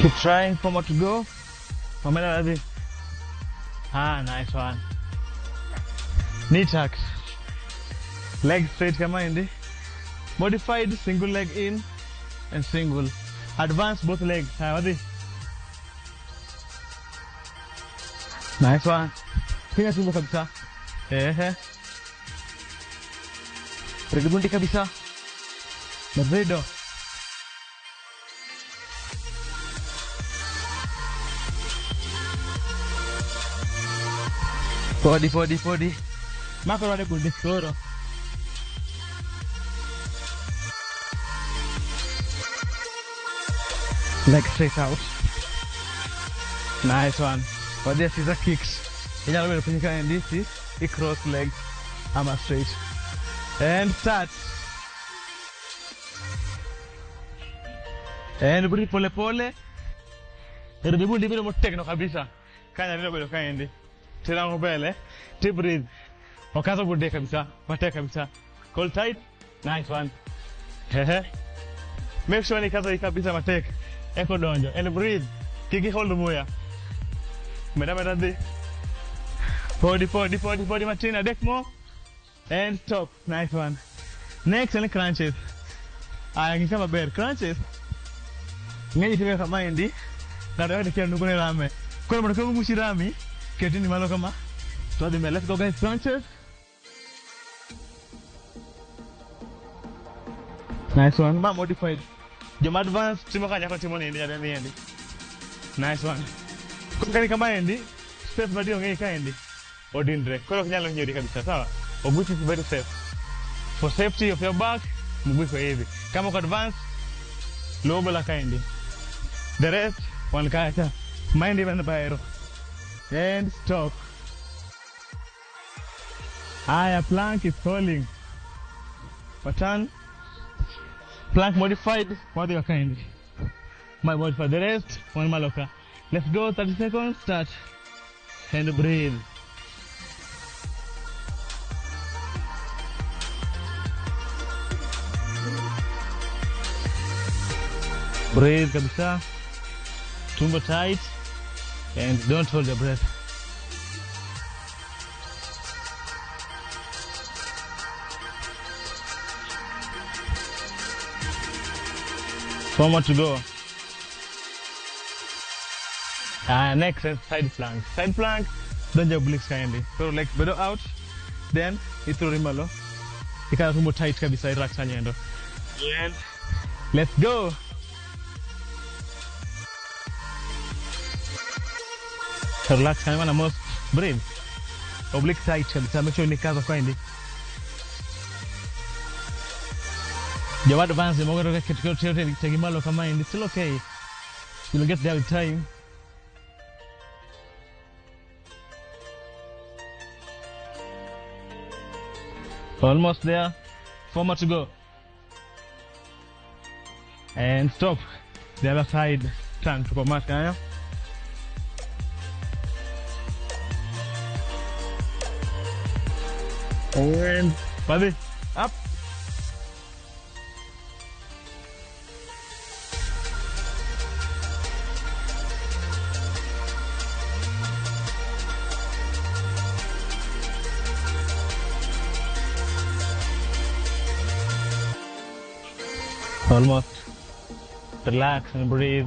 Keep trying, 4 more to go. Ah, nice one. Knee tucks. Leg straight kama indi. Modified single leg in and single. Advance both legs. Nice one. Pinga tumbo kabisa. Ehe. Regubundi kabisa. Madrido. Podi, podi, podi. Mako rade bundi soro. Leg straight out. Nice one. But this is a kicks. And this is a cross leg. I'm a straight. And start. And breathe pole pole. Rudi bilo motegno kabisa. Kanya nilo bilo kaendi. Tirango bele. Ti breathe. Okazo bude kabisa. Mate kabisa. Hold tight. Nice one. Hehe. Make sure ni kazo kabisa matek. Eko donjo. And breathe. Kiki hold muya. Meda meda di. Podi podi podi podi matina. Dek more. And stop. Nice one. Next and crunches. Aya ngikama bear crunches. Ngeji tiwe kama indi. Na ndio kia nukune rame. Kwa mwana kwa mushirami. Ketini malo kama. So the let's go guys, crunches. Nice one. Ma modified. Joma advance timo kanya kwa timo ni indi ya endi. Nice one. Kani kama endi step madio ngi kaendi. Odindre. Kwa kinyalo nyori kabisa sawa. Oguchi is very safe. For safety of your back, mguu iko hivi. Kama kwa advance lobo la kaendi. The rest one kacha. Mind even the And stop. Aya, plank is falling. Pattern. Plank modified. What your kind? My body for the rest, one maloka. Let's go, 30 seconds, start. And breathe. Breathe kabisa. Tumbo tight. And don't hold your breath. Four more to go. Next is side plank. Side plank, don't your obliques kindly. Throw legs below out, then you throw rimalo. Ikala tumbo tight kabisa, relax nyendo. And let's go. Relax kama most breathe. Oblique tight kabisa, make sure nikaza kindly. Your advance, you're going to take him kama it's still okay. You'll get there with time. Almost there. 4 more to go. And stop. The other side. Turn to come out. And buddy, up. Almost. Relax and breathe.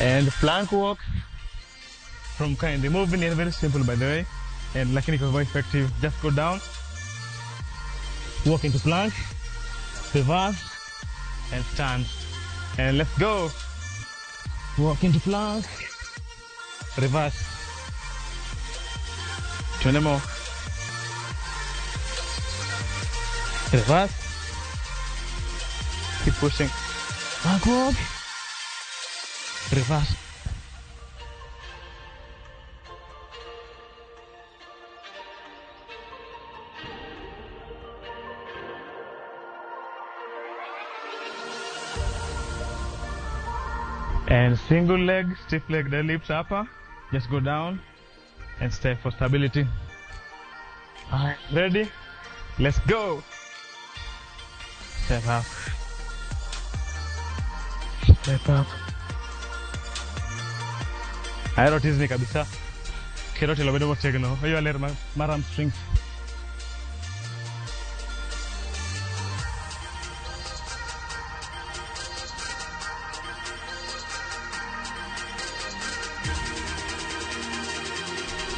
And plank walk from kind. The movement is very simple, by the way, and luckily it was very effective. Just go down, walk into plank, reverse, and stand. And let's go. Walk into plank, reverse. 20 more. Reverse. Keep pushing. Plank walk. Reverse. And single leg, stiff leg, deadlifts upper. Just go down and stay for stability. All right, ready? Let's go. Step up. Step up. Ahero tizni kabisa. Kero telo bedo motegno. Oyo ler mar hamstrings.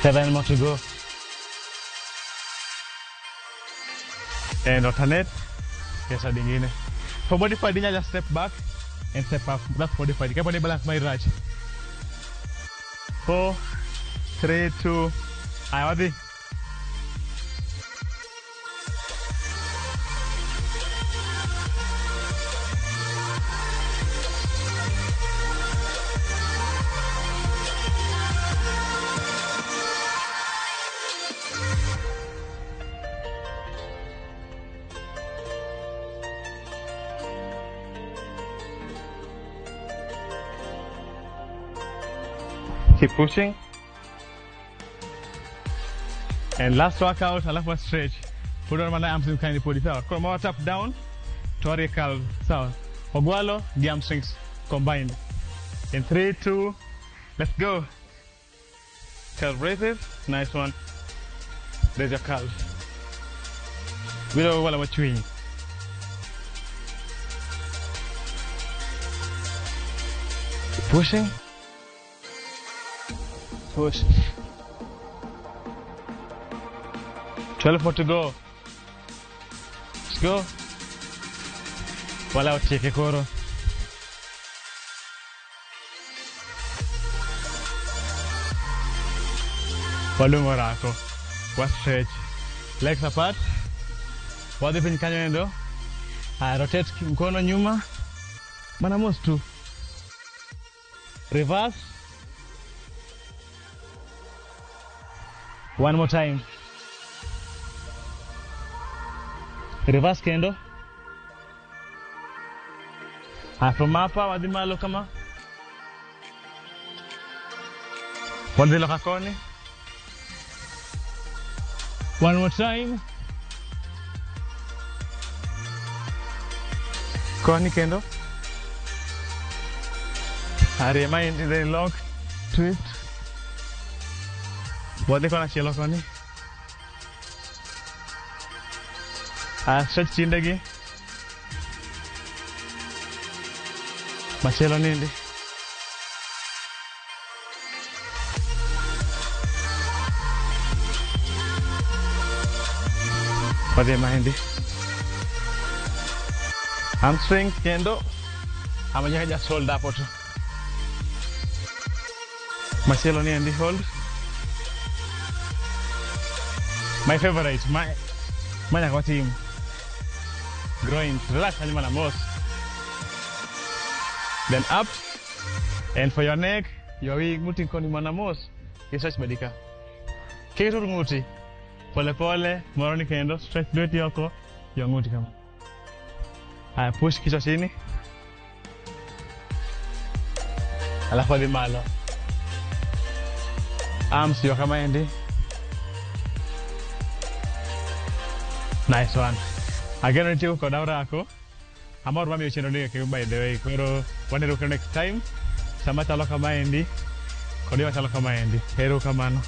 Seven more to go. And alternate. Yes, dingine. For modified, just step back and step up. That's modified. Keep on balance my right. 4, 3, 2. Ayadi. Keep pushing. And last workout, I love one stretch. Put on my arms in kind of put it out. Come out, up, down, to calf. So, Ogwalo, the hamstrings combined. In 3, 2, let's go. Calf raises, nice one. There's your calf. We don't want to chewing. Pushing. Push. 12 more to go. Let's go. Wala ucheke koro. Walungo rako. Wa stretch. Legs apart. Wadhi piny kanyo endo. Rotate mkono nyuma. Mana mos tu. Reverse. One more time. Reverse kendo. Ah, from hapa wadhi malo kama. Wadhi loka koni. One more time. Koni kendo. Ariyo maendi the lock twist. Wadhi kona chielo koni. Ah, stretch tiendegi. Machielo nindi. Wadhi maendi. Hamstring kendo. Ama nyaka just hold hapo tu. Machielo niendi hold. My favorite, my manya kwa team. Groin, relax kanyo mana mos. Then up. And for your neck, your wig muti koni mana mos. Stretch badika. Keto ng'uti. Pole pole, moroni kendo, stretch lweti oko, yo ng'uti kama. Haya, push kichwa chini. Alafu hadi malo. Arms yo kama endi. Nice one. Ageno ni tieko kod orako. Amor mamiyo chenro ni eki by the way. Koro waneno kendo next time. Sama chalo kama endi. Kod yo machalo kama endi. Erokamano.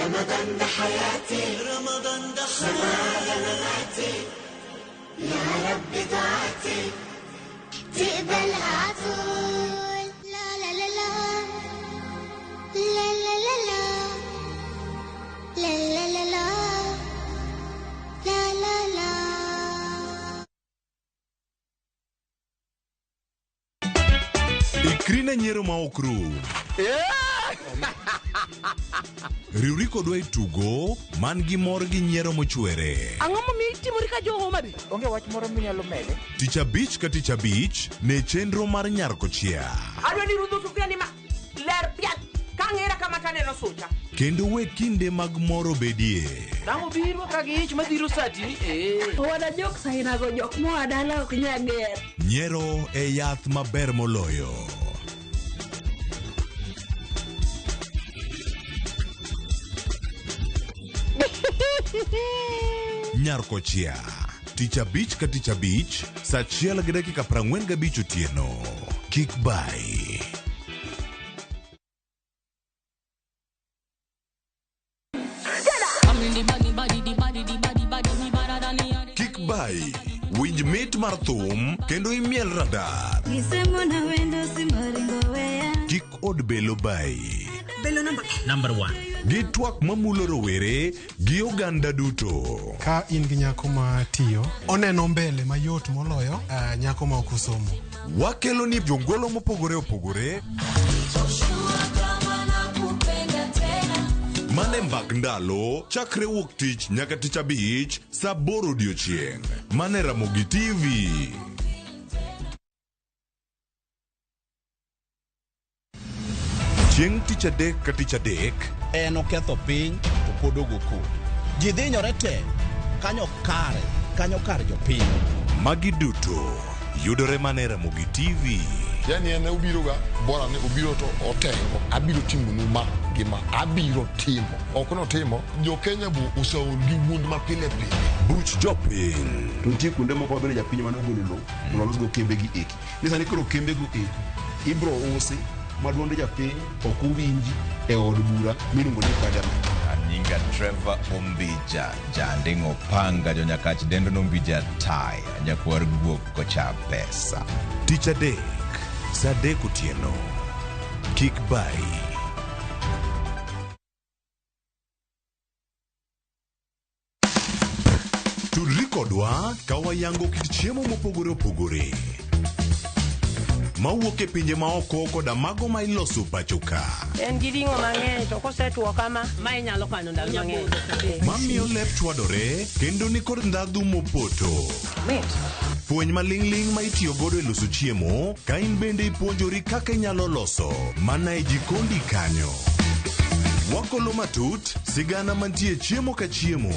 رمضان ده حياتي، رمضان ده حياتي، يا رب دعاتي تقبلها عطول. لا لا لا لا لا لا لا لا لا لا لا لا لا لا. Ikri ne nyiero ma ok rum. Riwri kodwa e tugo man gi mor gi nyiero mochwere. Ang'o momiyo itimori ka jo Homa Bay? Onge wach moro minyalo mede? Tich abich ka tich abich ne chenro mar Nyar Kochia. Adwa ni rudho sufuria ni ma ler piat ka ang'era kama taneno sucha. Kendo we kinde mag mor obedie. Dang' obiro ka gi ich madhiro sati. Eh. Owada jok sainago jok moa dala ok nyal ger. Nyiero e yath maber moloyo. Nyar Kochia. Tich abich ka tich abich, saa achiel gi dakika 45 otieno. Kik bai. Kik bai. Winj mit mar thum kendo imiel radar. Kik od belo bai. Belo number 1. Gi twak mamulo rowere gi oganda duto. Ka in gi nyako ma tiyo, oneno mbele mayot moloyo nyako ma ok osomo. Wakelo ni jongolo mopogore opogore. Mane mbak ndalo chakre wuok tich nyaka tich abich saa 8 odiochieng'. Mane Ramogi TV. Chieng' tich adek ka tich adek En oketho piny to pod ogo koko. Ji dhinyore te kanyo kare kanyo kar jopiny. Magi duto yudore mana e Ramogi TV. Yani en obiroga bora ni obiro to otengo abiro timonu ma gi ma abiro timo ok notimo jo Kenya bo oseol gi wuond ma pile pile. Buch jopiny. To nitie kuonde moko ma bende japiny mane ogolo lowo mondo olosgo kembe gi eki. Ni sani koro kembe go eko ibro usi ma duond japiny ok owinji e od bura miluongo ni parliament. Anyinga Trevor Ombija, Janding'o Panga, Jonyakach dendo Nombija Taya, Nyakwar guok kocha pesa. Tich adek, saa adek otieno. Kik bayi. Tudri kodwa ka wayango kit chiemo mopogore opogore mawuok e pinje maoko koda mago ma iloso pacho ka. En gi ring'o mang'eny to kosetuo kama, ma inyalo kano ndalo mang'eny. Mamiyo lep chwadore kendo nikod ndhadhu mopoto. Fweny maling'ling' ma itiyo godo e loso chiemo ka in bende ipuonjori kaka inyalo loso mana e jikondi kanyo. Wakolo matut sigana mantie chiemo ka chiemo.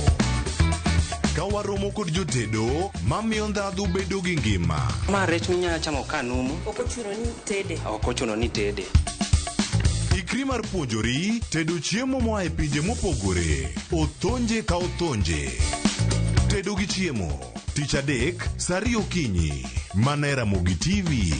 Ka waromo kod jotedo mamiyo ndhadhu bedo gi ngima. Ma rech minyalo chamo ka numu. Ok ochuno ni tede. Ok ochuno ni tede. Ikri mar puonjori tedo chiemo moa e pinje mopogore. Othonje ka othonje. Tedo gi chiemo. Tich adek, saa ariyo okinyi. Mana e Ramogi TV.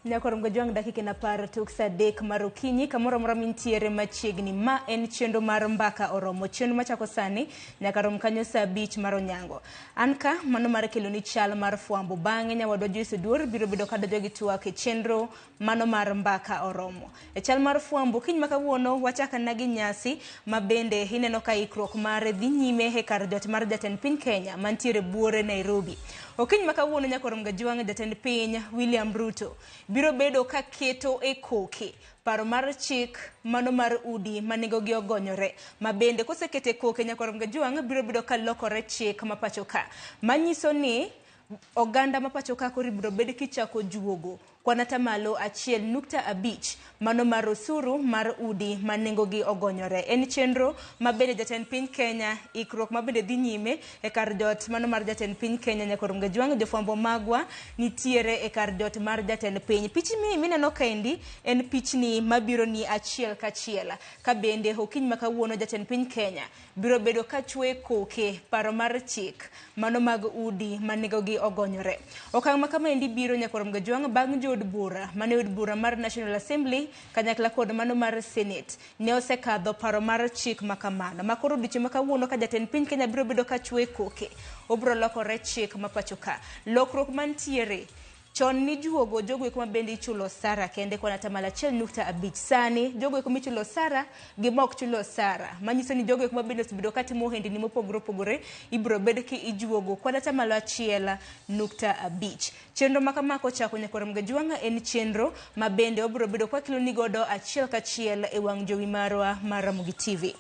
Nyakor Mgojwang' dakika en apar tok saa adek mar okinyi kamoro amora mintiere machiegni. Ma en chenro mar Mbaka Oromo, chenro machako sani nyaka rom kanyo saa abich mar onyango. An ka mano mar keloni chal mar fwambo. Bang'e nyawadwa Joyce Oduor biro bedo kadonjo gi twak e chenro mano mar Mbaka Oromo. E chal mar fwambo kiny ma kawuono wachako gi nyasi ma bende ineno ka ikruok mare dhi nyime e kar jot mar jatend piny Kenya mantiere buore Nairobi. Okinyi ma kawuono Nyakor Mgajwang' jatend piny William Ruto biro bedo ka keto e koke paro mar chik mano mar udi ma nengogi ogonyore ma bende kosekete koke Nyakor Mgajwang' biro bedo ka lokore chik ma pacho ka manyiso ni oganda ma pacho ka koro ibiro bed kichako juogo kwan atamalo 1.5 mano mar osuru mar udi ma nengogi ogonyore. En chenro ma bende jatend piny Kenya ikruok ma bende dhi nyime e kar jot mano mar jatend piny Kenya Nyakor Mgajwang'. Jofwambo magwa nitiere e kar jot mar jatend piny. Pichni mineno kaendi en pichni mabiro ni achiel kachiel ka bende okinyi ma kawuono jatend piny Kenya biro bedo ka chwe koke paro mar chik mano mag udi ma nengogi ogonyore. Okang' ma kamaendi biro Nyakor Mgajwang' bang' jood bura mane od bura mar National Assembly kanyakla kod mano mar Senate ne osekadho paro mar chik ma kamano. Ma koro odiochieng' ma kawuono ka jatend piny Kenya biro bedo ka chwe koke obiro lokore chik ma pacho ka. Lokruok mantiere chon nijuogo jogo eko ma bende ichulo osara kende kwan atamalo 1.5. Sani jogo eko michulo osara gi ma ok chul osara manyiso ni jogo eko ma bende osebedo katimo ohendni mopogore opogore ibiro bed ki ijuogo kwan atamalo 1.5. Chenro ma kama kochako Nyakor Mgajwang' en chenro ma bende obiro bedo kwakeloni godo achiel kachiel e wang' jowi marwa mar Ramogi TV.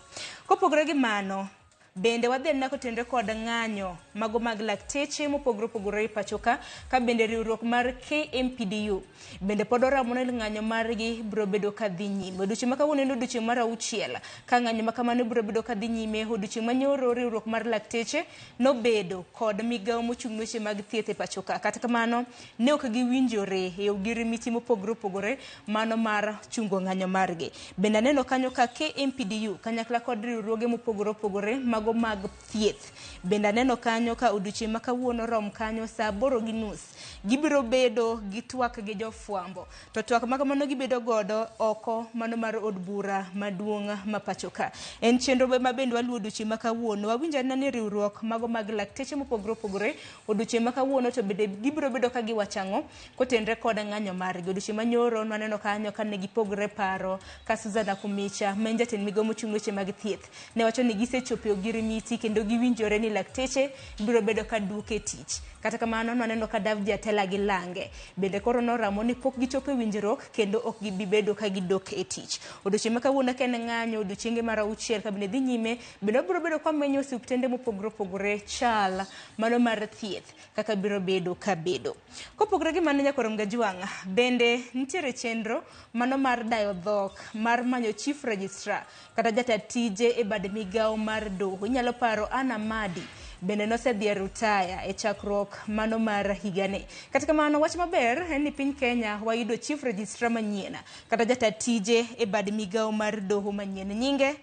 Kopogore gi mano, bende wadhi anena kotenore kod ng'anyo mago mag lakteche mopogore opogore e pacho ka, ka bende riwruok mar KMPDU bende pod oramo ni ng'anyo margi biro bedo ka dhi nyime. Odiochieng' ma kawuono en odiochieng' mar auchiel ka ng'anyo ma kamano biro bedo ka dhi nyime. Odiochieng' manyoro riwruok mar lakteche nobedo kod migawo mochung' ne weche mag thieth e pacho ka. Kata kamano ne ok giwinjore e ogirimiti mopogore opogore mano mar chungo ng'anyo margi. Bende aneno kanyo ka KMPDU kanyakla kod riwruoge mopogore opogore mago mag thieth. Bende aneno kanyo kanyo ka odiochieng' ma kawuono rom kanyo saa 8:30 gibiro bedo gi twak gi jofwambo. To twak ma kamano gibedo godo oko mano mar od bura maduong' ma pacho ka. En chenro ma bende waluwo odiochieng' ma kawuono. Wawinjo anena ni riwruok mago mag lakteche mopogore opogore odiochieng' ma kawuono to bende gibiro bedo ka giwacho ang'o kotenre kod ng'anyo margi. Odiochieng' manyoro nwaneno kanyo ka ne gipogre paro ka Susan Nakhumicha ma en jatend migao mochung' weche mag thieth ne wacho ni gisechopo e ogirimiti kendo giwinjore ni lakteche biro bedo ka duok e tich. Kata kamano nwaneno ka Davji Atela gi Lange bende koro noramo ni pok gichopo e winjruok kendo ok gibi bedo ka gidok e tich. Odiochieng' ma kawuono ka en ng'anyo odiochienge mar 6 ka bende dhi nyime bende wabiro bedo kwa menyo osiptende mopogore opogore chal mano mar thieth kaka biro bedo ka bedo. Kopogore gi mano nyakwar Mgajwang' bende nitiere chenro mano mar dayo dhok mar manyo chief registrar kata jata tije e bad migawo mar doho. Inyalo paro Anna Madi bende nosedhi e rutaya e chakruok mano mar higani. Kata kamano wach maber en ni piny Kenya wayudo chief registrar manyien kata jata tije e bad migawo mar doho manyien. Nyinge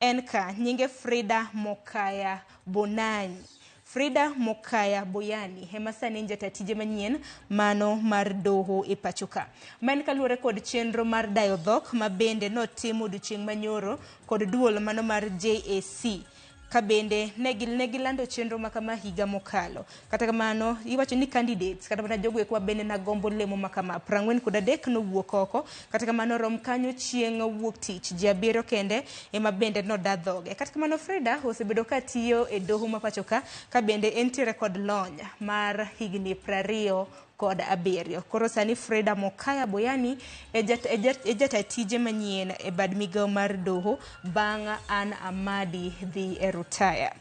en ka, nyinge Frida Mokaya Bonani. Frida Mokaya Boyani ema sani en jata tije manyien mano mar doho e pacho ka. Ma en kaluwore kod chenro mar dayo dhok ma bende notim odiochieng' manyoro kod duol mano mar JAC. Ka bende ne gilando chenro ma kama higa mokalo. Kata kamano iwacho ni candidates kata mana jogo eko bende nagombo lemo ma kama 43 nowuok oko. Kata kamano rom kanyo chieng' wuok tich ji 7 kende ema bende noda dhoge. Kata kamano Frida osebedo ka tiyo e doho ma pacho ka ka bende entiere kod lony mar higni 27. Koro sani Frida Mokaya Boyani e jata tije manyien e bad migawo mar doho bang' Ann Amadi dhi e rutaya.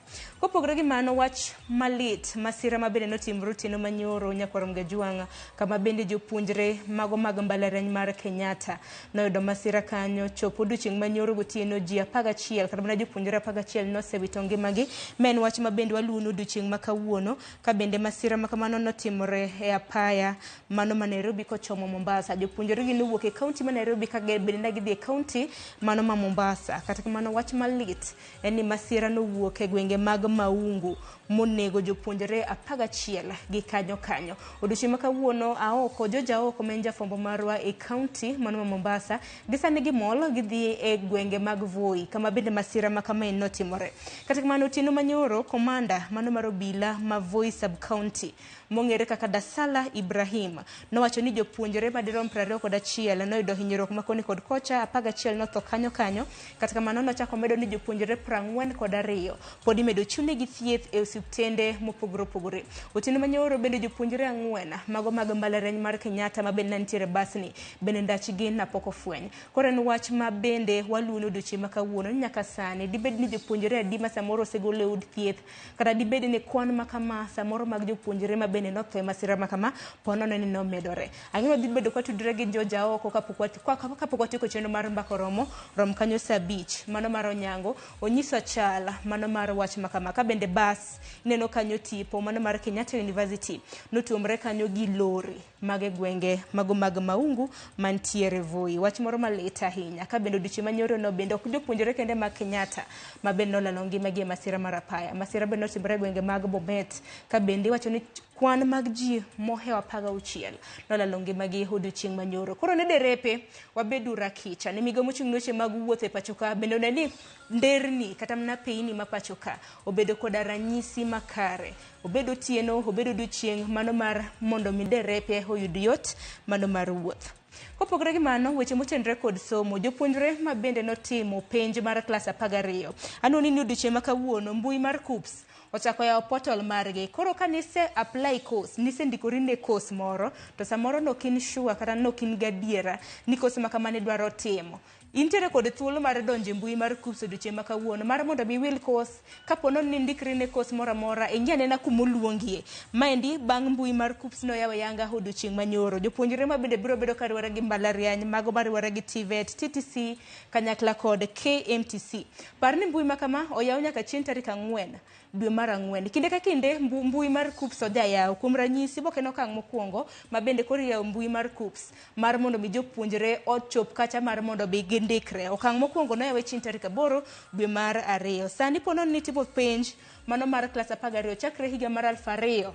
Kopogore gi mano wach malit masira ma bende notimore otieno manyoro nyakwar Mgajwang' kama bende jopuonjre mago mag mbalariany mar Kenyatta noyudo masira kanyo chopo odiochieng' manyoro gotieno ji 11 kata mana jopuonjre 11 nosewito ngimagi. Ma en wach ma bende waluwo odiochieng' ma kawuono ka bende masira ma kamano notimore e apaya mano ma Nairobi kochomo Mombasa. Jopuonjre gi nowuok e kaunti ma Nairobi ka bende ne gidhi e kaunti mano ma Mombasa. Kata kamano wach malit en ni masira nowuok e gwenge mag Maungu monego jopuonjre 11 gi kanyo kanyo. Odiochieng' ma kawuono Aoko, George Aoko ma en jafwambo marwa e kaunti mano ma Mombasa gi sani gimol gidhi e gwenge mag Voi kama bende masira ma kamae notimore. Kata kamano otieno manyoro komanda mano mar obila ma Voi sub county mong'ere kaka Dasala Ibrahim nowacho ni jopuonjre madirom 21 noyudo hinyruok ma koni kod kocha, 11 notho kanyo kanyo. Kata kamano nochako medo ni jopuonjre 42 pod imedo chunegi thieth e osiptende mopogore opogore. Otieno manyoro bende jopuonjre 4 mago mag mbalariany mar Kenyatta ma bende nitiere basni bende ndachgi napok ofweny. Koro en wach ma bende waluwo odiochieng' ma kawuono ni nyaka sani dibed ni jopuonjre adi ma samoro osegol e od thieth kata dibed ni kwan ma kama samoro mag jopuonjre ma bende notho e masira ma kama ponono ni nomedore. Ang'eyo dhi bedo ka tudre gi George Aoko kapok watieko chenro mar mbaka oromo rom kanyo saa 5 mano mar Onyango onyiso chal mano mar wach ma kama ka bende bas neno kanyo tipo mano mar Kenyatta University notuomre kanyo gi lori mag gwenge mago mag Maungu mantiere Voi. Wach moro malit ahinya ka bende odiochieng' manyoro no bende ok jopuonjre kende mag Kenyatta ma bende nolalo ngimagi e masira mar apaya. Masira bende notimore e gwenge mag Bomet ka bende iwacho ni kwan mag ji mohewo 16 nolalo ngimagi odiochieng' manyoro. Koro ne derepe wabedu rakicha ne migawo mochung' ne weche mag wuoth e pacho ka bende one ni nderni kata mana peyni ma pacho ka obedo koda ranyisi makare. Obedo otieno, obedo odiochieng' mano mar mondo mi derepe oyud yot mano mar wuoth. Kopogore gi mano, weche motenore kod somo, jopuonjre ma bende notimo penj mar klas 12. Aneno ni odiochieng' ma kawuono mbui mar KUCCPS ochako yawo portal margi. Koro ka nise apply course, nise ndikori ne course moro, to samoro nok in sure kata nok in gadiera ni course ma kama nidwaro timo. Intiere kod thuolo mar donjo e mbui mar KUCCPS odiochieng' ma kawuono mar mondo mi iwil course kapo ni indikri ne course moro amora ing'i anena kumoluongie. Maendi bang' mbui mar KUCCPS noyawo yanga odiochieng' manyoro. Jopuonjre ma bende biro bedo kariwore gi mbalariany mago mariwore gi TVET, TTC kanyakla kod KMTC. Par ni mbui ma kama oyaw nyaka chieng' tarik 4 dwe mar 4. Kinde ka kinde mbui mar KUCCPS ojayaw. Kuom ranyisi boke nokang' mokwongo ma bende koro iyawo mbui mar KUCCPS mar mondo mi jopuonjre ochop kacha mar mondo bi gindikre. Okang' mokwongo noyawe chieng' tarik 8 dwe mar 2. Sani po nono ni timo penj mano mar klas 12 chakre higa mar 2000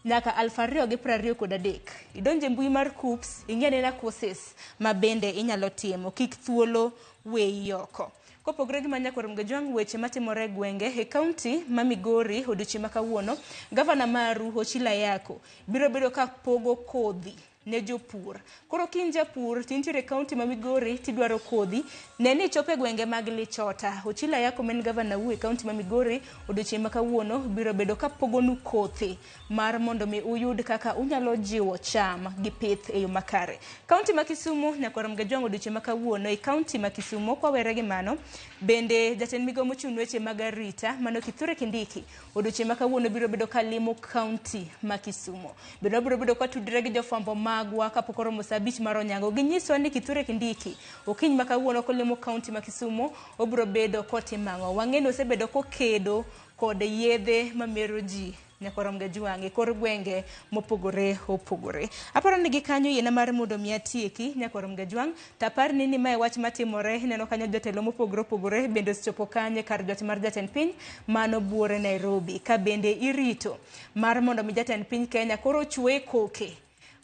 nyaka 2023. Idonje mbui mar KUCCPS, ing'e anena courses ma bende inyalo timo, kik thuolo weyi oko. Kopogore gi manya kuom Gajwang' weche matimore e gwenge e kaunti ma Migori odiochieng' ma kawuono, gavana maru Ochilo Ayako biro bedo ka pogo kodhi ne jopur. Koro ka in japur to intiere e kaunti ma Migori tidwaro kodhi, ne ni ichopo e gwenge mag Lichota. Ochilo Ayako ma en gavana u e kaunti ma Migori odiochieng' ma kawuono biro bedo ka pogonu kothe mar mondo mi uyud kaka unyalo jiwo cham gi pith e yo makare. Kaunti ma Kisumu nyakwar Mgajwang' odiochieng' ma kawuono e kaunti ma Kisumu kwawere gi mano, bende jatend migawo mochung' ne weche mag arita mano Kithure Kindiki odiochieng' ma kawuono biro bedo ka limo kaunti ma Kisumu. Bende wabiro bedo ka tudre gi jofwambo magwa kapok oromo saa 5 mar onyango. Ginyiswa ni Kithure Kindiki okinyi ma kawuono kolimo kaunti ma Kisumu obiro bedo kotimo ang'o. Wang'e ni osebedo kokedo kod yedhe mamero ji nyakwar Mgajwang' e kor gwenge mopogore opogore. Aparo ni gikanyo yiena mar mondo mi atieki nyakwar Mgajwang', to aparni ni mae wach matimore. Ineno kanyo jotelo mopogore opogore bende osechopo kanye kar jot mar jatend piny mano buore Nairobi, ka bende irito mar mondo mi jatend piny Kenya koro ochwe koke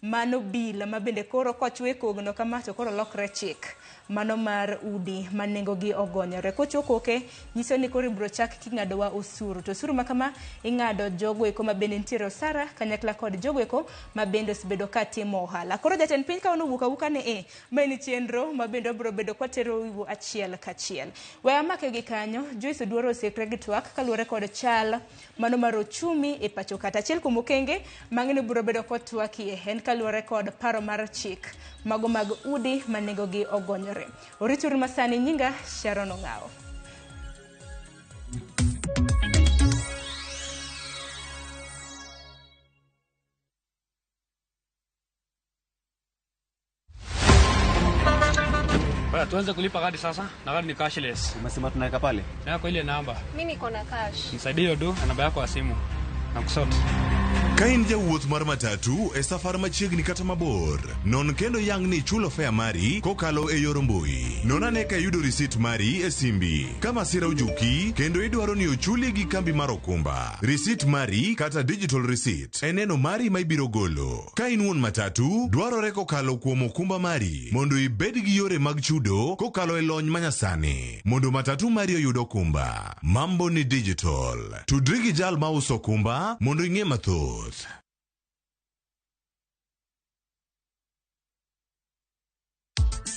mano bill ma bende koro kochwe kogno kama to koro lokre chik mano mar udi ma nengogi ogonyore. Kochwo koke nyiso ni koro ibiro chak king'adowa osuru, to osuru ma kama ing'ado jogo eko ma bende nitiere osara kanyakla kod jogo eko ma bende osebedo ka timo ohala. Koro jatend piny ka onowuok awuoka ni e ma en chenro ma bende obiro bedo kwatero iwu achiel kachiel. We amake gi kanyo, Joyce Oduor osekre gi twak kaluwore kod chal mano mar ochumi e pacho kata achiel kuom okenge mang'eny obiro bedo kotwakie en kaluwore kod paro mar chik mago mag udi ma nengogi ogonyore. Orituru masani, nyinga Sharon Ong'awo. Bwana, tuanze kulipa kadi sasa na kadi ni cashless. Umesema tunaweka pale? Na kwa ile namba. Mimi niko na cash. Nisaidie hiyo do na namba yako ya simu. Na kusort. Ka in jawuoth mar matatu e safar machiegni kata mabor, non kendo yang ni ichulo fare mari kokalo e yor mbui. Non ane ka iyudo risit mari e simbi. Ka masira ojuki kendo idwaro ni ochuli gi kambi mar okumba, risit mari kata digital receipt en neno mari ma ibiro golo. Ka in wuon matatu, dwarore kokalo kuom okumba mari mondo ibed gi yore mag chudo kokalo e lony manyasani mondo matatu mari oyud okumba. Mambo ni digital. Tudri gi jal mauso okumba mondo ing'e mathoth.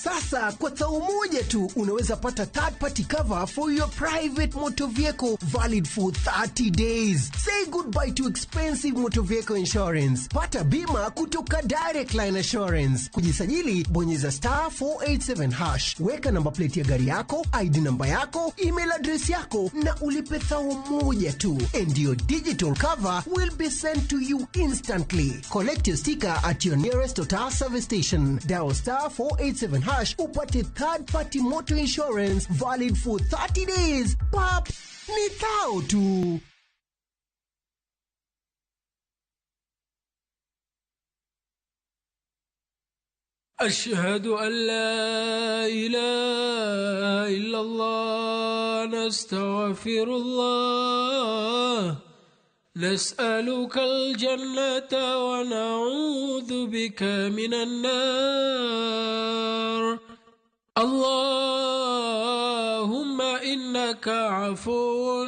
Sasa kwa thao moja tu unaweza pata third party cover for your private motor vehicle valid for 30 days. Say goodbye to expensive motor vehicle insurance. Pata bima kutoka Direct Line Assurance. Kujisajili, bonyeza star 487 hash. Weka namba plate ya gari yako, ID namba yako, email address yako na ulipe thao moja tu. And your digital cover will be sent to you instantly. Collect your sticker at your nearest Total service station. Dial star 487 hash upate third party motor insurance valid for 30 days. Pap, ni thao tu. أشهد أن لا إله إلا الله نستغفر الله نسألك الجنة ونعوذ بك من النار اللهم إنك عفو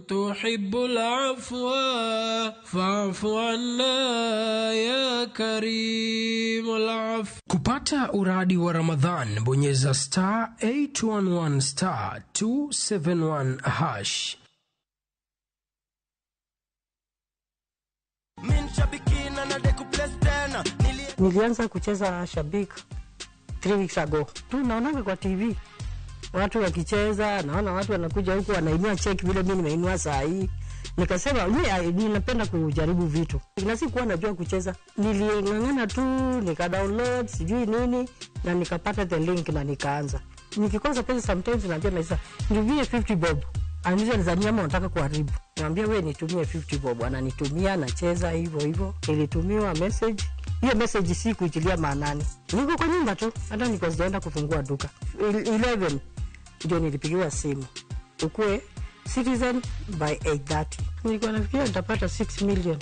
تحب العفو فاعف عنا يا كريم العفو. Kupata uradi wa Ramadhan, bonyeza star 811 star 271 hash. Nilianza kucheza Shabik 3 weeks ago. Tu naonanga kwa TV watu wakicheza, naona watu wanakuja huku wanainua cheki vile mimi nimeinua saa hii. Nikasema mimi ninapenda kujaribu vitu. Na sikuwa najua kucheza. Niling'ang'ana tu, nika download sijui nini na nikapata the link na nikaanza. Nikikosa pesa sometimes naambia naisa, nitumie 50 bob. Ananiuliza ni ama unataka kuharibu. Niambia wewe nitumie 50 bob. Ananitumia, nacheza hivyo hivyo. Nilitumiwa message Hiyo message si kuitilia maanani. Niko kwa nyumba tu, hata nilikuwa sijaenda kufungua duka. 11 ndio nilipigiwa simu, ukue Citizen by 8:30. Nilikuwa nafikiria nitapata 6 million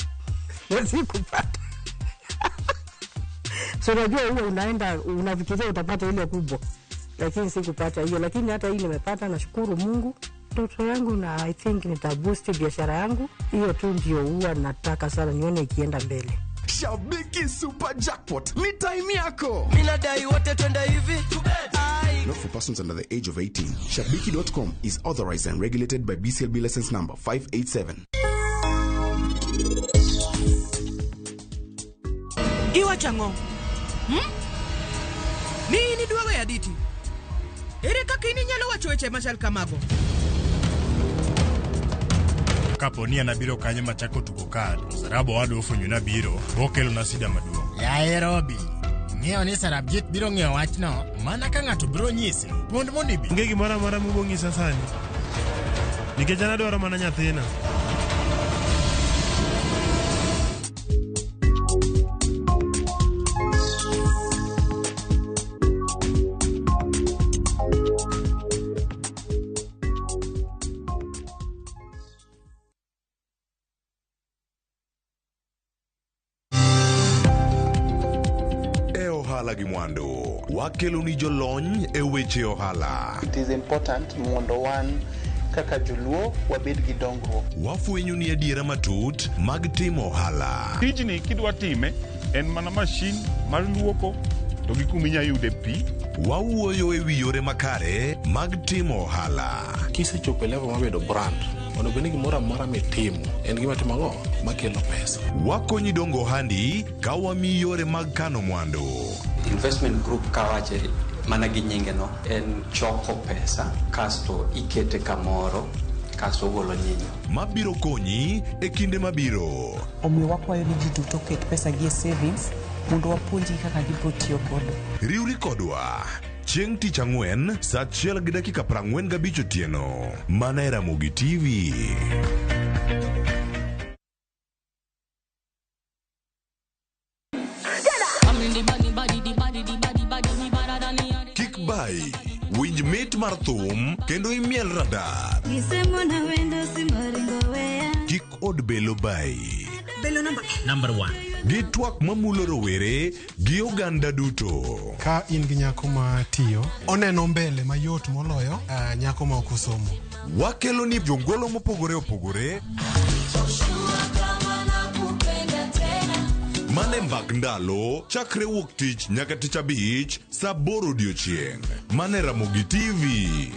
na sikupata. So unajua huwa unaenda unafikiria utapata ile kubwa, lakini sikupata hiyo. Lakini hata hii nimepata, nashukuru Mungu. Ndoto yangu na I think nitaboost biashara yangu, hiyo tu ndio huwa nataka sana nione ikienda mbele. Shabiki Super Jackpot ni time yako. Minadai wote twende hivi. Not for persons under the age of 18. Shabiki.com is authorized and regulated by BCLB license number 587. Iwacho ang'o? Ni in idwa weyo Aditi? Ere kaka in inyalo wacho weche machal kamago? Kapo ni an abiro kanyo machako tugo kad, Sarab owadwa ofwenyo ni abiro, bokelona sida maduong'. Yaye Robi, ing'eyo ni Sarabjit biro ng'eyo wachno mana ka ng'ato biro nyise. Pond mondo ibi. Onge gimoro amora mubonyisa sani. Nikech an adwaro mana nyathina. E ohala gi mwandu, wakeloni jolony e weche ohala. It is important mondo wan kaka joluo wabed gi dongruok. Wafwenyo ni adiera matut mag timo ohala. Tijni kidwa time en mana mashin mar luoko to gi kuma inya yude pi. Wawuoyo e wi yore makare mag timo ohala. Kisechopo e level mar bedo brand, onego bed ni gimoro amora mitimo en gima timo ang'o makelo pesa. Wakonyi dongo ohandi ka wamiyi yore mag kano mwandu. Investment group kawache mana gi nyinge no en choko pesa kasto ikete kamoro kasto ogolo nyinyo. Mabiro konyi e kinde mabiro. Omiyo wakwayo ni ji duto oket pesa gi e savings mondo wapuonjgi kaka gibiro tiyo godo. Riwri kodwa chieng' tich ang'wen saa 1:45 otieno mana e Ramogi TV. Kik bai, winj mit mar thum kendo imiel radar. Kik od belo bai. Belo namba Number 1. Gi twak mamulo rowere gi oganda duto. Ka in gi nyako ma tiyo, oneno mbele mayot moloyo nyako ma ok osomo. Wakelo ni jongolo mopogore opogore mane mbak ndalo chakre wuok tich nyaka tich abich saa 8 odiochieng' mane Ramogi TV.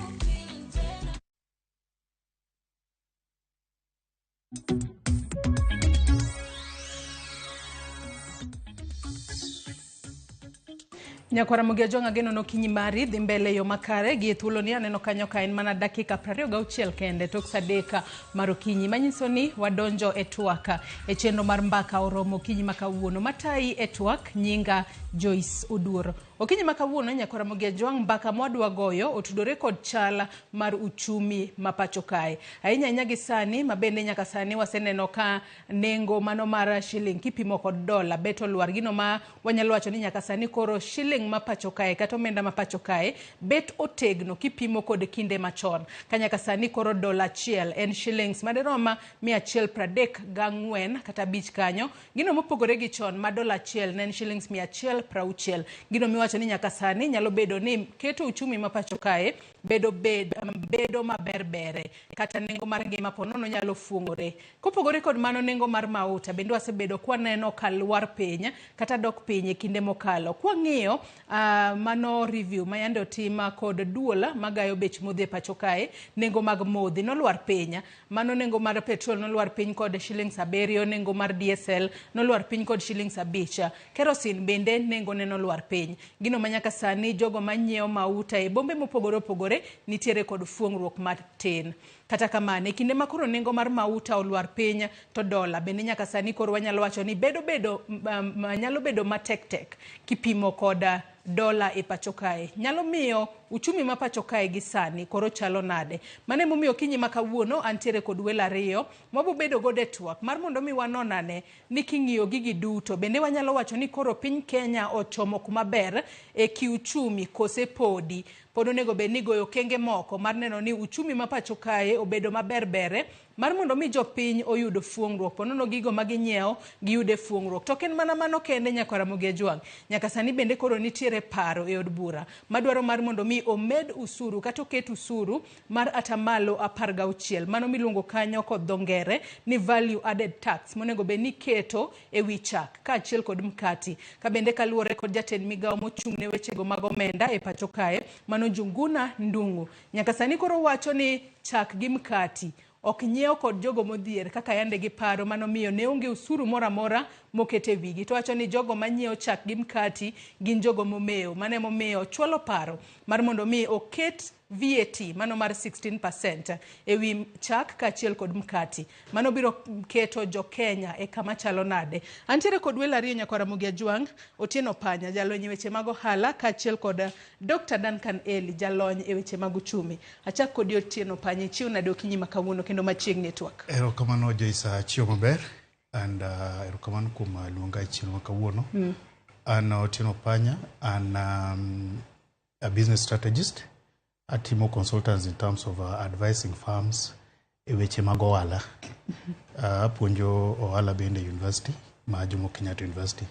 Nyakwara Ramogi Ajwang' ageno nokinyi mari dhi mbele yo makare gi e thuoloni aneno kanyo ka en mana dakika 26 kende tok saa 3 mar okinyi manyiso ni wadonjo e twak e chenro mar mbaka oromo okinyi ma kawuono matayi e twak nyinga Joyce Oduor. Okinyi ma kawuono Nyakwara Ramogi Ajwang' mbaka mwadwa goyo otudore kod chal mar uchumi ma pacho kae. Ahinya ahinya gi sani ma bende nyaka sani waseneno ka nengo mano mar shiling kipimo kod dola bet olwar gino ma wanyalo wacho ni nyaka sani koro shiling ma pacho kae kata omenda ma pacho kae bet otegno kipimo kod kinde machon. Ka nyaka sani koro dola achiel en shillings maderom 134 kata 5 kanyo. Gino mopogore gi chon ma dola achiel ne en shillings 160. Gino miwacho ni nyaka sani nyalo bedo ni keto uchumi ma pacho kae bedo maber bere kata nengo mar ngima ponono nyalo fuong'ore. Kopogore kod mano nengo mar mauta bende wasebedo kwaneno ka lwar piny kata dok piny e kinde mokalo. Kwang'iyo mano review ma yande otim kod duol magayo bech modhi e pacho kae, nengo mag modhi nolwar piny. Mano nengo mar petrol nolwar piny kod shillings 7, nengo mar diesel nolwar piny kod shillings 5. Kerosene bende nengo ne nolwar piny. Gino ma nyaka sani jogo manyiewo mauta e bombe mopogore opogore nitiere kod fuong'ruok matin. Kata kamano, e kinde ma koro nengo mar mauta olwar piny to dola bende nyaka sani koro wanyalo wacho ni bedo nyalo bedo matek tek kipimo kod dola e pacho kae nyalo miyo uchumi ma pacho kae gi sani koro chalo nade. Mano emomiyo okinyi ma kawuono antiere kod welo ariyo mabobedo godo e twak mar mondo mi wanon ane ni king'iyo gigi duto bende wanyalo wacho ni koro piny Kenya ochomo kuma ber e kiuchumi kose podi pod onego bed ni goyo okenge moko mar neno ni uchumi ma pacho kae obedo maber bere mar mondo mi jopiny oyud fuong'ruok ponono gigo ma ginyiewo giyude fuong'ruok. To ok en mana mano kende nyaka Ramogi Ajwang', nyaka sani bende koro nitiere paro e od bura madwaro mar mondo mi omed usuru kata oket usuru mar atamalo 16 mano miluongo kanyo kod dho ngere ni value added tax monego bed ni iketo e wi chak kaachiel kod mkati. Ka bende kaluwore kod jatend migawo mochung' ne wechego mag omenda e pacho kae mano Njuguna Ndung'u, nyaka sani koro wacho ni chak gi mkati ok nyiew kod jogo modhier kaka yande giparo, mano miyo ne onge usuru moro amora moket e wigi. To wacho ni jogo manyiewo chak gi mkati gin jogo momewo, mano emomiyo chwalo paro mar mondo mi oket VAT mano mar 16% e wi chak kaachiel kod mkati. Mano biro keto jo Kenya e kama chalo nade. Antiere kod welo ariyo nyaka Ramogi Ajwang', Otieno Panya jalony e weche mag ohala kaachiel kod Dr. Duncan Eli jalony e weche mag uchumi. Achak kodi Otieno Panya, ichiew nade okinyi ma kawuono kendo machiegni e twak? Erokamano Joyce, achiew maber and erokamano kuom luonga e chieng' ma kawuono. An Otieno Panya, an a business strategist. Atimo consultants in terms of advising firms e weche mag ohala. Apuonjo ohala bende e university ma Jomo Kenyatta University.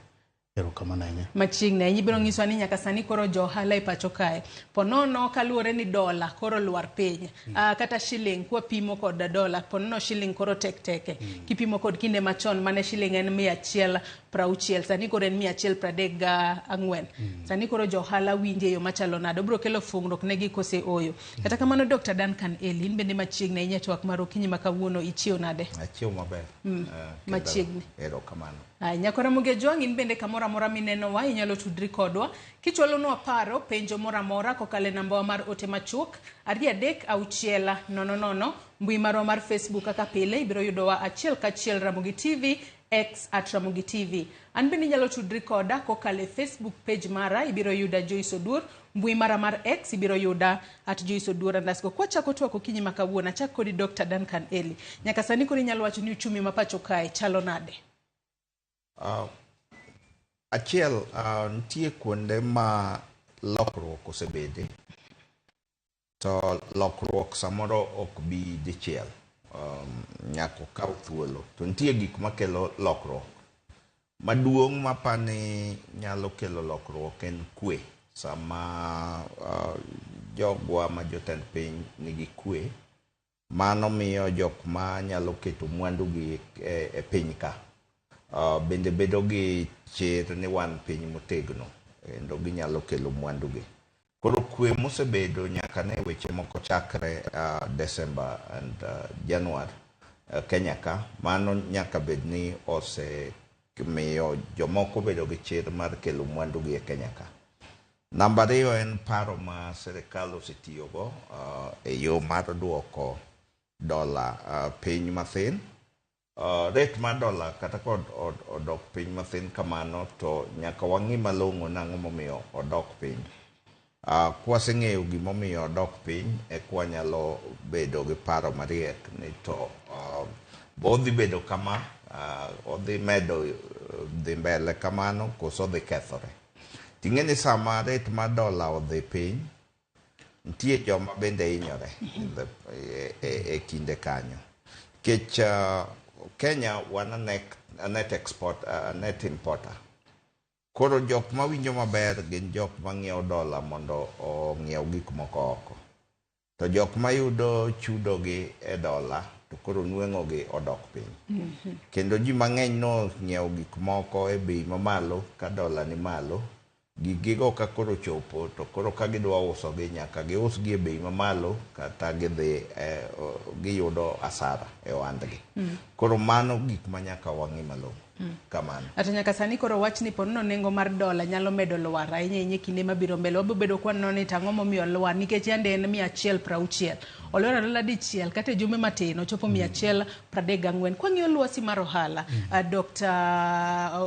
Erokamano ahinya. Machiegni ahinya ibiro nyiswa ni nyaka sani koro jo ohala e pacho kae ponono kaluwore ni dola koro lwar piny, kata shilling kwapimo kod dola ponono shilling koro tek teke kipimo kod kinde machon mane shilling en 160, sani koro en 134. Sani koro jo ohala winje e yo machalo nade, obiro kelo fungruok negi kose oyo. Kata kamano Dr. Duncan Eli, in bende machiegni ahinya e twak mar okinyi ma kawuono, ichiew nade? Achiew maber. Machiegni. Erokamano. Nyakora Ramogi Ajwang', in bende kamoro amora minenowa inyalo tudri kodwa kichwalonwa paro, penjo moro amora kokalo e nambawa mar ote machuok 2 3 6 0 0. Mbui marwa mar Facebook kaka pile ibiro yudowa achiel kachiel Ramogi TV, X at Ramogi TV. An bende inyalo tudri koda kokalo e Facebook page mara, ibiro yuda Joyce Oduor. Mbui mara mar X ibiro yuda at Joyce Oduor underscore. Kwachako twak okinyi ma kawuono, achak kodi Dr. Duncan Eli. Nyaka sani koro inyalo wacho ni uchumi ma pacho kae chalo nade? Achiel, nitie kuonde ma lokruok osebede, to lokruok samoro ok bi dichiel, nyaka okaw thuolo. To nitie gik makelo lokruok. Maduong' mapani nyalo kelo lokruok en kwe. Sama jogwa ma jotend piny nigi kwe, mano miyo jok ma nyalo keto mwandugi e piny ka bende bedo gi chir ni wan piny motegno kendo ginyalo kelo mwandugi. Koro kwe mosebedo nyaka ne weche moko chakre December and January Kenya ka, mano nyaka bed ni osemiyo jomoko bedo gi chir mar kelo mwandugi e Kenya ka. Namba ariyo en paro ma sirikal osetiyogo e yo mar duoko dola piny mathin. Rate mar dola kata ka odok piny mathin kamano, to nyaka wang'i malong'o nang'o momiyo odok piny. Kwaseng'eyo gimomiyo odok piny, eka wanyalo bedo gi paro mariek ni to odhi bedo kama, odhi medo dhi mbele kamano koso odhi kethore. Ting'e ni sama rate mar dola odhi piny, nitie joma bende hinyore e kinde kanyo. Nikech Kenya wan a net export, a net importer. Koro jok mawinjo maber gin jok mang'iewo dola mondo ong'iew gik moko oko. To jok mayudo chudo gi e dola to koro nweng'o gi odok piny. Kendo ji mang'eny no ng'iewo gik moko e bei mamalo ka dola ni malo. Gigigo ka koro chopo to koro ka gidwa uso gi nyaka gius gi e bei mamalo kata gidhi giyudo asara e ohandgi. Koro mano gik ma nyaka wang'i malong'o. Kamano. Ata nyaka sani koro wach ni ponono nengo mar dola nyalo medo lwar ahinya ahinya e kinde mabiro mbele. Wabiro bedo kwaneno ni to ang'o momiyo olwar nikech yande en 160. Olwar alwara dichiel kata e jumbe matin ochopo 134. Kwang'iyo lwasi mar ohala, Dr.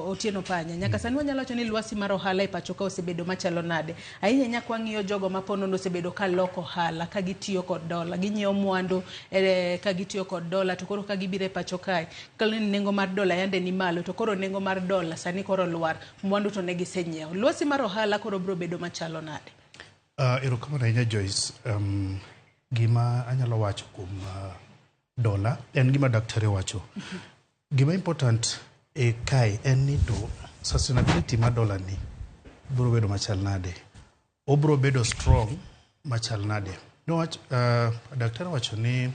Otieno Panya, nyaka sani wanyalo wacho ni lwasi mar ohala e pacho ka osebedo machalo nade? Ahinya ahinya kwang'iyo jogo ma ponono osebedo ka loko ohala ka gitiyo kod dola, ginyiewo mwandu ka gitiyo kod dola to koro ka gibiro e pacho kae, kaluwore ni nengo mar dola yande ni malo to koro nengo mar dola sani koro lwar, mwandu to ne gisenyiewo. Lwasi mar ohala koro biro bedo machalo nade? Erokamano ahinya Joyce. Gima anyalo wacho kuom dola en gima daktari owacho. Gima important e kae en ni to sustainability mar dola ni biro bedo machal nade. Obiro bedo strong machal nade. Niwach daktari owacho ni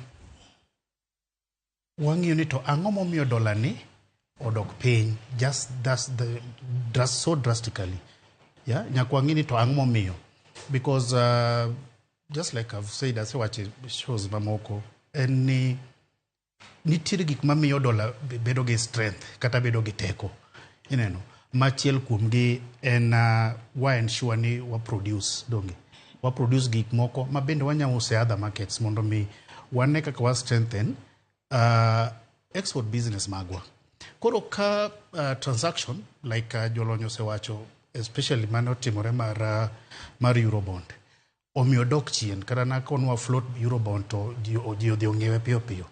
wang'iyo ni to ang'o momiyo dola ni odok piny just that's the so drastically. Yeah, nyaka wang'i ni to ang'o momiyo because just like I've said, asewacho e shows mamoko en ni nitiere gik mamiyo dola bedo gi strength kata bedo gi teko ineno machiel kuomgi en wa ensure ni wa produce donge wa produce gik moko ma bende wanya uso e other markets mondo mi wane kaka wa strengthen export business magwa. Koro ka transaction like jolony osewacho especially mane otimore mar Eurobond omiyo dok chien kata nakonwa float Eurobond to ji odhi ong'iewe piyo piyo.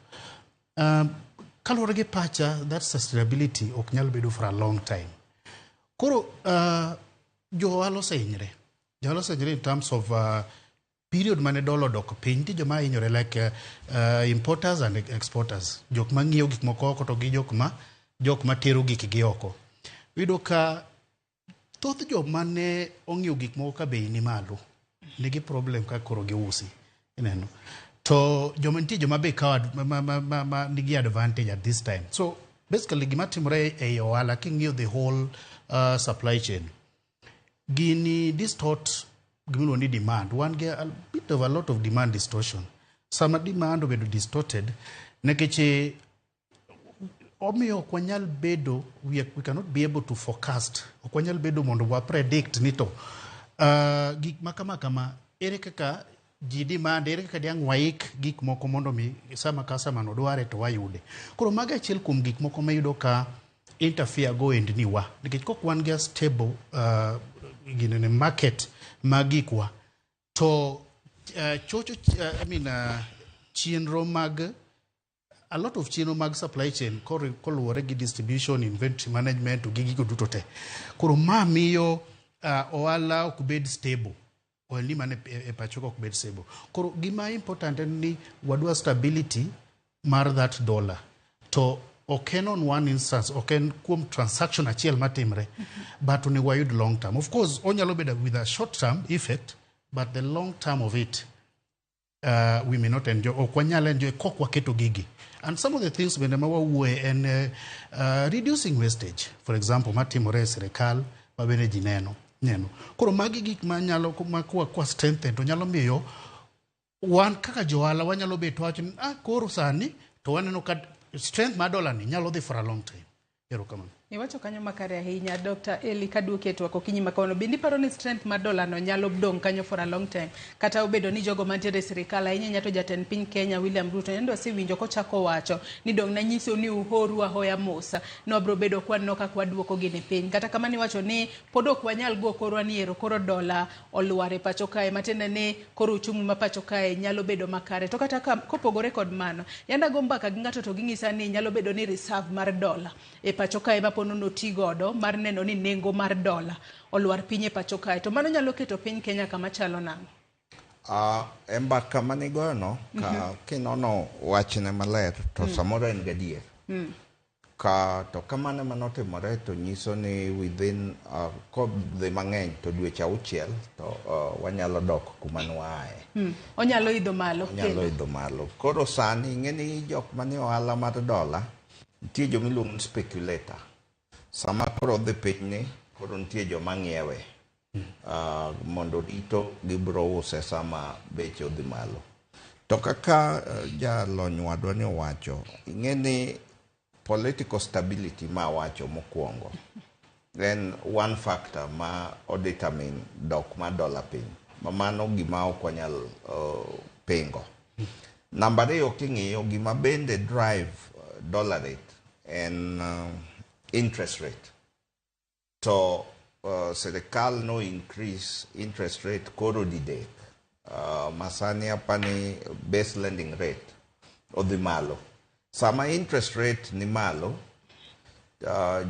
Kaluwore gi pacha that sustainability ok nyal bedo for a long time. Koro jo ohala osehinyre. Jo ohala osehinyre in terms of period mane dola odok piny nitie joma hinyore like importers and exporters. Jok ma ng'iewo gik moko oko to gi jok ma tero gikgi oko. Iyudo ka thoth joma ne ong'iewo gik moko ka bei ni malo nigi problem ka koro giusi. Ineno. To joma nitie joma be kawo ma nigi advantage at this time. So basically gima timore ei ohala king'iyo the whole supply chain gini distort gimiluongo ni demand. Wan gi a bit of a lot of demand distortion. Sama demand obedo distorted nikech omiyo ok wanyal bedo we cannot be able to forecast. Ok wanyal bedo mondo wa predict ni to gik ma kama kama ere kaka ji demand ere kaka diang' waik gik moko mondo mi sama customer no dware to wayude. Koro mago achiel kuom gik moko mayudo ka interfere go ohendni wa nikech kok wan gi a stable ginene market mag gikwa to chocho I mean chenro mag a lot of chenro mag supply chain koluwore gi distribution, inventory management to gi gigo duto te. Koro ma miyo ohala ok bed stable. Ohelni man e pacho ka ok bed stable. Koro gima important en ni wadwa stability mar that dollar. To ok en on one instance, ok en kuom transaction achiel matimre, but onego wayud long term. Of course, onyalo bedo with a short term effect, but the long term of it we may not enjoy, ok wanyal enjoy kok waketo gigi. And some of the things bende ma wawuoye en reducing wastage, for example, matimore e sirikal ma bende ji neno. Koro magi gik ma nyalo ma kwa strengthen to nyalo miyo wan kaka johala wanyalo bet wacho ni koro sani to waneno ka strength mar dollar ni nyalo dhi for a long time. Erokamano. Iwacho kanyo makare ahinya Dr. Eli kaduoki e twak okinyi ma kawuono. Bende iparo ni strength mar dola no nyalo dong' kanyo for a long time kata obedo ni jogo mantiere e sirikal ahinya ahinya to jatend piny Kenya William Ruto yande wasewinjo kochako wacho ni dong' nanyiso ni uhoru ahoya mos ni wabiro bedo kwaneno kaka waduoko gini piny. Kata kamano iwacho ni pod ok wanyal go korwa ni ero koro dola olwar e pacho kae matiende ni koro uchumi ma pacho kae nyalo bedo makare. To kata kopogore kod mano, yande ago mbaka gi ng'ato to ging'isa ni nyalo bedo ni reserve mar dola e pacho kae ma ponono ti godo mar neno ni nengo mar dola olwar piny e pacho kae to mano nyalo keto piny Kenya kama chalo nang'o? E mbaka manigoyono ka kinono wachne maler to samoro en gadier. Ka to kamano manotimore to nyiso ni within kodhi mang'eny to dweche 6 to wanyalo dok kuma nwaaye. Onyalo idho malo. Onyalo idho malo. Koro sani ing'e ni jok manie ohala mar dola nitie joma iluongo ni speculator. Sama koro odhi piny ni koro nitie joma ng'iewe. Mondo rito gibiro use sama beche odhi malo. To kaka jalony wadwa ni owacho, ing'e ni Political stability ma awacho mokwongo en one factor ma odetermine dok mar dola piny. Ma mano gima ok wanyal pingo. Namba ariyo, king'iyo gima bende drive dollar rate en interest rate. To sirikal no increase interest rate koro didek. Masani apani base lending rate odhi malo. Sama interest rate ni malo,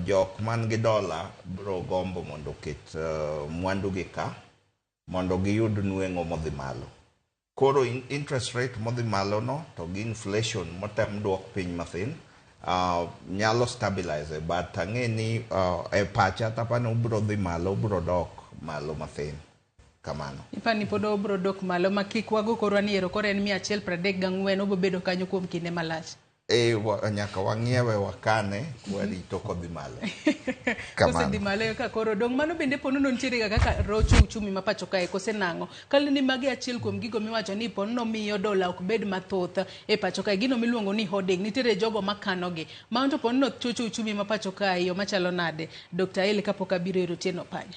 jok man gi dola bro gombo mondo oket mwandu gi ka mondo giyud nweng'o modhi malo. Koro interest rate modhi malo no to gi inflation motem duok piny mathin nyalo stabilize, but ang'e ni e pacha tapani obro dhi malo, obro dok malo mathin kamano. Ipani pod obro dok malo ma kik wago korwa ni ero koro en 134, obro bedo kanyo kuom kinde malach. E, nyaka wang'iewe wakane kwarito kodhi malo. Kosedhi malo ka koro dong' mano bende ponono nitiere ga kaka rocho uchumi ma pacho kae kose nang'o? Kaluwore ni magi achiel kuom gigo miwacho ni ponono miyo dola ok bed mathoth e pacho kae, gino miluongo ni hoarding, nitiere jogo makanogi. Mano to ponono chocho uchumi ma pacho kae yo machalo nade? Dr. Eli kapok abiro ir Otieno Panya.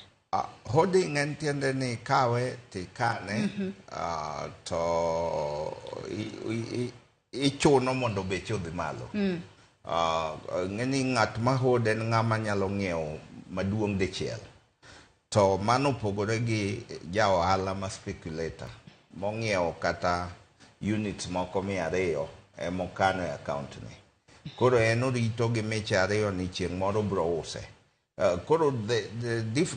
Hoarding en tiende ni kawe tikane to ichuno mondo beche odhi malo. Ng'e ni ng'at ma hold en ng'ama nyalo ng'iewo maduong' dichiel. To mano opogore gi ja ohala ma speculator mong'iewo kata units moko 200 emokano e account ne. Koro en orito gi miche ariyo ni chieng' moro bro use. Koro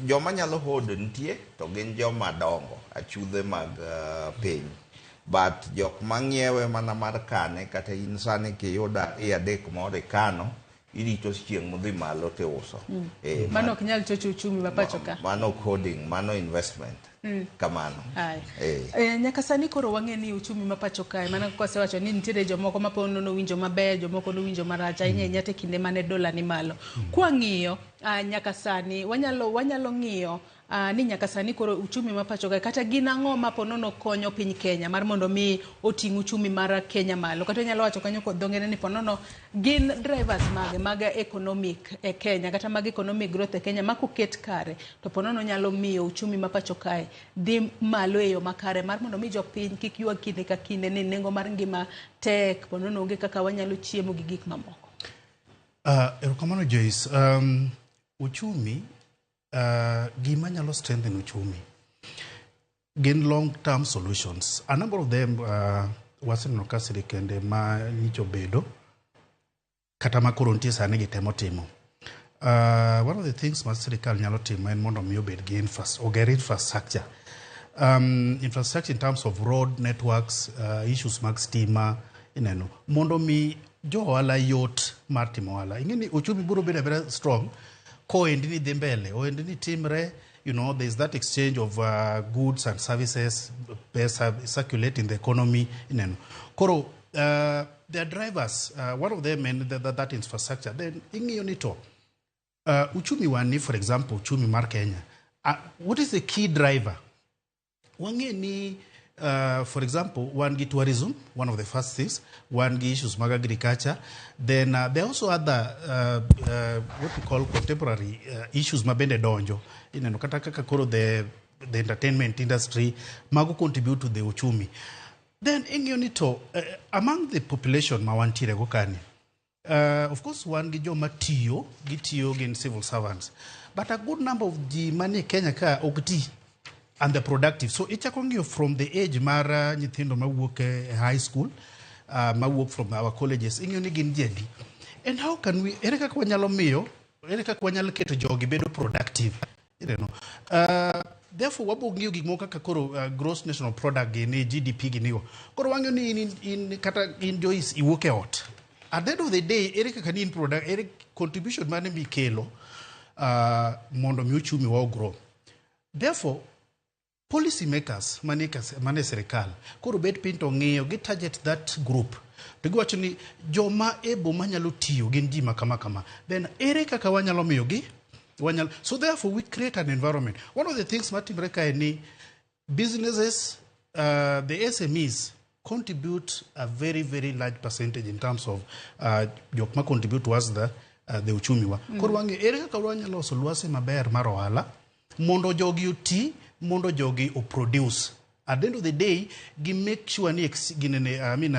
joma nyalo hold nitie to gin joma dongo, achudhe mag piny. But jok mang'iewe mana mar kane, kata in sani kiyudo ariyo adek moro ikano, irito chieng' modhi malo tiuso. Mano ok nyal chocho uchumi ma pacho ka. Mano ok holding, mano investment. Kamano. Nyaka sani koro wang'e ni uchumi ma pacho kae, mana kaka wasewacho ni nitiere jomoko ma po nowinjo maber, jomoko nowinjo marach ahinya ahinya te kinde mane dola ni malo. Kwang'iyo nyaka sani wanyalo ng'iyo ni nyaka sani koro uchumi ma pacho kae kata gin ang'o ma po nono konyo piny Kenya mar mondo mi oting' uchumi mar Kenya malo, kata inyalo wacho kanyo kod dho ngere ni po nono gin drivers mage mag economic e Kenya kata mag economic growth e Kenya ma koket kare to po nono nyalo miyo uchumi ma pacho kae dhi malo e yo makare mar mondo mi jopiny kik ywag kinde ka kinde ni nengo mar ngima tek, po nono onge kaka wanyalo chiemo gi gik mamoko. Erokamano Joyce. Uchumi, gima nyalo strengthen uchumi gin long term solutions. A number of them waseneno ka sirikende ma nyicho bedo kata ma koro nitie sani gitemo timo. One of the things ma sirikal nyalo timo en mondo mi obed gi oger infrastructure. Infrastructure in terms of road networks, issues mag stima, ineno, mondo mi jo ohala yot mar timo ohala. Ing'e ni uchumi biro bedo very strong koendni dhi mbele, oendni timre, there's that exchange of goods and services, pesa circulate in the economy, ineno. Koro, there are drivers, one of them and that infrastructure. Then ing'iyo ni to, uchumi wani, for example, uchumi mar Kenya, what is the key driver? Wang'e ni, for example, wan gi tourism, one of the first things, wan gi issues mag agriculture, then there are also other what we call contemporary issues ma bende donjo. Ineno kata kaka koro the entertainment industry mago contribute to the uchumi. Then ing'iyo ni to, among the population ma wantiere go kani, of course wan gi joma tiyo, gitiyo gin civil servants, but a good number of ji manie Kenya ka ok ti and they're productive. So ichako ng'iyo from the age mar nyithindo mawuok e high school, mawuok from our colleges, ing'iyo ni gin ji adi. And how can we, ere kaka wanyalo miyo, ere kaka wanyalo keto jogi bedo productive? Ineno. Therefore, wabo ng'iyo gik moko kaka koro gross national product gini, GDP ginigo. Koro wang'iyo ni in kata in Joyce iwuok e ot. At the end of the day, ere kaka ni in product, ere contribution mane mikelo mondo mi uchumi wa grow. Therefore, policy makers mane sirikal koro bet piny to ng'iyo gi target that group to giwacho ni joma e boma nyalo tiyo gin ji ma kama kama, then ere kaka wanyalo miyo gi wanyalo. So therefore we create an environment. One of the things matimre kae ni businesses, the SMEs contribute a very very large percentage in terms of jok ma contribute towards the uchumi wa. Koro wang'e ere kaka wanyalo loso lwasi maber mar ohala mondo jogi oti, mondo jogi oproduce. At the end of the day, gi make sure ni ginene, I mean,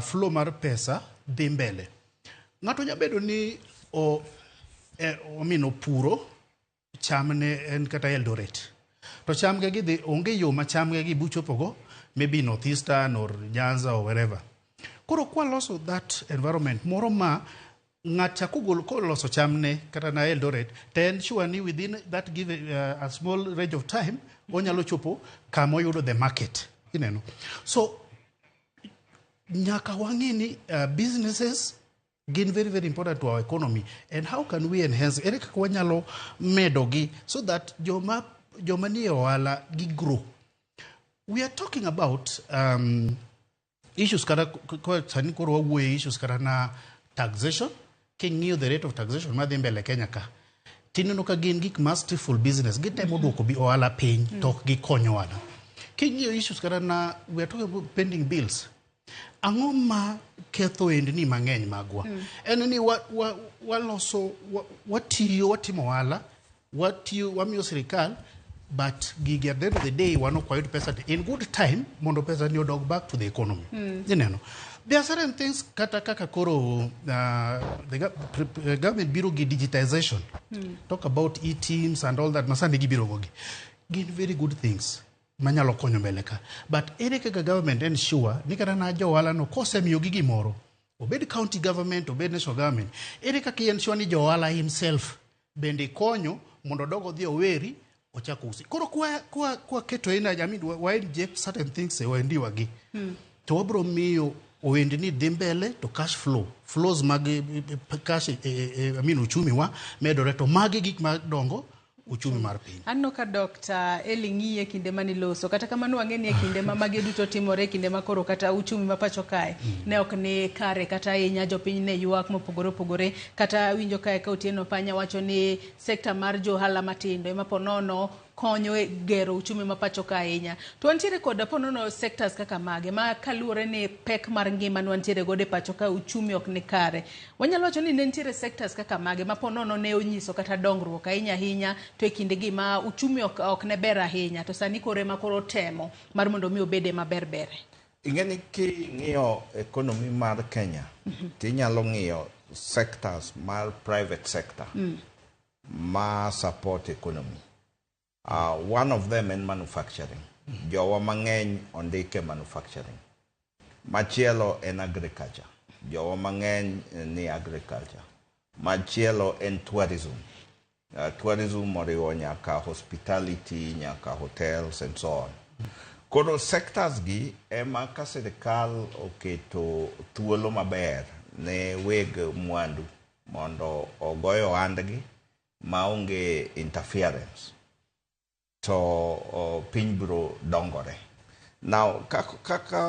flow mar pesa dhi mbele. Ng'ato nyalo bedo ni I mean, opuro chamne en kata Eldoret. To chamge gi dhi onge yo ma chamge gi buchopogo, maybe Northeastern or Nyanza or wherever. Koro kwa loso that environment moro ma ng'at kogol koloso chamne kata na Eldoret, to en sure ni within that given a small range of time onyalo chopo kama oyudo the market. Ineno. So nyaka wang'e ni businesses gin very very important to our economy, and how can we enhance, ere kaka wanyalo medogi so that joma nie ohala gi grow. We are talking about issues kata sani koro wawuoye issues kata na taxation. King'iyo the rate of taxation madhi mbele Kenya ka, tineno ka gin gik ma stifle business, gitemo duoko bi ohala piny to ok gikonyo ohala. King'iyo issues kata na we are talking about pending bills, ang'o ma ketho ohendni mang'eny magwa? En ni waloso watiyo, watimo ohala, watiyo, wamiyo sirikal, but gigi at the end of the day wan ok wayud pesa in good time mondo pesa ni odog back to the economy. Ineno, there are certain things kata kaka koro the government biro gi digitization, talk about e-teams and all that masani gibiro gogi, gin very good things manyalo konyo mbele ka, but ere kaka government ensure ni kata na jo ohala no kosemiyogi gimoro, obed county government, obed national government, ere kaka i ensure ni jo ohala himself bende konyo mondo odog odhi oweri ochak usi? Koro kwa keto energy, I mean, wa inject certain things e ohendiwa gi, to wabro miyo ohendni dhi mbele, to cash flows mag cash, I mean, uchumi wa medore, to magi gik madongo uchumi mar piny. Aneno ka Dr. Eli ng'iye kinde maniloso. Kata kamano wang'e ni e kinde ma magi duto timore, kinde ma koro kata uchumi ma pacho kae ne ok ni kare kata ahinya, jopiny ne ywak mopogore opogore. Kata winjo kae ka Otieno Panya wacho ni sekta mar johala matindo ema ponono konyo e gero uchumi ma pacho ka ahinya. To wantiere kod ponono sectors kaka mage ma kaluwore ni pek mar ngima ne wantiere godo e pacho ka, uchumi ok ni kare. Wanyalo wacho ni ne nitiere sectors kaka mage ma ponono ne onyiso kata dongruok ahinya ahinya to e kinde gi ma uchumi ok ne ber ahinya, to sani koro ema koro temo mar mondo mi obede maber bere. Ing'e ni king'iyo economy mar Kenya, tinyalo ng'iyo sectors mar private sector ma support economy. One of them en manufacturing. Jowa mang'eny ondike manufacturing. Machielo en agriculture. Jowa mang'eny ni agriculture. Machielo en tourism. Tourism oriwo nyaka hospitality, nyaka hotels and so on. Koro sectors gi ema ka sirikal oketo thuolo maber ne weg mwandu mondo ogoy ohandgi maonge interference, to piny biro dongore. Now, kaka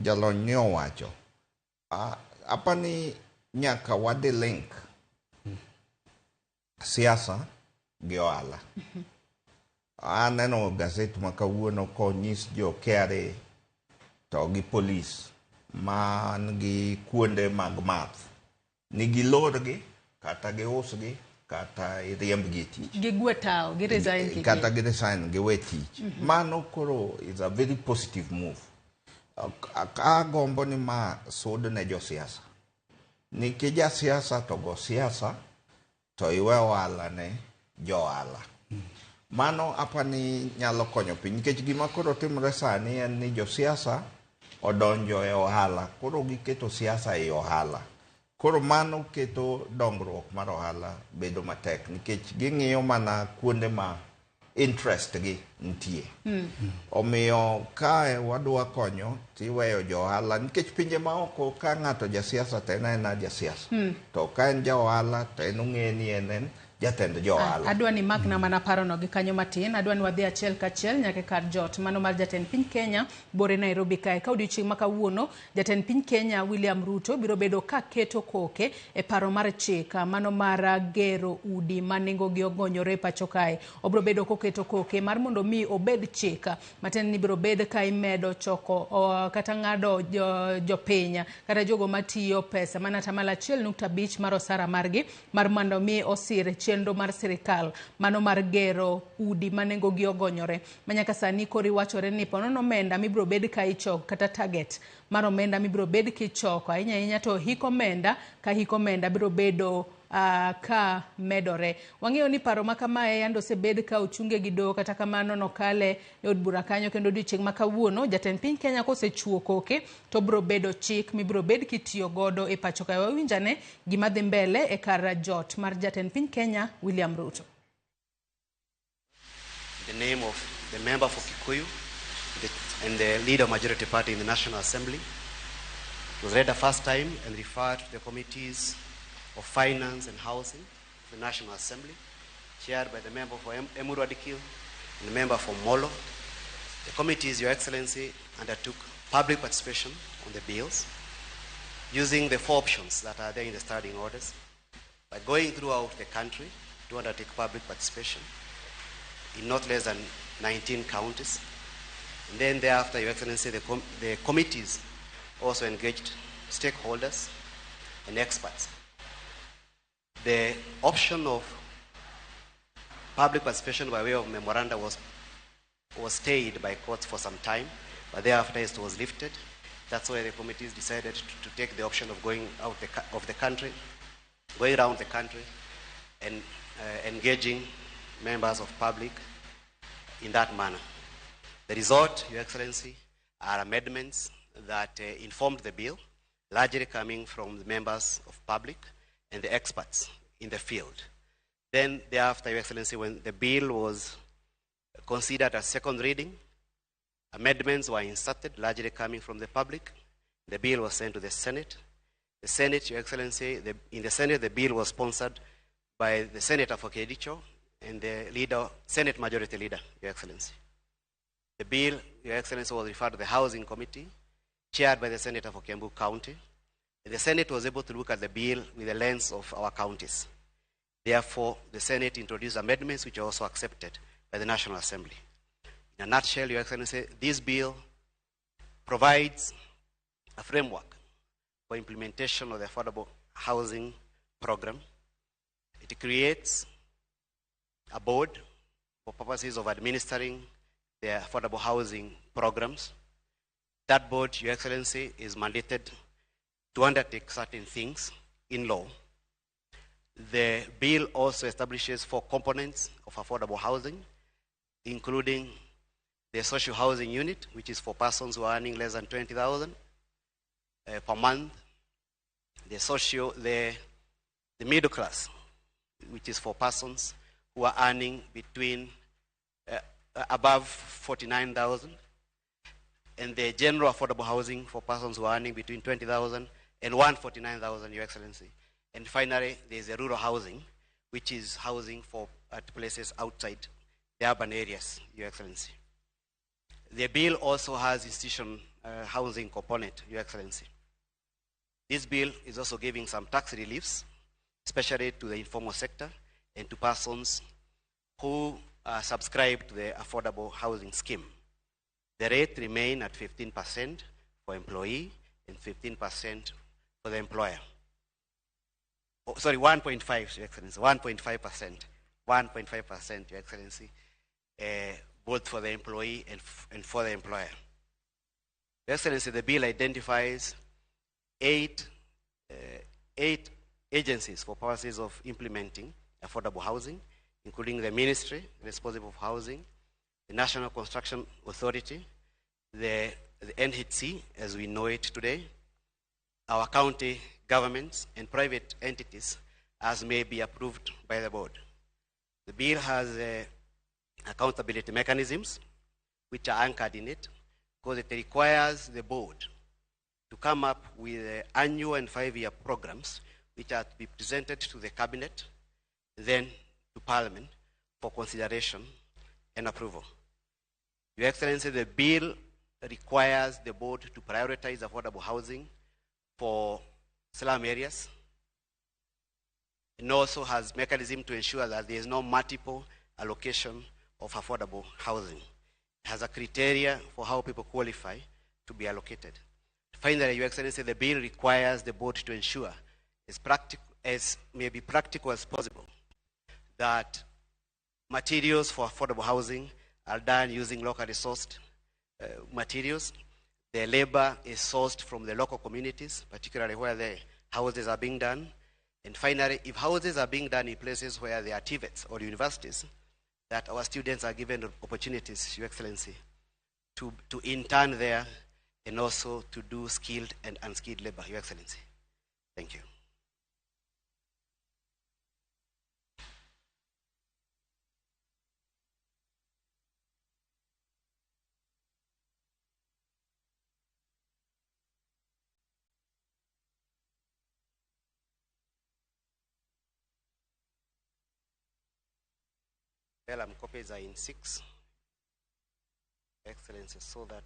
jalony ne owacho, apani nyaka wadhi link siasa gi ohala. Aneno gazet ma kawuono konyis jo KRA to gi polis man gi kuonde mag math ni gilorgi kata giusgi kata iriembgi e tich. Gigwe tao, gi resign kiki. Kata gi resign giwe tich. Mano koro is a very positive move. Agombo ni ma sud ne josiasa. Nikech jasiasa to go siasa to iwe ohala ne jo ohala. Mano apani nyalo konyo piny nikech gima koro timore sani en ni josiasa odonjo e ohala, koro giketo siasa e ohala. Koro mano keto dongruok mar ohala bedo matek nikech ging'iyo mana kuonde ma interest gi nitie. Omiyo kae wadwa konyo tiweyo jo ohala nikech pinje maoko ka ng'ato jasiasa to en aena jasiasa. To ka en ja ohala to en ong'e ni en jatend jo ohala. Adwa ni makna mana parono gi kanyo matin. Adwa ni wadhi achiel kachiel nyaka kar jot mano mar jatend piny Kenya bore Nairobi kae. Ka odiochieng' ma kawuono, jatend piny Kenya William Ruto biro bedo ka keto koke e paro mar chik mano mar gero udi ma nengogi ogonyore e pacho kae. Obiro bedo koketo koke mar mondo mi obed chik, matiende ni biro bed ka imedo choko kata ng'ado jopiny kata jogo matiyo pesa mana 1.5% mar osara margi mar mondo mi osir chenro mar sirikal mano mar gero udi ma nengogi ogonyore. Manyaka sani koro iwachore ni ponono omenda mibiro bed ka ichoko kata target mar omenda mibiro bed kichoko ahinya ahinya to hik omenda ka hik omenda biro bedo ka medore. Wang'eyo ni paro ma kamae yande osebed ka ochunge gi doho, kata kamano nokale e od bura kanyo, kendo odiochieng' ma kawuono jatend piny Kenya kosechuo koke to biro bedo chik mibiro bed kitiyo godo e pacho kae. Wawinj ane gima dhi mbele e kar jot mar jatend piny Kenya William Ruto. In the name of the member for Kikuyu and the leader of majority party in the National Assembly, it was read the first time and referred to the committees of Finance and Housing of the National Assembly, chaired by the member for Emuru Adikil and the member for Molo. The committees, Your Excellency, undertook public participation on the bills using the 4 options that are there in the standing orders, by going throughout the country to undertake public participation in not less than 19 counties. And then thereafter, Your Excellency, the committees also engaged stakeholders and experts. The option of public participation by way of memoranda was stayed by courts for some time, but thereafter it was lifted. That's why the committees decided to take the option of going out of the country, going around the country and engaging members of public in that manner. The result, Your Excellency, are amendments that informed the bill, largely coming from the members of public and the experts in the field. Then thereafter, Your Excellency, when the bill was considered as second reading, amendments were inserted, largely coming from the public. The bill was sent to the Senate. The Senate, Your Excellency, in the Senate, the bill was sponsored by the Senator for Kericho and the leader, Senate Majority Leader, Your Excellency. The bill, Your Excellency, was referred to the Housing Committee, chaired by the Senator for Kiambu County. The Senate was able to look at the bill with the lens of our counties. Therefore, the Senate introduced amendments which are also accepted by the National Assembly. In a nutshell, Your Excellency, this bill provides a framework for implementation of the affordable housing program. It creates a board for purposes of administering the affordable housing programs. That board, Your Excellency, is mandated to undertake certain things in law. The bill also establishes 4 components of affordable housing, including the social housing unit, which is for persons who are earning less than 20,000 per month, the middle class, which is for persons who are earning between above 49,000, and the general affordable housing for persons who are earning between 20,000 and 149,000, Your Excellency. And finally, there's a rural housing, which is housing for at places outside the urban areas, Your Excellency. The bill also has institution housing component, Your Excellency. This bill is also giving some tax reliefs, especially to the informal sector and to persons who subscribe to the affordable housing scheme. The rate remains at 15% for employee and 15% for the employer. Oh, sorry, 1.5, Your Excellency, 1.5%. 1.5%, Your Excellency, both for the employee and for the employer. Your Excellency, the bill identifies eight agencies for purposes of implementing affordable housing, including the Ministry responsible for housing, the National Construction Authority, the NHC as we know it today, our county governments and private entities as may be approved by the board. The bill has accountability mechanisms which are anchored in it, because it requires the board to come up with annual and 5-year programs which are to be presented to the cabinet, then to Parliament for consideration and approval. Your Excellency, the bill requires the board to prioritize affordable housing for slum areas, and also has mechanism to ensure that there is no multiple allocation of affordable housing. It has a criteria for how people qualify to be allocated. Finally, Your Excellency, the bill requires the board to ensure, as may be practical as possible, that materials for affordable housing are done using locally sourced materials. The labor is sourced from the local communities, particularly where the houses are being done. And finally, if houses are being done in places where there are TVETs or universities, that our students are given opportunities, Your Excellency, to intern there and also to do skilled and unskilled labor, Your Excellency. Thank you. Vellum copies are in 6, Excellency, so that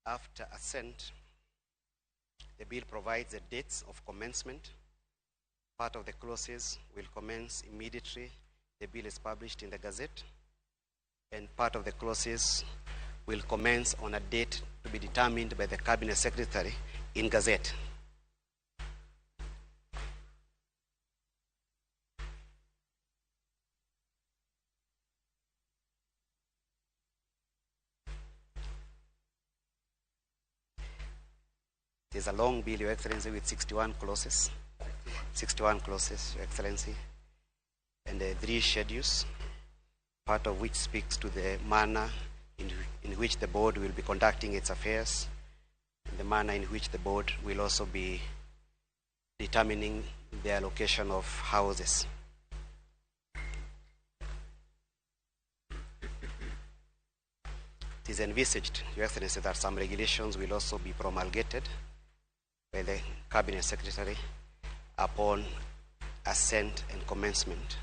after assent, the bill provides the dates of commencement. Part of the clauses will commence immediately the bill is published in the Gazette, and part of the clauses will commence on a date to be determined by the Cabinet Secretary in Gazette. There's a long bill, Your Excellency, with 61 clauses. 61 clauses, Your Excellency, and 3 schedules, part of which speaks to the manner in which the board will be conducting its affairs, and the manner in which the board will also be determining the allocation of houses. It is envisaged, Your Excellency, that some regulations will also be promulgated by the Cabinet Secretary upon assent and commencement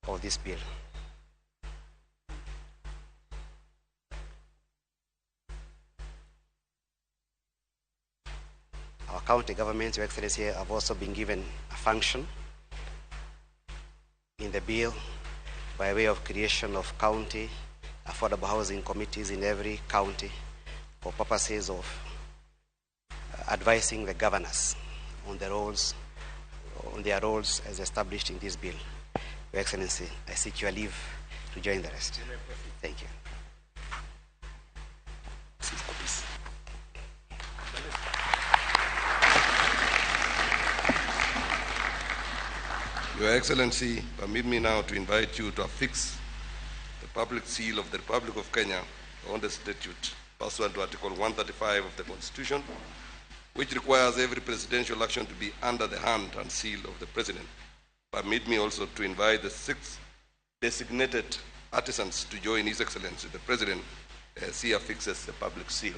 of this bill. Our county governments, Your Excellency, have also been given a function in the bill by way of creation of county affordable housing committees in every county for purposes of advising the governors on their roles as established in this bill. Your Excellency, I seek your leave to join the rest. Thank you. Your Excellency, permit me now to invite you to affix the public seal of the Republic of Kenya on the statute pursuant to Article 135 of the Constitution, which requires every presidential action to be under the hand and seal of the President. Permit me also to invite the 6 designated artisans to join His Excellency the President as he affixes the public seal.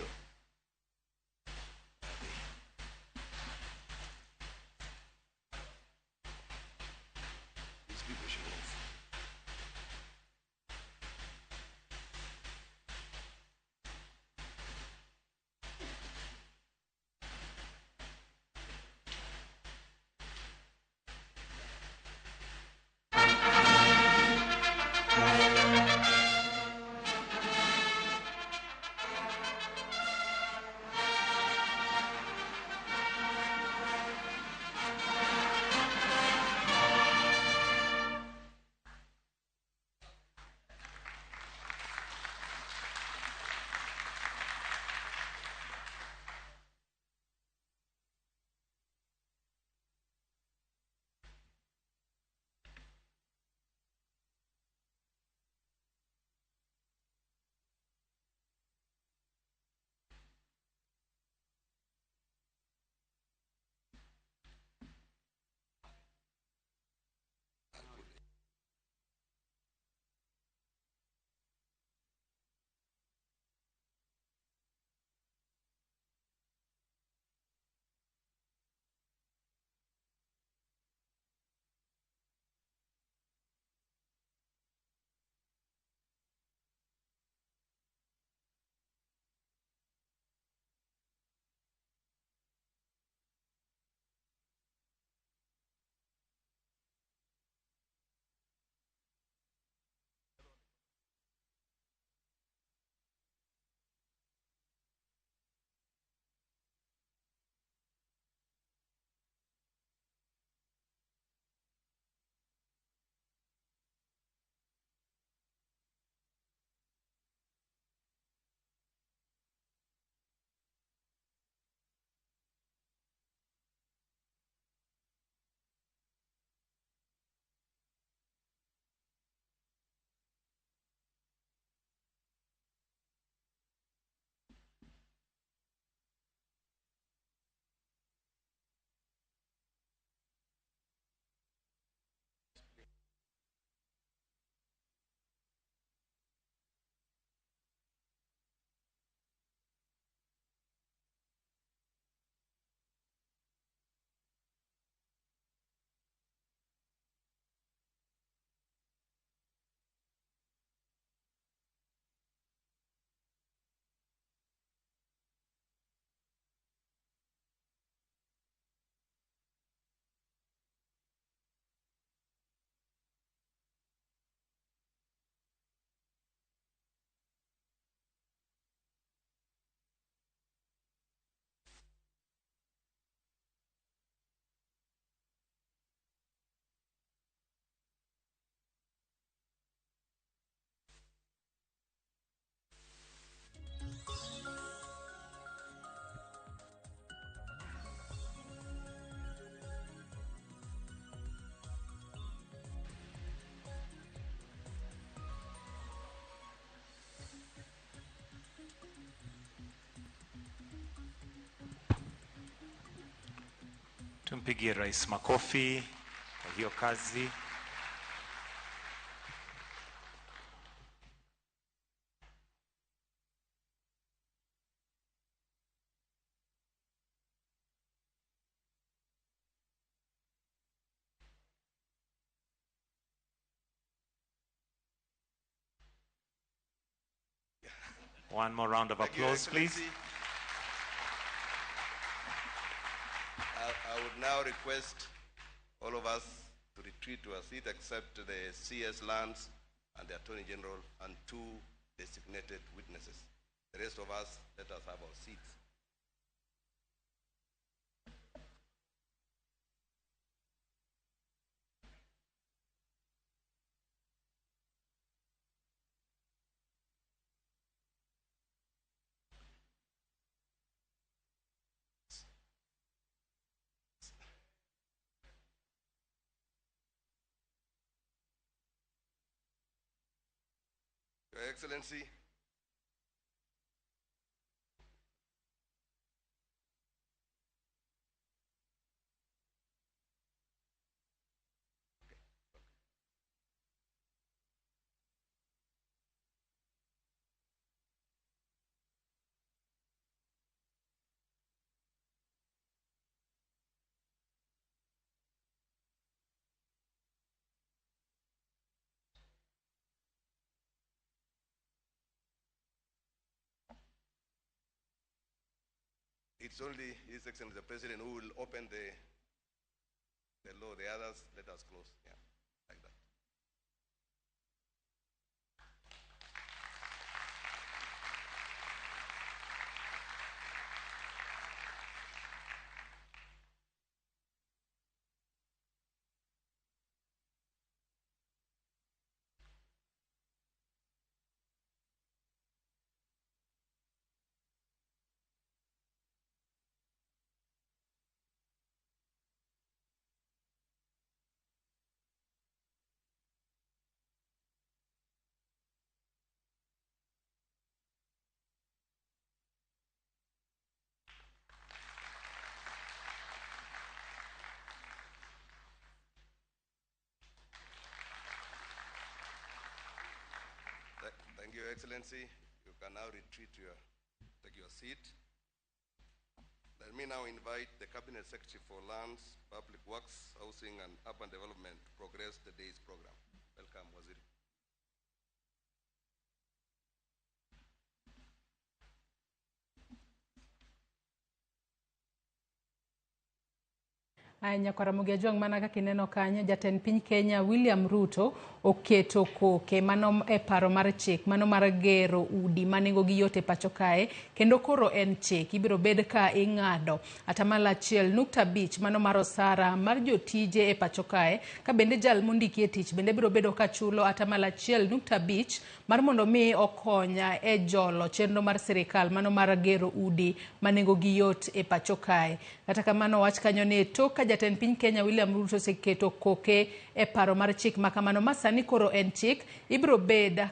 Tumpigie rais makofi kwa hiyo kazi. One more round of Thank you, applause, please. Excellency. I would now request all of us to retreat to our seat except the CS Lands and the Attorney General and two designated witnesses. The rest of us, let us have our seats. Your Excellency, it's only His Excellency the President who will open the law. The others, let us close. Yeah, like that. Thank you, Your Excellency. You can now retreat to take your seat. Let me now invite the Cabinet Secretary for Lands, Public Works, Housing and Urban Development to progress the day's program. Welcome, Waziri. Aya, nyakwara Ramogi mana kaka ineno kanyo, jatend piny Kenya William Ruto oketo koke mano e paro mar chik mano mar gero udi ma nengogi yot e pacho kae, kendo koro en chik ibiro bed ka ing'ado 1.5% mano mar osara mar jotije e pacho kae, ka bende jal mondiki e tich bende biro bedo ka chulo 1.5% mar mondo mi okonya e jolo chenro mar sirikal mano mar gero udi ma nengogi yot e pacho kae. Kata kamano wach kanyo ni tok ka jatend piny Kenya William Ruto oseketo koke e paro mar chik ma kamano ma sani koro en chik, ibiro bed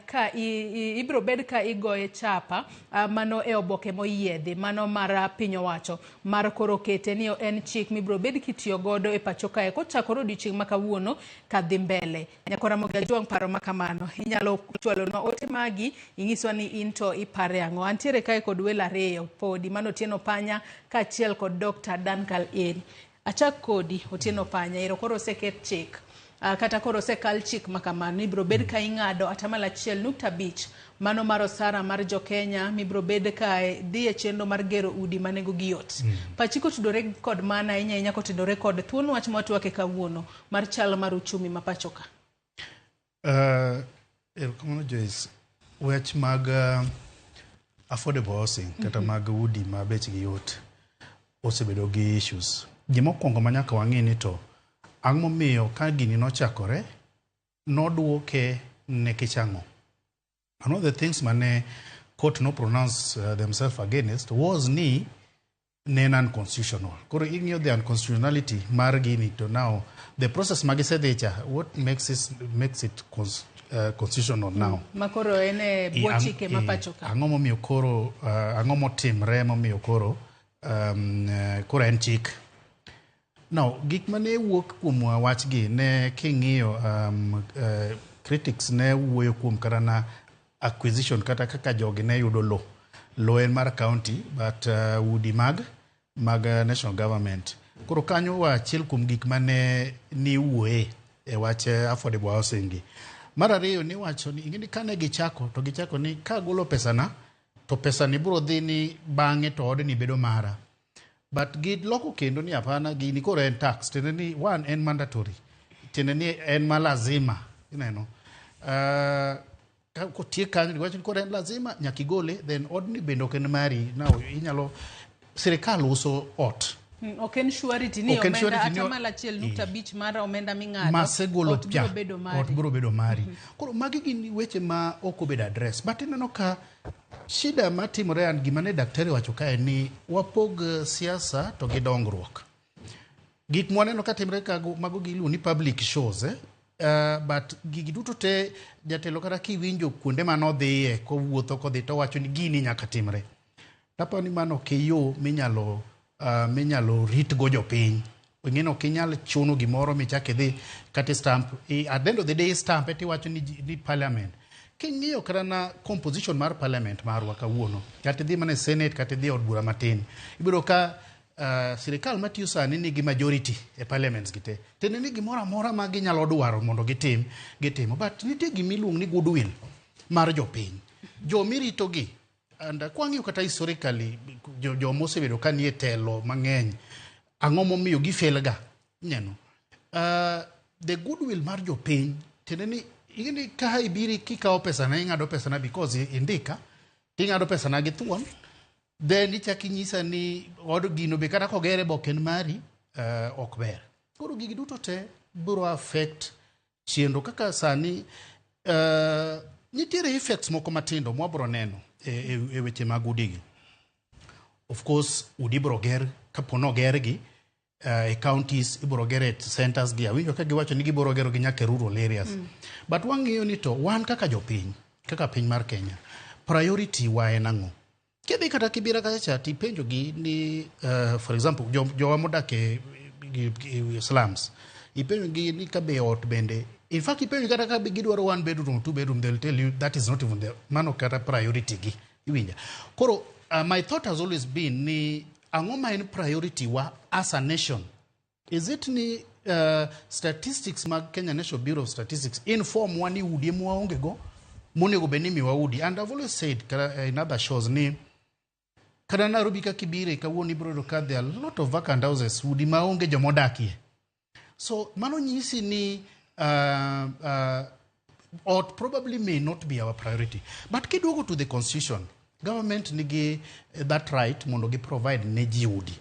ka igoye chapa mano e oboke moyiedhi mano mar piny owacho mar koro kete ni en chik mibiro bed kitiyo godo e pacho kae kochakore odiochieng' ma kawuono kadhi mbele. Nyakwara Ramogi Ajwang' paro ma kamano inyalo chwalonwa ote magi inyiswa ni in to ipare ang'o. Antiere kae kod welo ariyo podi mano Otieno Panya kaachiel kod Dr. Duncan Eri. Achak kodi Otieno Panya, ero koro oseket chik kata koro osekal chik ma kamano ibiro bed ka ing'ado 1.5% mano mar osara mar jokenya mibiro bed ka dhi e chenro mar gero udi ma nengogi yot. Pachi kotudore kod mana ahinya ahinya kotudore kod thuon wach mwatwake kawuono mar chal mar uchumi ma pacho ka. Erokamano Joyce, wach mag affordable housing kata mag udi ma bechgi yot osebedo gi issues. Gimokwongo ma nyaka wang'e ni to ang'o momiyo ka gini nochakore noduoke nikech ang'o? One of the things mane court no pronounce themselves against was ni ne en unconstitutional. Koro ing'iyo the unconstitutionality mar gini to now the process magisedhi cha what makes it constitutional now? Makoro en e bwo chike ma pacho ka. Ang'o momiyo koro ang'o motimre momiyo koro koro en chik? Now, gik mane wuok kuom wachgi ne king'iyo critics ne wuoyo kuom kata na acquisition kata kaka jogi ne yudo lowo. Lowo en mar county but udi mag national government. Koro kanyo wa achiel kuom gik mane niwuoye e wach affordable housing gi. Mar ariyo niwacho ni ing'e ni kane gichako to gichako ni kagolo pesana to pesani biro dhi ni bang'e to odni bedo mara. But giloko kendo ni hapana, gini koro en tax, tiende ni one en mandatory, tiende ni en ma lazima, ineno. Kotiek kanyo giwacho ni koro en lazima nyaka igole, then odni bende ok en mari. Now inyalo sirikal uso ot. Ok en surety ni Ok en omenda surety ni atamalo 1.5 mar omenda ming'ado masegolo ot cha biro bedo mari. Ot biro bedo mari. Koro magi gin weche ma ok obedo address. But ineno ka shida matimore an gima ne daktari wacho kae ni wapog siasa to gi dongruok. Gik mwaneno ka timre ka mago giluongo ni public shows, eh? But gigi duto te jatelo kata kiwinjo kuonde manodhiye kowuotho kodhi to wacho ni gini nyaka timre. Taparo ni mano ok e yo minyalo ritgo jopiny. Ing'eni ok inyal chuno gimoro michak idhi kata stamp. At the end of the day stamp etiwacho ni parliament. King'iyo kata na composition mar parliament marwa kawuono, kata idhi mana e senate kata idhi e od bura matin, ibiro ka sirikal matiyo sani nigi majority e parliaments gi te. Tiende ni gimoro amora ma ginyalo dwaro mondo gitim, gitimo. But nitie gimiluongo ni goodwill mar jopiny. Jomiritogi, and kwang'iyo kata historically, joma osebedo ka nie telo mang'eny, ang'o momiyo gifail ga? Ineno. The goodwill mar jopiny, tiende ni ing'e ka ibiri kikawo pesana, ing'ado pesana because indika, ting'ado pesana gi thuon, then ichak inyisa ni od gino be kata kogere be ok en mari, ok ber. Koro gigi duto te biro affect chenro kaka sani nitiere effects moko matindo mwabro neno e weche mag udigi. Of course, udi ibiro ger kapo nogergi e counties, ibiro ger e centers gi. Awinjo ka giwacho ni gibiro gero gi nyaka e rural areas. But wang'iyo ni to wan kaka jopiny, kaka piny mar Kenya, priority wa en ang'o? Kidhi kata Kibera kacha cha tipenjo gi ni for example jowa modak e slums, ipenjo gi ni ka be ot bende, in fact ipenjo kata ka gidwaro one bedroom, two bedroom, they'll tell you that is not even the mano kata priority gi, iwinja. Koro my thought has always been ni ang'o ma en priority wa as a nation? Is it ni statistics mag Kenya National Bureau of Statistics inform wa ni udi ema waonge go monego bed ni imiwa udi? And I've always said kata in other shows ni kata Nairobi kaka ibire kawuono ibiro yudo ka there are a lot of vacant houses, udi maonge joma odakie. So mano nyisi ni ot probably may not be our priority. But kiduogo to the constitution, government nigi that right mondo gi provide ne ji udi.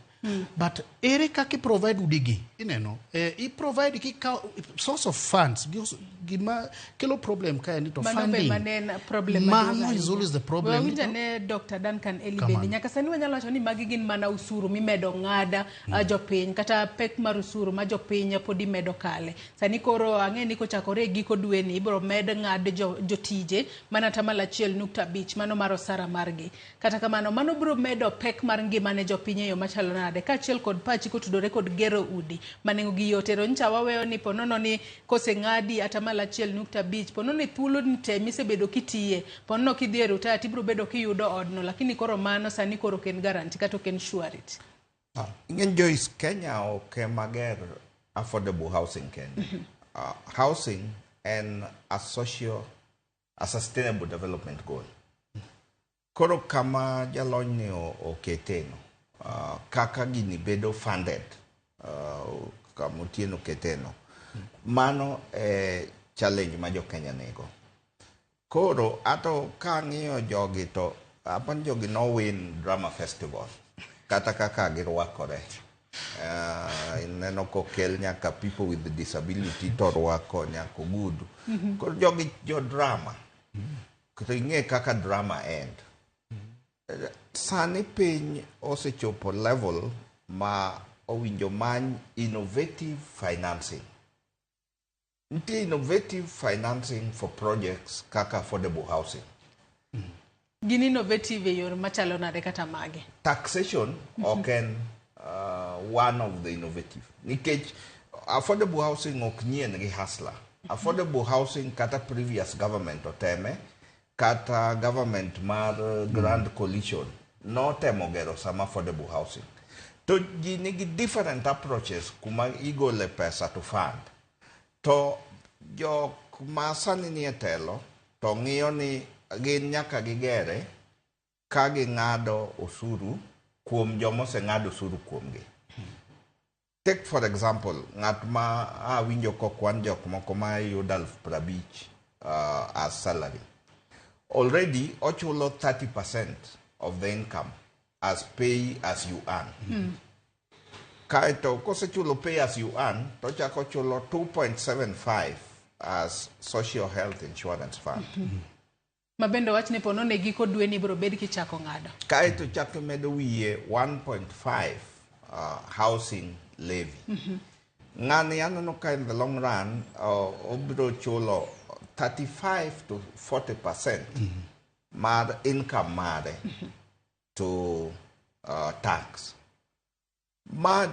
But ere kaka i provide udigi? Ineno, i provide kikawo source of funds. Gima kelo problem kae ni to Mano be funding. mane en problem Mano maduong' is ahinya. always the problem. Wawinjo ane Dr. Duncan Eli Kamano. bende nyaka sani wanyalo wacho ni magi gin mana usuru mimedo ng'ada jopiny kata pek mar usuru ma jopiny pod imedo kale. Sani koro ang'e ni kochakore e giko dweni ibiro med ng'ad jotije mana 1.5% mano mar osara margi. Kata kamano mano biro medo pek mar ngima ne jopiny e yo machalo nade kaachiel kod pachi kotudore kod gero udi ma nengo gi yot. Ero ncha waweyo ni ponono ni koseng'adi 1.5% ponono ni thuolo ni te misebedo kitiye ponono kidhi e retire tibiro bedo kiyudo odno, lakini koro mano sani koro ok en guarantee kata ok en surety. Ing'e Joyce, Kenya ok ema ger affordable housing kende. Housing en a social, a sustainable development goal. Koro kama jalony ni oketeno, kaka gini bedo funded, kama Otieno keteno, mano e challenge ma jo Kenya nigo. Koro ato kang'iyo jogi to apani jogi no win drama festival kata kaka girwakore. Ineno kokel nyaka people with disability to rwako nyaka ogudu. Koro jogi jo drama. To ing'e kaka drama end. Sani piny osechopo level ma owinjo many innovative financing. Nitie innovative financing for projects kaka affordable housing. Gin innovative e yor machalo nade kata mage? Taxation ok en one of the innovative. Nikech affordable housing ok nyien gi hustler. Affordable housing kata previous government oteme, kata government mar Grand Coalition notemo gero some affordable housing. To ji nigi different approaches kuma igole pesa to fund. To jok ma sani nie telo to ng'iyo ni gin nyaka gigere ka ging'ado osuru kuom joma oseng'ado osuru kuomgi. Take for example, ng'at ma awinjo kokwan jok moko ma yudo 50,000 as salary. Already ochulo 30% of the income as pay as you earn. Kaeto kosechulo pay as you earn, to ochako chulo 2.75 as social health insurance fund. Ma bende wach ni pono ne giko dwe ni ibiro bed kichako ng'ado. Kaeto chako medo wiye 1.5 housing levy. Ng'ani aneno ka in the long run obiro chulo 35 to 40% mar income mare to tax. Ma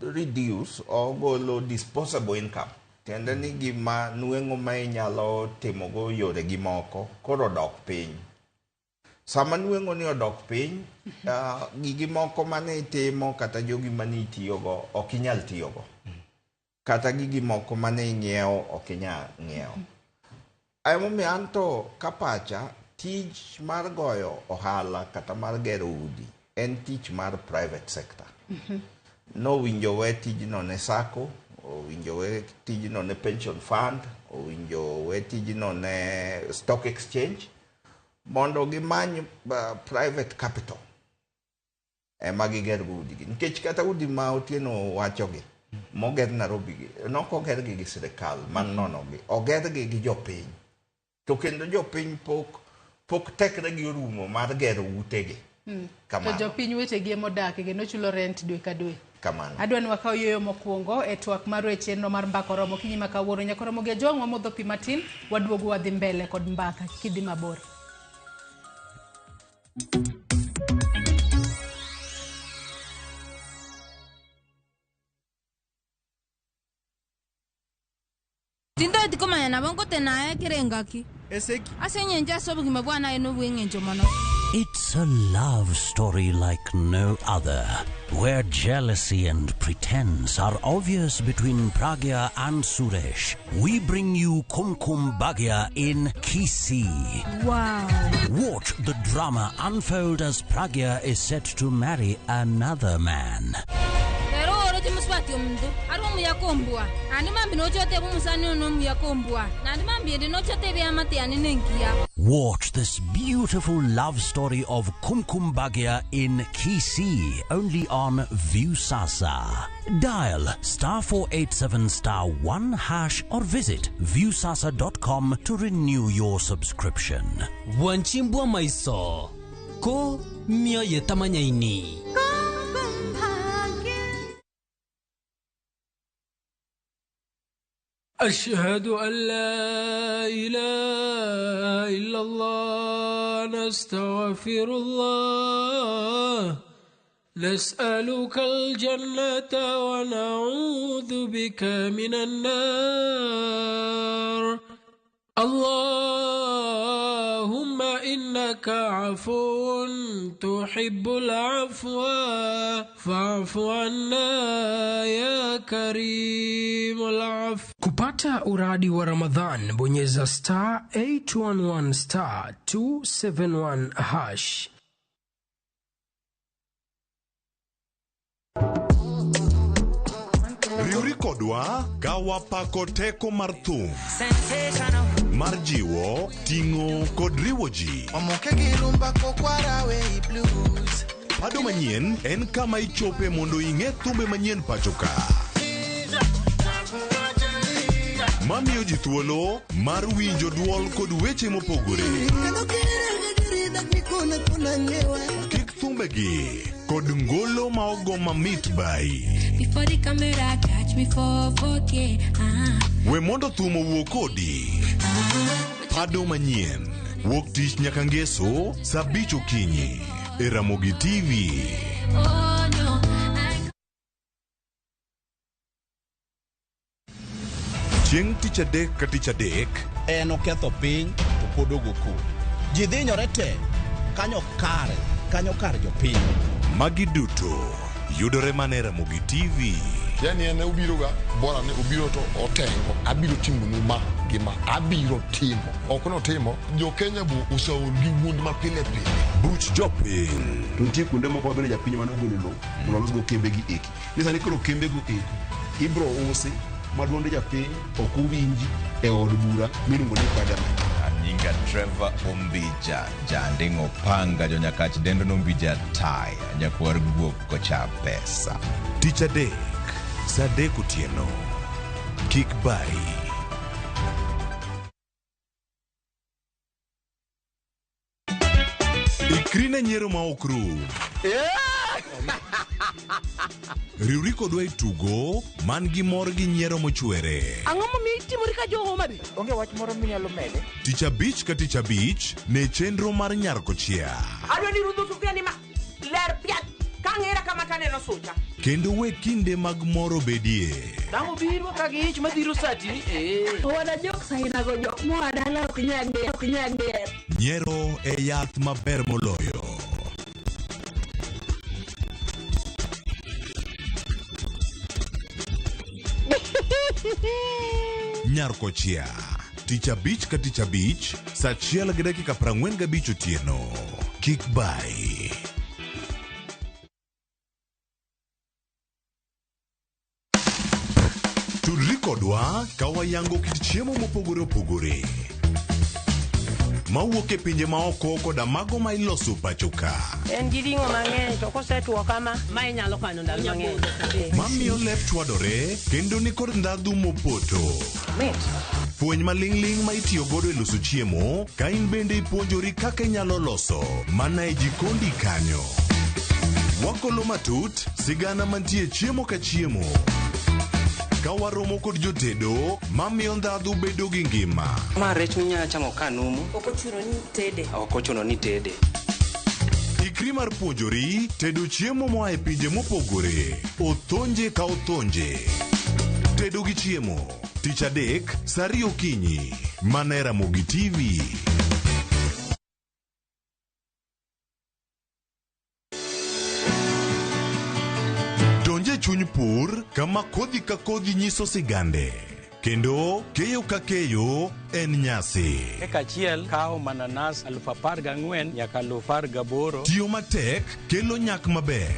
reduce ogolo disposable income. Tiende ni gima nweng'o ma inyalo timogo yore gi moko koro odok piny. Sama nweng'o ni odok piny, gigi moko mane itimo kata jogi mane itiyogo ok inyal tiyogo. Kata gigi moko mane ing'iewo ok inyal ng'iewo. Emomiyo anto kapacha tich mar goyo ohala kata mar gero udi en tich mar private sector. Nowinjo we tijno ne SACCO, owinjo we tijno ne pension fund, owinjo we tijno ne stock exchange, mondo gimany private capital ema giger go udigi. Nikech kata udi ma Otieno wachogi moger Nairobi gi, nok ogergi gi sirikal man nono gi, ogergi gi jopiny. To kendo jopiny pok tekre gi orumo mar gero utegi. To Kamano. jopiny wetegi emodak kendo chulo rent dwe ka dwe. Kamano. Adwa ni wakaw yueyo mokwongo e twak marwa e chenro mar Mbaka Oromo okinyi ma kawuono. Nyaka oromo gi Ajwang' wamodho pi matin, waduogo wadhi mbele kod mbaka. Kik idhi mabor. Tindoti komanya nabo ngotenaye kerengaki Eseki. Ase eng'encho ase obogima bwa naye nobwa eng'encho mono. It's a love story like no other, where jealousy and pretense are obvious between Pragya and Suresh. We bring you Kumkum Bhagya in Kisii. Wow. Watch the drama unfold as Pragya is set to marry another man. Rero oroche muswati omuntu ari omuyakombwa andi mambi nochote bumusani ono omuyakombwa nandi mambi ende nochote ebyamate ane nenkiya. Watch this beautiful love story of Kumkum Bhagya in Kisii, only on Viusasa. Dial *487*1# or visit viusasa.com to renew your subscription. Wanchimbwa maiso ko mioyo tamanyaini. أشهد أن لا إله إلا الله نستغفر الله نسألك الجنة ونعوذ بك من النار اللهم إنك عفو تحب العفو فاعف عنا يا كريم العفو. Kupata uradi wa Ramadhan, bonyeza star 811 star 271 hash. Riwri kodwa ka wapako teko mar thum mar jiwo, ting'o kod riwo ji. Omoke gi rumba kokwarawe i blues. Pado manyien en kama ichope mondo ing'e thumbe manyien pacho ka. Mamiyo ji thuolo mar winjo duol kod weche mopogore. Kik thumbegi kod ngolo ma ogo mamit bai. Before the camera catch me for 4K. We mondo thum owuo kodi. Pado manyien wuok tich nyaka ngeso saa 5 okinyi e Ramogi TV. Oh no. I Chieng' tich adek ka tich adek. En oketho piny to pod ogo koko. Ji dhinyore te kanyo kare, kanyo kar jopiny. Magi duto yudore mana e Ramogi TV. Yani en obiro ga bora ni obiro to otengo abiro timonu ma gi ma abiro timo ok notimo jo Kenya bo oseol gi wuond ma pile pile. Buch jopiny. To nitie kuonde moko mabende japiny mane ogolo lowo mondo olosgo kembe gi eki. Ni sani koro kembe go eko ibro usi ma duond japiny ok owinji e od bura miluongo ni parliament. Nyinga Trevor Ombija, janding'o panga jonyakach dendo nombija taya, nyakwar guok kocha pesa. Tich adek, saa adek otieno. Kik bayi. Ikri ne nyiero ma ok rum. Riwri kodwa e tugo man gi mor gi nyiero mochwere. Ang'o momiyo itimori ka jo Homa Bay? Onge wach moro minyalo mede? Tich abich ka tich abich ne chenro mar Nyar Kochia. Adwa ni rudho sufuria ni ma ler piat ka ng'era kama taneno sucha. Kendo we kinde mag mor obedie. Dang' obiro ka gi ich madhiro sati. Eh. Owada jok sainago jok moa dala ok nyal ber, ok nyal ber. Nyiero e yath maber moloyo. Nyar Kochia. Tich abich ka tich abich, saa achiel gi dakika 45 otieno. Kik bayi. Tudri kodwa ka wayango kit chiemo mopogore opogore mawuok e pinje maoko koda mago ma iloso pacho ka. En gi ring'o mang'eny to kosetuo kama, ma inyalo kano ndalo mang'eny. Mamiyo lep chwadore kendo nikod ndhadhu mopoto. Mit. Fweny maling'ling' ma itiyo godo e loso chiemo ka in bende ipuonjori kaka inyalo loso mana e jikondi kanyo. Wakolo matut sigana mantie chiemo ka chiemo. Ka waromo kod jotedo mamiyo ndhadhu bedo gi ngima. Ma rech minyalo chamo ka numu. Ok ochuno ni tede. Ok ochuno ni tede. Ikri mar puonjori tedo chiemo moa e pinje mopogore. Othonje ka othonje. Tedo gi chiemo. Tich adek, saa ariyo okinyi. Mana e Ramogi TV. Donj e chuny pur kama kodhi ka kodhi nyiso sigande. Kendo keyo ka keyo en nyasi. Eka achiel kawo mananas 14,000 nyaka 18,000. Tiyo matek kelo nyak maber.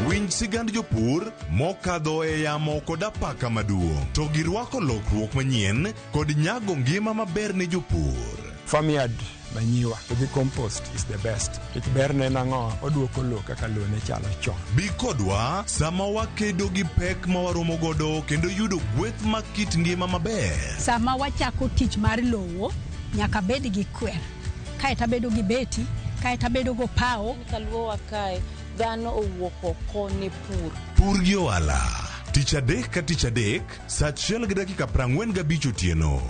Winj sigand jopur mokadho e yamo kod apaka maduong' to girwako lokruok manyien kod nyago ngima maber ne jopur. Farmyard manyiwa to gi compost is the best. Nikech berne en ang'o? Oduoko lowo kaka lowo ne chalo chon. Bi kodwa sama wakedo gi pek ma waromo godo kendo yudo gweth mag kit ngima maber. Sama wachako tich mar lowo, nyaka bed gi kwer. Kaeto abedo gi beti, kaeto abedo go pawo. Kaluowa kae, dhano owuok oko ne pur. Pur gi ohala. Tich adek ka tich adek, saa achiel gi dakika 45 otieno.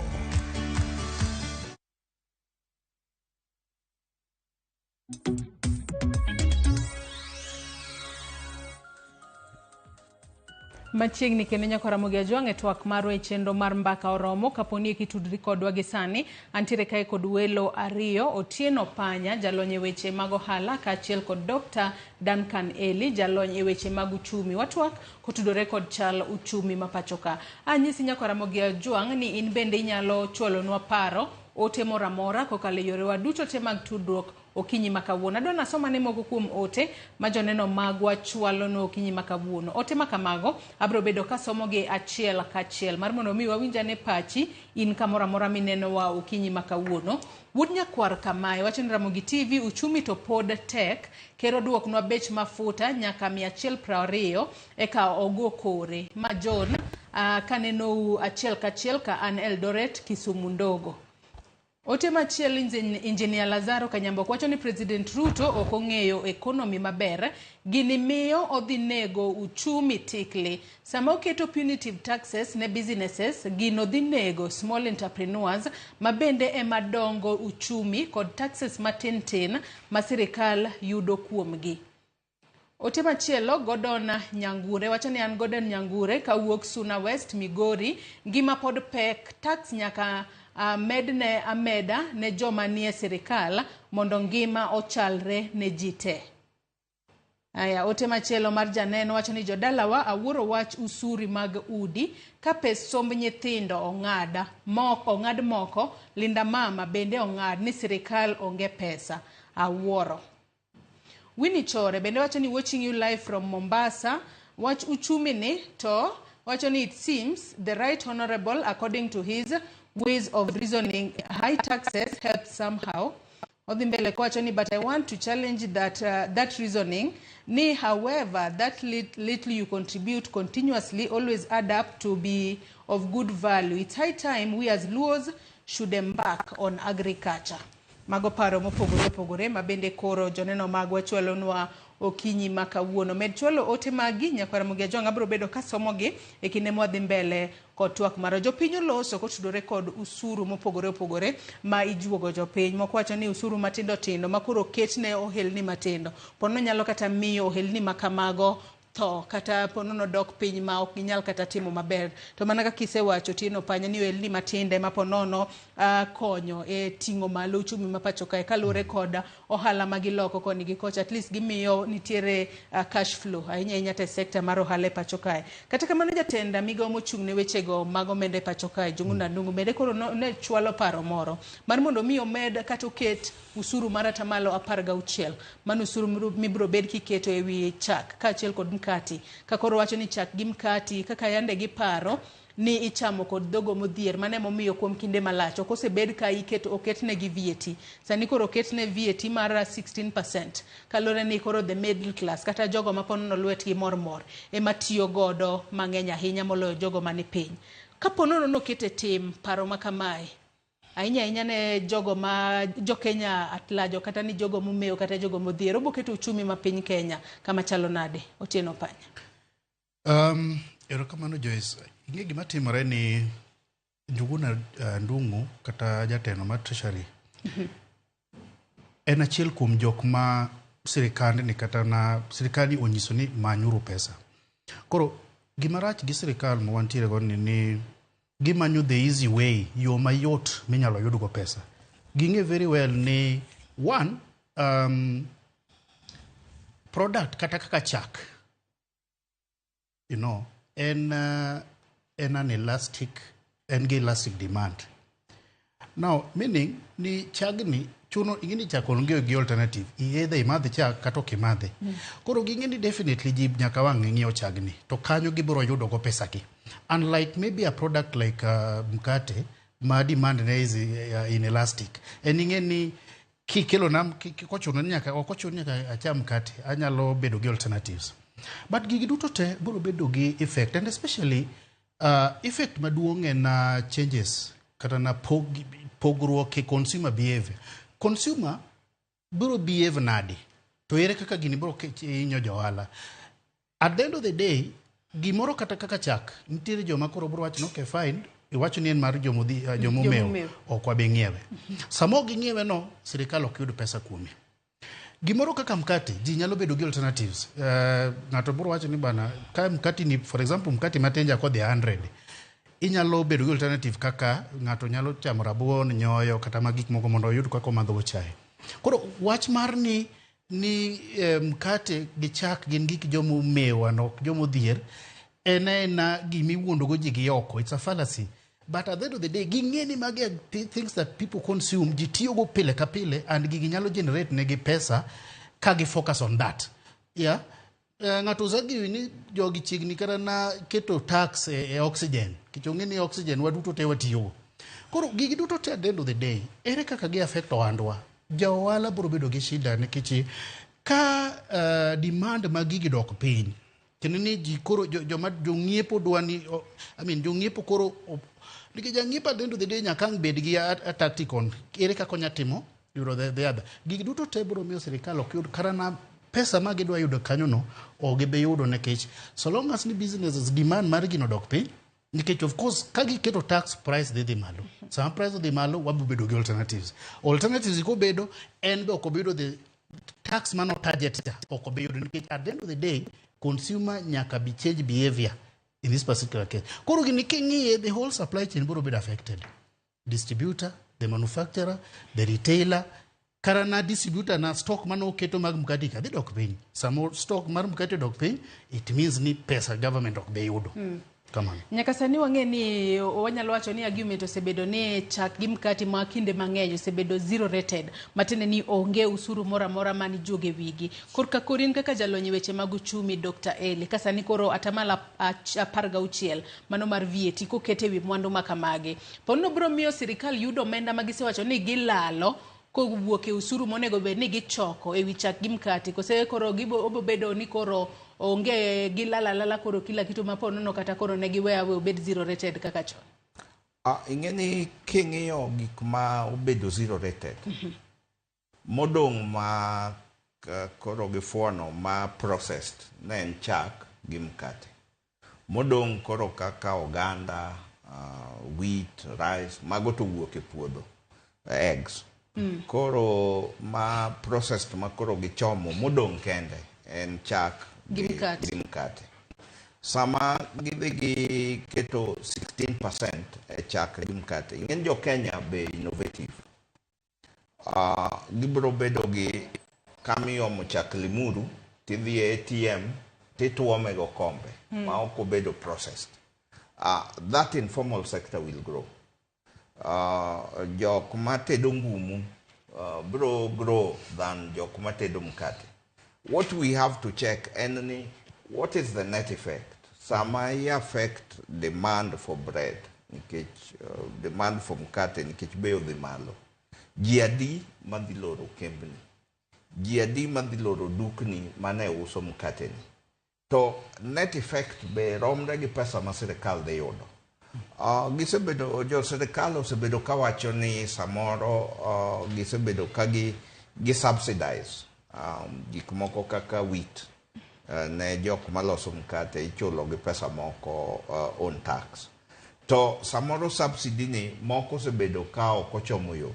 Machiegni kendo nyako Ramogi Ajwang' e twak marwa e chenro mar Mbaka Oromo. Kapo ni itudri kodwa gi sani, antiere kae kod welo ariyo, Otieno Panya, jalony e weche mag ohala, kaachiel kod Dr. Duncan Eli, jalony e weche mag uchumi. Watwak kotudore kod chal uchumi ma pacho ka. Anyisi nyako Ramogi Ajwang' ni in bende inyalo chwalonwa paro, ote moro amora kokalo e yorewa duto te mag tudruok okinyi ma kawuono. Adwa nasoma ne moko kuom ote ma joneno magwa chwalonwa okinyi ma kawuono. Ote ma kamago abiro bedo kasomogi achiel kachiel mar mondo mi wawinj ane pachi in kamoro amora minenowa okinyi ma kawuono. Wuod Nyakwar kamae wacho ni Ramogi TV uchumi to pod tek, ker oduoknwa bech mafuta nyaka 120 eka ogo kore. Ma John kanenou achiel kachiel ka an Eldoret Kisumu ndogo. Ote machielo Engineer Lazaro Kanyambok wacho ni President Ruto ok ong'eyo economy maber, gini miyo odhi nego uchumi tikli. Sama oketo punitive taxes ne businesses, gino dhi nego small entrepreneurs ma bende ema dongo uchumi kod taxes matin tin ma sirikal yudo kuomgi. Ote machielo Gordon Nyangure wacho ni an Gordon Nyangure kawuok Suna West Migori, ngima pod pek, tax nyaka medne ameda ne joma nie sirikal mondo ngima ochalre ne ji te. Aya, ote machielo mar janeno wacho ni jodalawa awuoro wach usuri mag udi ka pes somb nyithindo ong'ad moko, Linda Mama bende ong'ad ni sirikal onge pesa, awuoro. Winnie Chore bende wacho ni watching you live from Mombasa, wach uchumi ni to wacho ni it seems the right honorable according to his ways of reasoning high taxes help somehow. Odhi mbele kowacho ni but I want to challenge that reasoning ni however that little you contribute continuously always add up to be of good value. It's high time we as Luos should embark on agriculture. Mago paro mopogore opogore ma bende koro joneno magwa chwalonwa okinyi ma kawuono. Med chwalo ote magi nyakwara Mugia Jong abiro bedo kasomogi e kinde mwadhi mbele kod twak maro. Jopiny oloso kotudore kod usuru mopogore opogore ma ijuogo jopiny. Moko wacho ni usuru matindo tindo ma koro oketne ohelni matindo pono nyalo kata miyo ohelni ma kamago tho kata ponono dok piny ma ok ginyal kata timo maber. To mana kaka isewacho Otieno Panya ni ohelni matinde ma ponono konyo e ting'o malo uchumi ma pacho kae kaluwore kod ohala ma giloko koni gi kocha, at least gimiyo nitiere cash flow ahinya ahinya te sekta mar ohala e pacho kae. Kata kamano jatend migawo mochung' ne wechego mag omenda e pacho kae Njuguna Ndung'u bende koro ne chwalo paro moro mar mondo mi omed kata oket usuru mar atamalo 16, mano usuru mibiro bed kiketo ewi chak kaachiel kod mkati. Ka koro wacho ni chak gi mkati kaka yande giparo ni ichamo kod dhogo modhier, mano emomiyo kuom kinde malach ok osebed ka oketnegi VAT. Sani koro oketne VAT mar 16% kaluwore ni koro the middle class kata jogo ma ponono lwetgi mormor ema tiyo godo mang'eny ahinya moloyo jogo mani piny. Kaponono nokete tim paro ma kamae ahinya ahinya ne jogo ma jo Kenya at large kata ni jogo momewo kata jogo modhier, obo keto uchumi ma piny Kenya kama chalo nade? Otieno Panya. Erokamano Joyce. Ing'e gima timore ni Njuguna Ndung'u kata jatelo mar Treasury en achiel kuom jok ma sirikandni kata na sirikal onyiso ni manyuru pesa. Koro gima rach gi sirikal ma wantiere go ni gimanyo the easy way, yo mayot minyalo yudgo pesa. Ging'e very well ni one, product kata kaka chak, you know, en an elastic, en gi elastic demand. Now, meaning ni chagni chuno ing'e chak onge gi alternative, either imadhe chak kata ok imadhe. Koro ging'e ni definitely ji nyaka wang' ng'iewo chagni to kanyo gibiro yudo go pesa gi. Unlike maybe a product like mkate ma demand ne is inelastic. En ing'e ni kikelo nam kochuno ni nyaka ok ochuno nyaka acham mkate, anyalo bedo gi alternatives. But gigi duto te biro bedo gi effect, and especially effect maduong' en changes kata na pogruok e consumer behavior. Consumer biro behave nade? To ere kaka gini biro hinyo jo ohala? At the end of the day, gimoro kata kaka chak, nitiere joma koro biro wacho ni okay fine, iwacho ni en mar jomomewo, ok wabi ng'iewe. Sama ok ging'iewe no, sirikal ok yud pesa kuome. Gimoro kaka mkate, ji nyalo bedo gi alternatives. Ng'ato biro wacho ni bana, ka mkate ni, for example, mkate matenja kodhi 100, inyalo bedo gi alternative kaka ng'ato nyalo chamo rabuon, nyoyo, kata ma gik moko mondo oyud kaka omadho go chae. Koro wach mar ni mkate gi chak gin gik jomomewo ok jomodhier, en aena gimiwuondo go ji gi oko. It's a fallacy. But at the end of the day, ging'e ni magi are things that people consume, ji tiyogo pile ka pile, and gigi nyalo generate negi pesa ka gi focus on that. Yeah. Ng'ato osagiri ni jogi chiegni kata na keto tax e oxygen. Nikech ong'e ni oxygen waduto te watiyogo. Koro gigi duto te at the end of the day, ere kaka gi affect ohandwa? Ja ohala biro bedo gi shida nikech ka demand mag gigi dok piny, kendo ni ji koro joma jong'iepo dwa ni, I mean jong'iepo koro nikech jang'iepo at the end of the day nyaka ang' bed gi a tactic on ere kaka onya timo yudo the other. Gigi duto te biro miyo sirikal ok yud kata na pesa ma gidwa yudo kanyo no ok gibi yudo nikech so long as ni businesses demand mar gino dok piny, nikech of course ka giketo tax price dhi malo. Sama price odhi malo wabiro bedo gi alternatives. Alternatives kobedo en be ok obedo the Tax mano target cha ok obi yudo nikech at the end of the day consumer nyaka be change behavior in this particular case. Koro gini king'iye, the whole supply chain biro bedo affected. Distributor, the manufacturer, the retailer. Kara na distributor na stock mane oketo mag mkati ka dhi dok piny. Sama stock mar mkati odok piny, it means ni pesa government ok bi yudo. Kamano. Nyaka sani wang'e ni wanyalo wacho ni argument osebedo ni chak gi mkati ma kinde mang'eny osebedo zero rated, matiende ni onge usuru moro amora man ijuogo e wigi. Korka kori in kaka jalony e weche mag uchumi Dr. Eli, ka sani koro atamalo 16 mano mar VAT koket e wi mwandu ma kamagi, pono biro miyo sirikal yudo omenda ma gisewacho ni gilalo kowuok e usuru monego bed ni gichoko e wi chak gi mkati, kose koro gibo obo bedo ni koro onge gilala lala koro kila kitu ma ponono kata koro ne giweyo awe obed zero rated kaka chon? Ing'e ni king'iyo gik ma obedo zero rated, modong' ma koro gifuono ma processed ne en chak gi mkate. Modong' koro kaka oganda, wheat, rice, mago to wuok e puodho, eggs. Koro ma processed ma koro gichomo modong' kende en chak gi mkate. Gi mkate. Sama gidhi gi keto 16% e chak gi mkate, ing'e jo Kenya be innovative. Gibiro bedo gi kamiomo chak Limuru, tidhi e ATM, tituome go kombe, ma ok obedo processed. That informal sector will grow. Jok matedo ngumu biro grow than jok matedo mkate. What we have to check en ni what is the net effect? Sama i affect demand for bread, nikech demand for mkate nikech bei odhi malo. Ji adi madhi loro kembni? Ji adi madhi loro dukni mane uso mkate ni? To net effect be romre gi pesa ma sirikal dhi yudo. Gisebedo, jo sirikal osebedo kawacho ni samoro gisebedo ka gi subsidize gik moko kaka wheat ne jok maloso mkate ichulo gi pesa moko on tax. To samoro subsidy ni moko osebedo ka ok ochomo yo.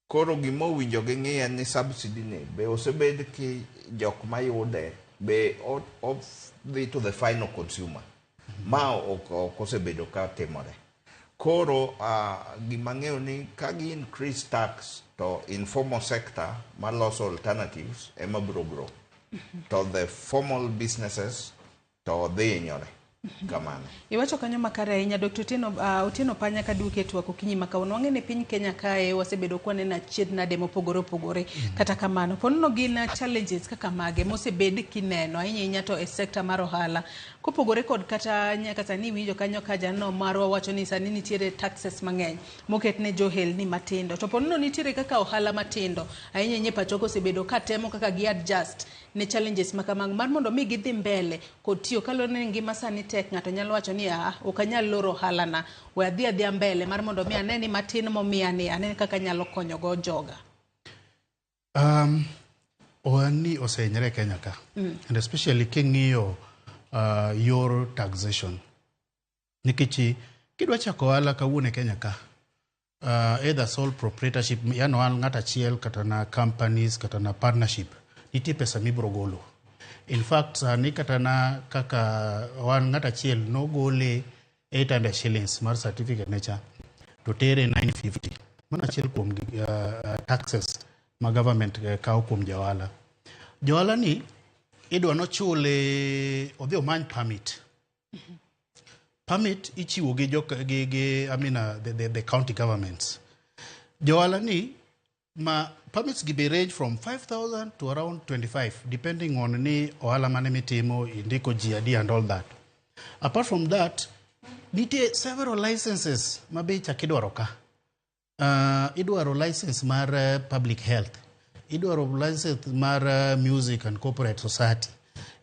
Koro gima owinjo ging'i en ni subsidy ni be osebed ki jok mayude be odhi to the final consumer. Ma ok osebedo ka timore. Koro gima ng'eyo ni ka gi increase tax to informal sector maloso alternatives ema biro grow. To the formal businesses to dhi hinyore. Kamano. Iwacho kanyo makare ahinya Dr. Otieno, Otieno Panya kaduoke twak okinyi ma kawuono. Wang'e ni piny Kenya kae wasebedo kwaneno achiedh nade mopogore opogore. Kata kamano, ponono gin challenges kaka mage mosebed kineno ahinya ahinya to e sekta mar ohala. Kopogore kod kata nyaka sani iwinjo kanyo ka jano marwa wacho ni sani nitiere taxes mang'eny moket ne johelni matindo. To ponono nitiere kaka ohala matindo ahinya ahinya e pacho kosebedo ka temo kaka gi adjust ne challenges ma kamago mar mondo mi gidhi mbele kod tiyo kaluwore ni ngima sani tek. Ng'ato nyalo wacho ni ok anyal loro ohala na, we adhi adhiya mbele mar mondo mi ane ni matin momiya ni ane kaka anyalo konyo go joga. Ohalni osehinyore e Kenya ka. And especially king'iyo yor taxation. Nikech kidwa chako ohala kawuono e Kenya ka, either sole proprietorship, yani ohala ng'ato achiel kata na companies kata na partnership, nitie pesa mibiro golo. In fact, sani kata na kaka wan ng'ato achiel nogole 800 shillings mar certificate ne cha to tere 950. Mano achiel kuom taxes ma government kawo kuom johala. Johala ni idwa nochule odhi omany permit. Permit ichiwo gi jok gi I mean, the county governments. Johala ni ma permits gi be range from 5,000 to around 25 depending on ni ohala mane mitimo, indiko ji adi and all that. Apart from that, nitie several licenses ma be ichak idwaro ka. Idwaro license mar public health, idwaro license mar music and corporate society,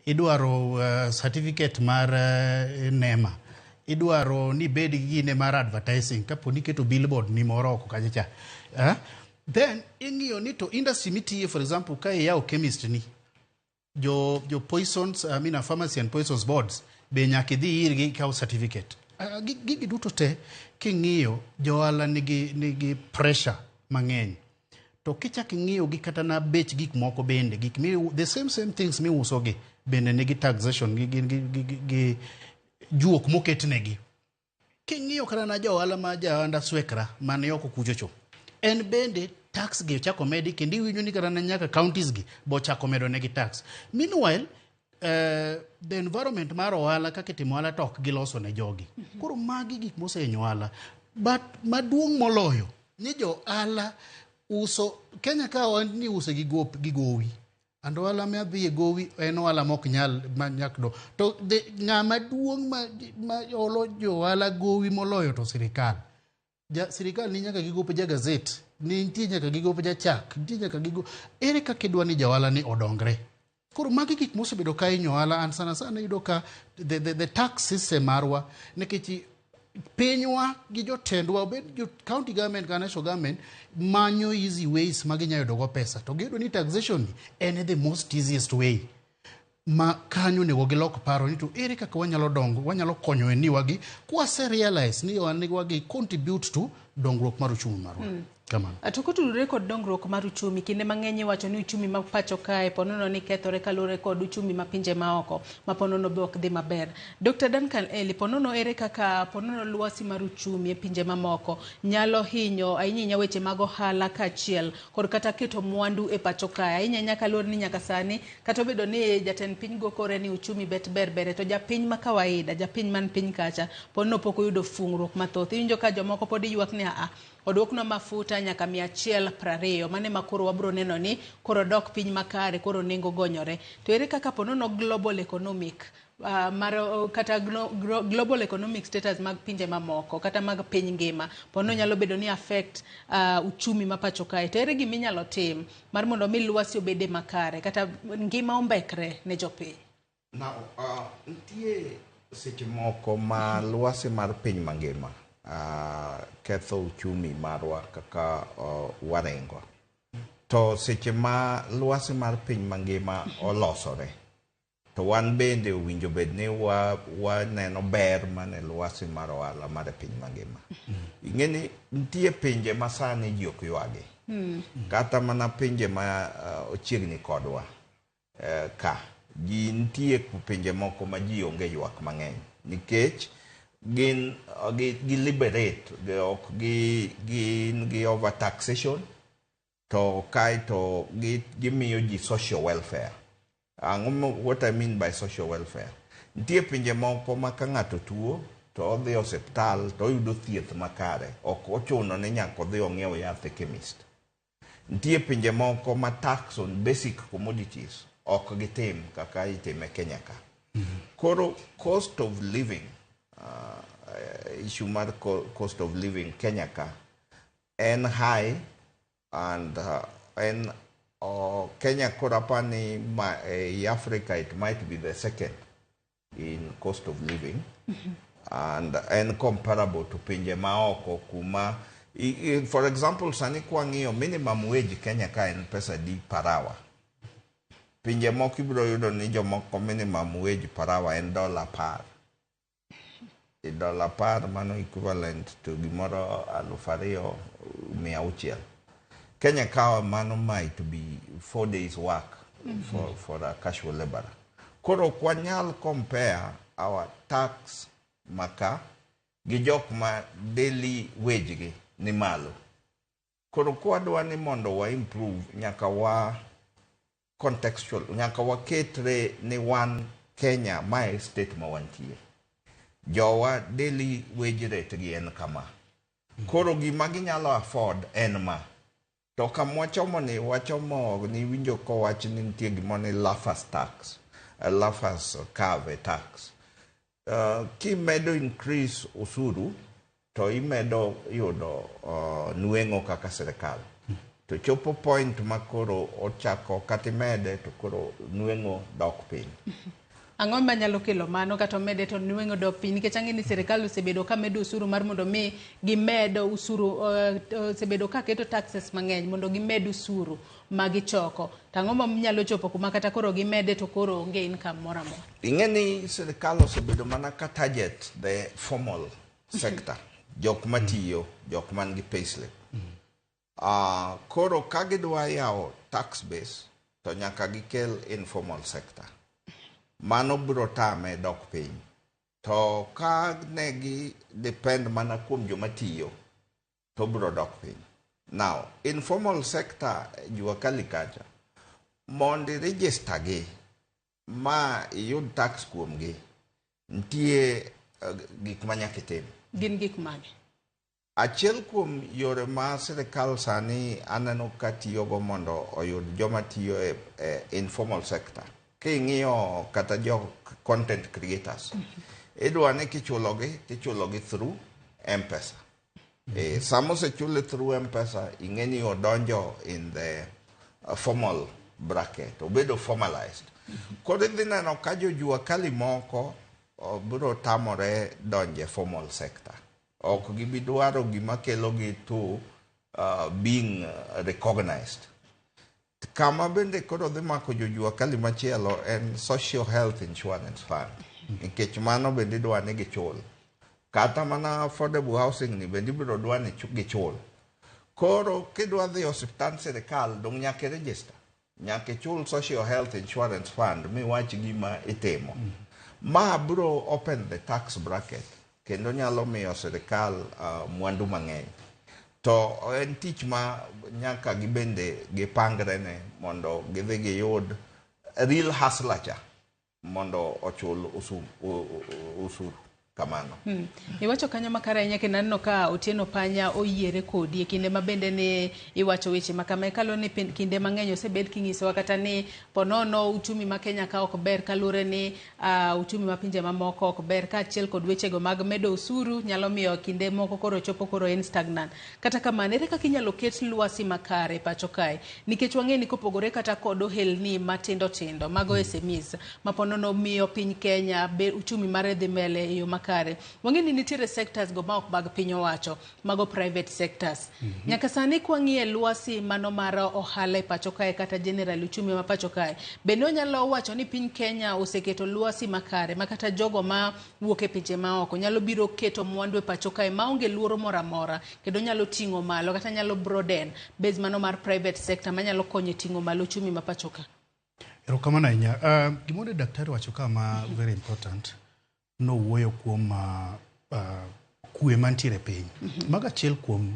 idwaro certificate mar NEMA, idwaro ni bed gi gine mar advertising kapo ni iketo billboard ni moro oko kacha cha. Then ing'iyo ni to industry mitiye, for example, ka iyawo chemist ni jo poisons, I mean, pharmacy and poisons boards be nyaka idhi irgi ikaw certificate. Gigi duto te king'iyo johala nigi pressure mang'eny. To kichak ing'iyo gi kata na bech gik moko bende, gik mi the same same things miuso gi bende nigi taxation gi gi, gi, gi, gi, gi juok moketnegi. King'iyo kata na ja ohala ma jaanda swekra mane oko kuchocho, en bende tax gi ochako medi kendo iwinjo ni kata na nyaka counties gi bochako medo negi tax. Meanwhile, the environment mar ohala kaka itimo ohala to ok giloso ne jogi. Koro magi gik mosehinyo ohala. But maduong' moloyo ni jo ohala uso Kenya ka wan ni use gi gop gi gowi. And ohala ma dhi e gowi en ohala mok nyal ma nyak do. To the ng'ama duong' ma, ma olo jo ohala gowi moloyo to sirikal. Ja, sirikal ni nyaka gi gope ja gazet, ni nitie nyaka gi gope jachak, nitie nyaka gi go. Ere kaka idwa ni ja ohala ni odongre? Koro magi gik mosebedo ka hinyo ohala and sana sana iyudo ka the tax system marwa nikech pinywa gi jotendwa obed jo county government kata national government manyo easy ways ma ginyalo yudo go pesa to giyudo ni taxation ni en the most easiest way ma kanyo onego gilok paro ni to ere kaka wanyalo dongo wanyalo konyo e niwagi kwase realize ni wagi contribute to dongruok mar uchumi marwa. Kamano. To kotudore kod dongruok mar uchumi, kinde mang'eny iwacho ni uchumi ma pacho kae ponono ni kethore kaluwore kod uchumi ma pinje maoko ma ponono be ok dhi maber. Dr. Duncan Eli, ponono ere kaka ponono lwasi mar uchumi e pinje mamoko nyalo hinyo ahinya ahinya weche mag ohala kaachiel kod kata keto mwandu e pacho kae ahinya ahinya kaluwore ni nyaka sani kata obedo ni jatend piny go kore ni uchumi bet ber bere to japiny ma kawaida japiny man piny kacha ponono pok oyudo fungruok mathoth. Iwinjo ka jomoko pod ywak ni aa oduoknwa mafuta nyaka 120 mane ma koro wabro neno ni koro dok piny makare koro nengo gonyore. To ere kaka ponono global economic mar kata global economic status mag pinje mamoko kata mag piny ngima ponono nyalo bedo ni affect uchumi ma pacho kae to ere gima inyalo tim mar mondo mi lwasi obede makare kata ngima ombekre ne jopiny? Now, nitie seche moko ma lwasi mar piny mangima ketho uchumi marwa kaka waringo. To seche ma lwasi mar piny mangima olosore, to wan bende owinjo bed ni waneno ber mane lwasi mar ohala mar piny mangima. Ing'e ni nitie pinje ma sani ji ok ywagi. Kata mana pinje ma ochiegni kodwa ka. Ji nitie pinje moko ma ji onge ywak mang'eny nikech gin gi liberate, ok gin gi overtaxation to kaeto gimiyo ji social welfare. Ang'o what I mean by social welfare? Nitie pinje moko ma ka ng'ato tuo to odhi e osiptal to oyudo thieth makare, ok ochuno ni nyaka odhi ong'iew yath e chemist. Nitie pinje moko ma tax on basic commodities ok gitim kaka itime Kenya ka. Koro cost of living, issue mar cost of living Kenya ka en high and en Kenya koro apani e Africa it might be the second in cost of living and en comparable to pinje maoko kuma for example sani kwang'iyo minimum wage Kenya ka en pesa di per hour. Pinje moko ibiro yudo ni jomoko minimum wage per hour en $10. $10 mano equivalent to gimoro 2,600. Kenya ka mano might be 4 days work for a casual laborer. Koro ok wanyal compare our tax maka gi jok ma daily wage gi ni malo. Koro kwadwa ni mondo wa improve nyaka wa contextual, nyaka waketre ni wan Kenya mae state ma wantie. Jowa daily wage rate gi en kama. Koro gima ginyalo afford en ma. To kama wachomo ni, wachomo ni winjo kowach ni nitie gimoro ni Laffer's tax, Laffer's curve tax. Kimedo increase osuru to imedo yudo nweng'o kaka sirikal. To chopo point ma koro ochako kata imede to koro nweng'o dok piny. Ang'o manyalo kelo mano kata omede to nweng'o dok piny? Nikech ang'e ni sirikal osebedo ka medo osuru mar mondo mi gimed osuru, osebedo ka keto taxes mang'eny mondo gimed osuru ma gichoko. To ang'o manyalo chopo kuma kata koro gimede to koro onge income moro amora? Ing'e ni sirikal osebedo mana ka target the formal sector. Jok matiyo, jok man gi payslip. Koro ka gidwa yawo tax base to nyaka gikel informal sector. Mano biro tame dok piny. To ka ne gi depend mana kuom joma tiyo to biro dok piny. Now, informal sector jua kali kacha mondo i register gi ma iyud tax kuomgi nitie gik ma nyaka itim. Gin gik mage? Achiel kuom yore ma sirikal sani aneno ka tiyogo mondo oyud joma tiyo e informal sector. King'iyo kata jo content creators, idwa ni kichulogi tichulogi through M-Pesa. Sama osechule through M-Pesa, ing'e ni odonjo in the formal bracket, obedo formalized. Koro idhi neno ka jo jua kali moko biro tamore donjo e formal sector. Ok gibi dwaro gima kelogi to being recognized. Kama bende koro dhi mako jo jua kali machielo en Social Health Insurance Fund. Nikech mano bende idwa ni gichul. Kata mana affordable housing ni bende ibiro dwa ni gichul. Koro kidwa dhi e osiptand sirikal dong' nyaka i register. Nyaka ichul Social Health Insurance Fund miwach gima itimo. Ma biro open the tax bracket kendo nyalo miyo sirikal mwandu mang'eny. To en tich ma nyaka gibende gipangre ne mondo gidhi giyud real hustler cha mondo ochul usuru kamano. Iwacho kanyo makare ahinya kendo aneno ka Otieno Panya oyiere kodi e kinde ma bende ne iwacho weche ma kama kaluwore ni kinde mang'eny osebed kinyisowa kata ni ponono uchumi ma Kenya ka ok ber kaluwore ni uchumi ma pinje mamoko ok ber kaachiel kod wechego mag medo osuru nyalo miyo kinde moko koro chopo koro en stagnant. Kata kamano ere kaka inyalo ket lwasi makare pacho kae nikech wang'e ni kopogore kata kod ohelni matindo tindo mago SMEs ma ponono miyo piny Kenya uchumi mare dhi mbele e yo makare. Wang'e ni nitiere sectors go ma ok mag piny owacho, mago private sectors. Nyaka sani kwang'iye lwasi mano mar ohala e pacho kae kata general uchumi ma pacho kae, bende onyalo wacho ni piny Kenya oseketo lwasi makare ma kata jogo ma wuok e pinje maoko nyalo biro keto mwandu e pacho kae maonge luoro moro amora kendo nyalo ting'o malo kata nyalo broaden base mano mar private sector manyalo konyo e ting'o malo uchumi ma pacho ka. Erokamano ahinya. Gimoro daktari wacho ka ma very important nowuoyo kuom kwe mantiere piny. Mago achiel kuom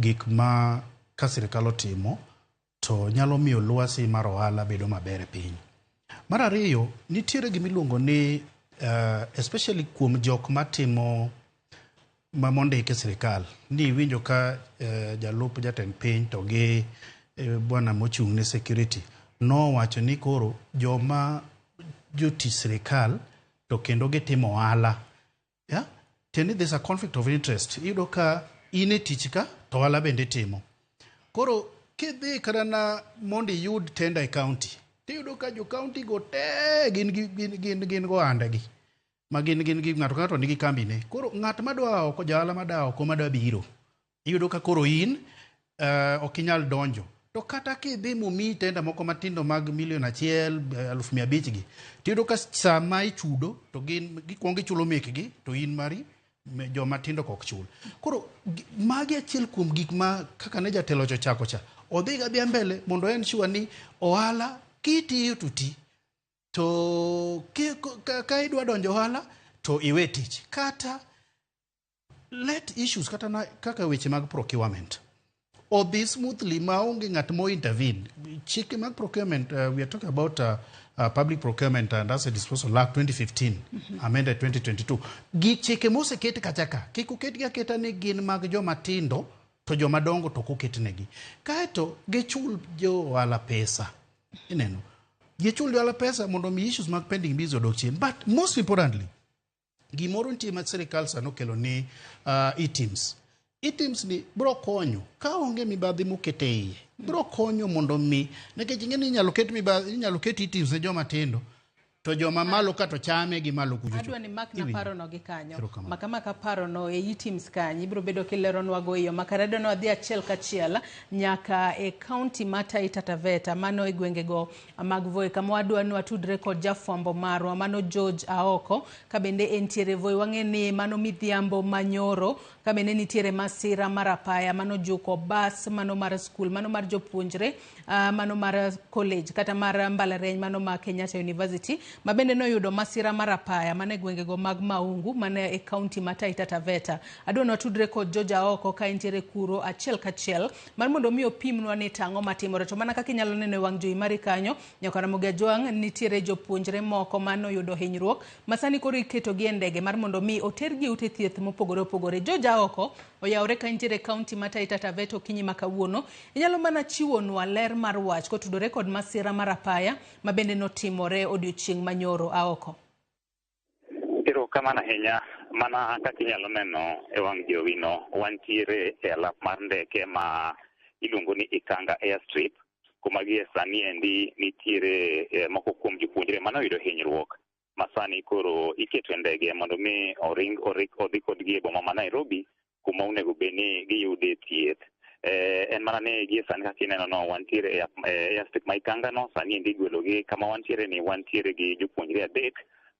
gik ma ka sirikal otimo to nyalo miyo lwasi mar ohala bedo maber e piny. Mar ariyo, nitiere gima iluongo ni especially kuom jok matimo ma mondik e sirikal ni iwinjo ka jalup jatend piny to gi bwana mochung' ne security nowacho ni koro joma jotich sirikal to kendo gitimo ohala. Yeah? Tiende there's a conflict of interest. Iyudo ka in e tich ka to ohala bende itimo. Koro kidhi kata na mondo iyud tender e county, tiyudo ka jo county go te gin go ohandegi. Ma gin ng'ato ka ng'ato nigi kambi ne. Koro ng'at madwa oko, jaohala madwa oko madwa biro, iyudo ka koro in ok inyal donjo. To kata kidhi momiyi tenda moko matindo mag milion 1, 500,000 gi, tiyudo ka sama ichudo to gin gikwongo ichulo mekgi to in mari joma tindo ok chul. Koro magi achiel kuom gik ma kaka ne jatelo ochako cha, odhi ga adhiya mbele mondo en sure ni ohala kitiyo to ti. To ka idwa donjo ohala to iwe tich. Kata let issues kata na, kaka weche mag procurement odhi smoothly maonge ng'at mo intervene. Chike mag procurement, we are talking about Public Procurement and Asset Disposal Act 2015, amended 2022. Gi chike moseket kacha ka, kik oketgi aketa ni gin mag joma tindo to joma dongo to ok oketnegi. Kaeto gichul jo ohala pesa. Ineno? Gichul jo ohala pesa mondo mi issues mag pending bills odok chien. But most importantly, gimoro nitie ma sirikal sani okelo ni e-teams. E-teams ni bro konyo ka onge mibadhi mokete iye. Bro konyo mondo mi nikech ing'e ni inyalo ket mibadhi, inyalo ket e-teams ne joma tindo to joma malo ka to chame gi malo kucho. Adwa ni mak na Iwinjo? paro no gi kanyo. Erokamano. Maka maka paro no e e-teams kanyo ibiro bedo kileronwa go e yo makare. Adwa ni wadhi achiel kachiel nyaka e county ma Taita Taveta, mano e gwengego mag Voi, kama wadwa ni watudre kod jafwambo marwa mano George Aoko, ka bende entiere Voi. Wang'e ni mano midhiambo manyoro ka Ka bende nitiere masira mar apaya manojuko bas mano mar skul, mano mar jopuonjre, mano mar college kata mar mbalariany mano ma Kenyatta University, ma bende noyudo masira mar apaya mane gwengego mag Maungu mane e kaunti ma Taita Taveta. Adwa ni watudre kod George Aoko ka entiere kuro achiel kachiel mar mondo mi opimnwa ni tang'o matimore. To mana kaka inyalo neno e wang' jowi mari kanyo, nyaka Ramogi Ajwang' nitiere jopuonjre moko manoyudo hinyruok ma sani koro iketogi e ndege mar mondo mi otergi e ute thieth mopogore opogore. George Aoko oyawre ka entiere e kaunti ma Taita Taveta okinyi ma kawuono. Inyalo mana chiwonwa ler mar wach kotudore kod masira mar apaya ma bende notimore odiochieng' manyoro. Aoko. Erokamano ahinya. Mana kaka inyalo neno e wang' jowi no, wantiere e alap mar ndeke ma iluongo ni Ikanga Airstrip, kuma gie sani endi nitiere moko kuom jopuonjre manoyudo hinyruok ma sani koro iketo e ndege mondo mi oring odhi kodgi e boma ma Nairobi, kuma onego bed ni giyude thieth. En mana ni gie sani kaka ineno no, wantiere e airstrip ma Ikanga no, sani endi igwelogi. Kama wantiere ni wantiere gi jopuonjre 3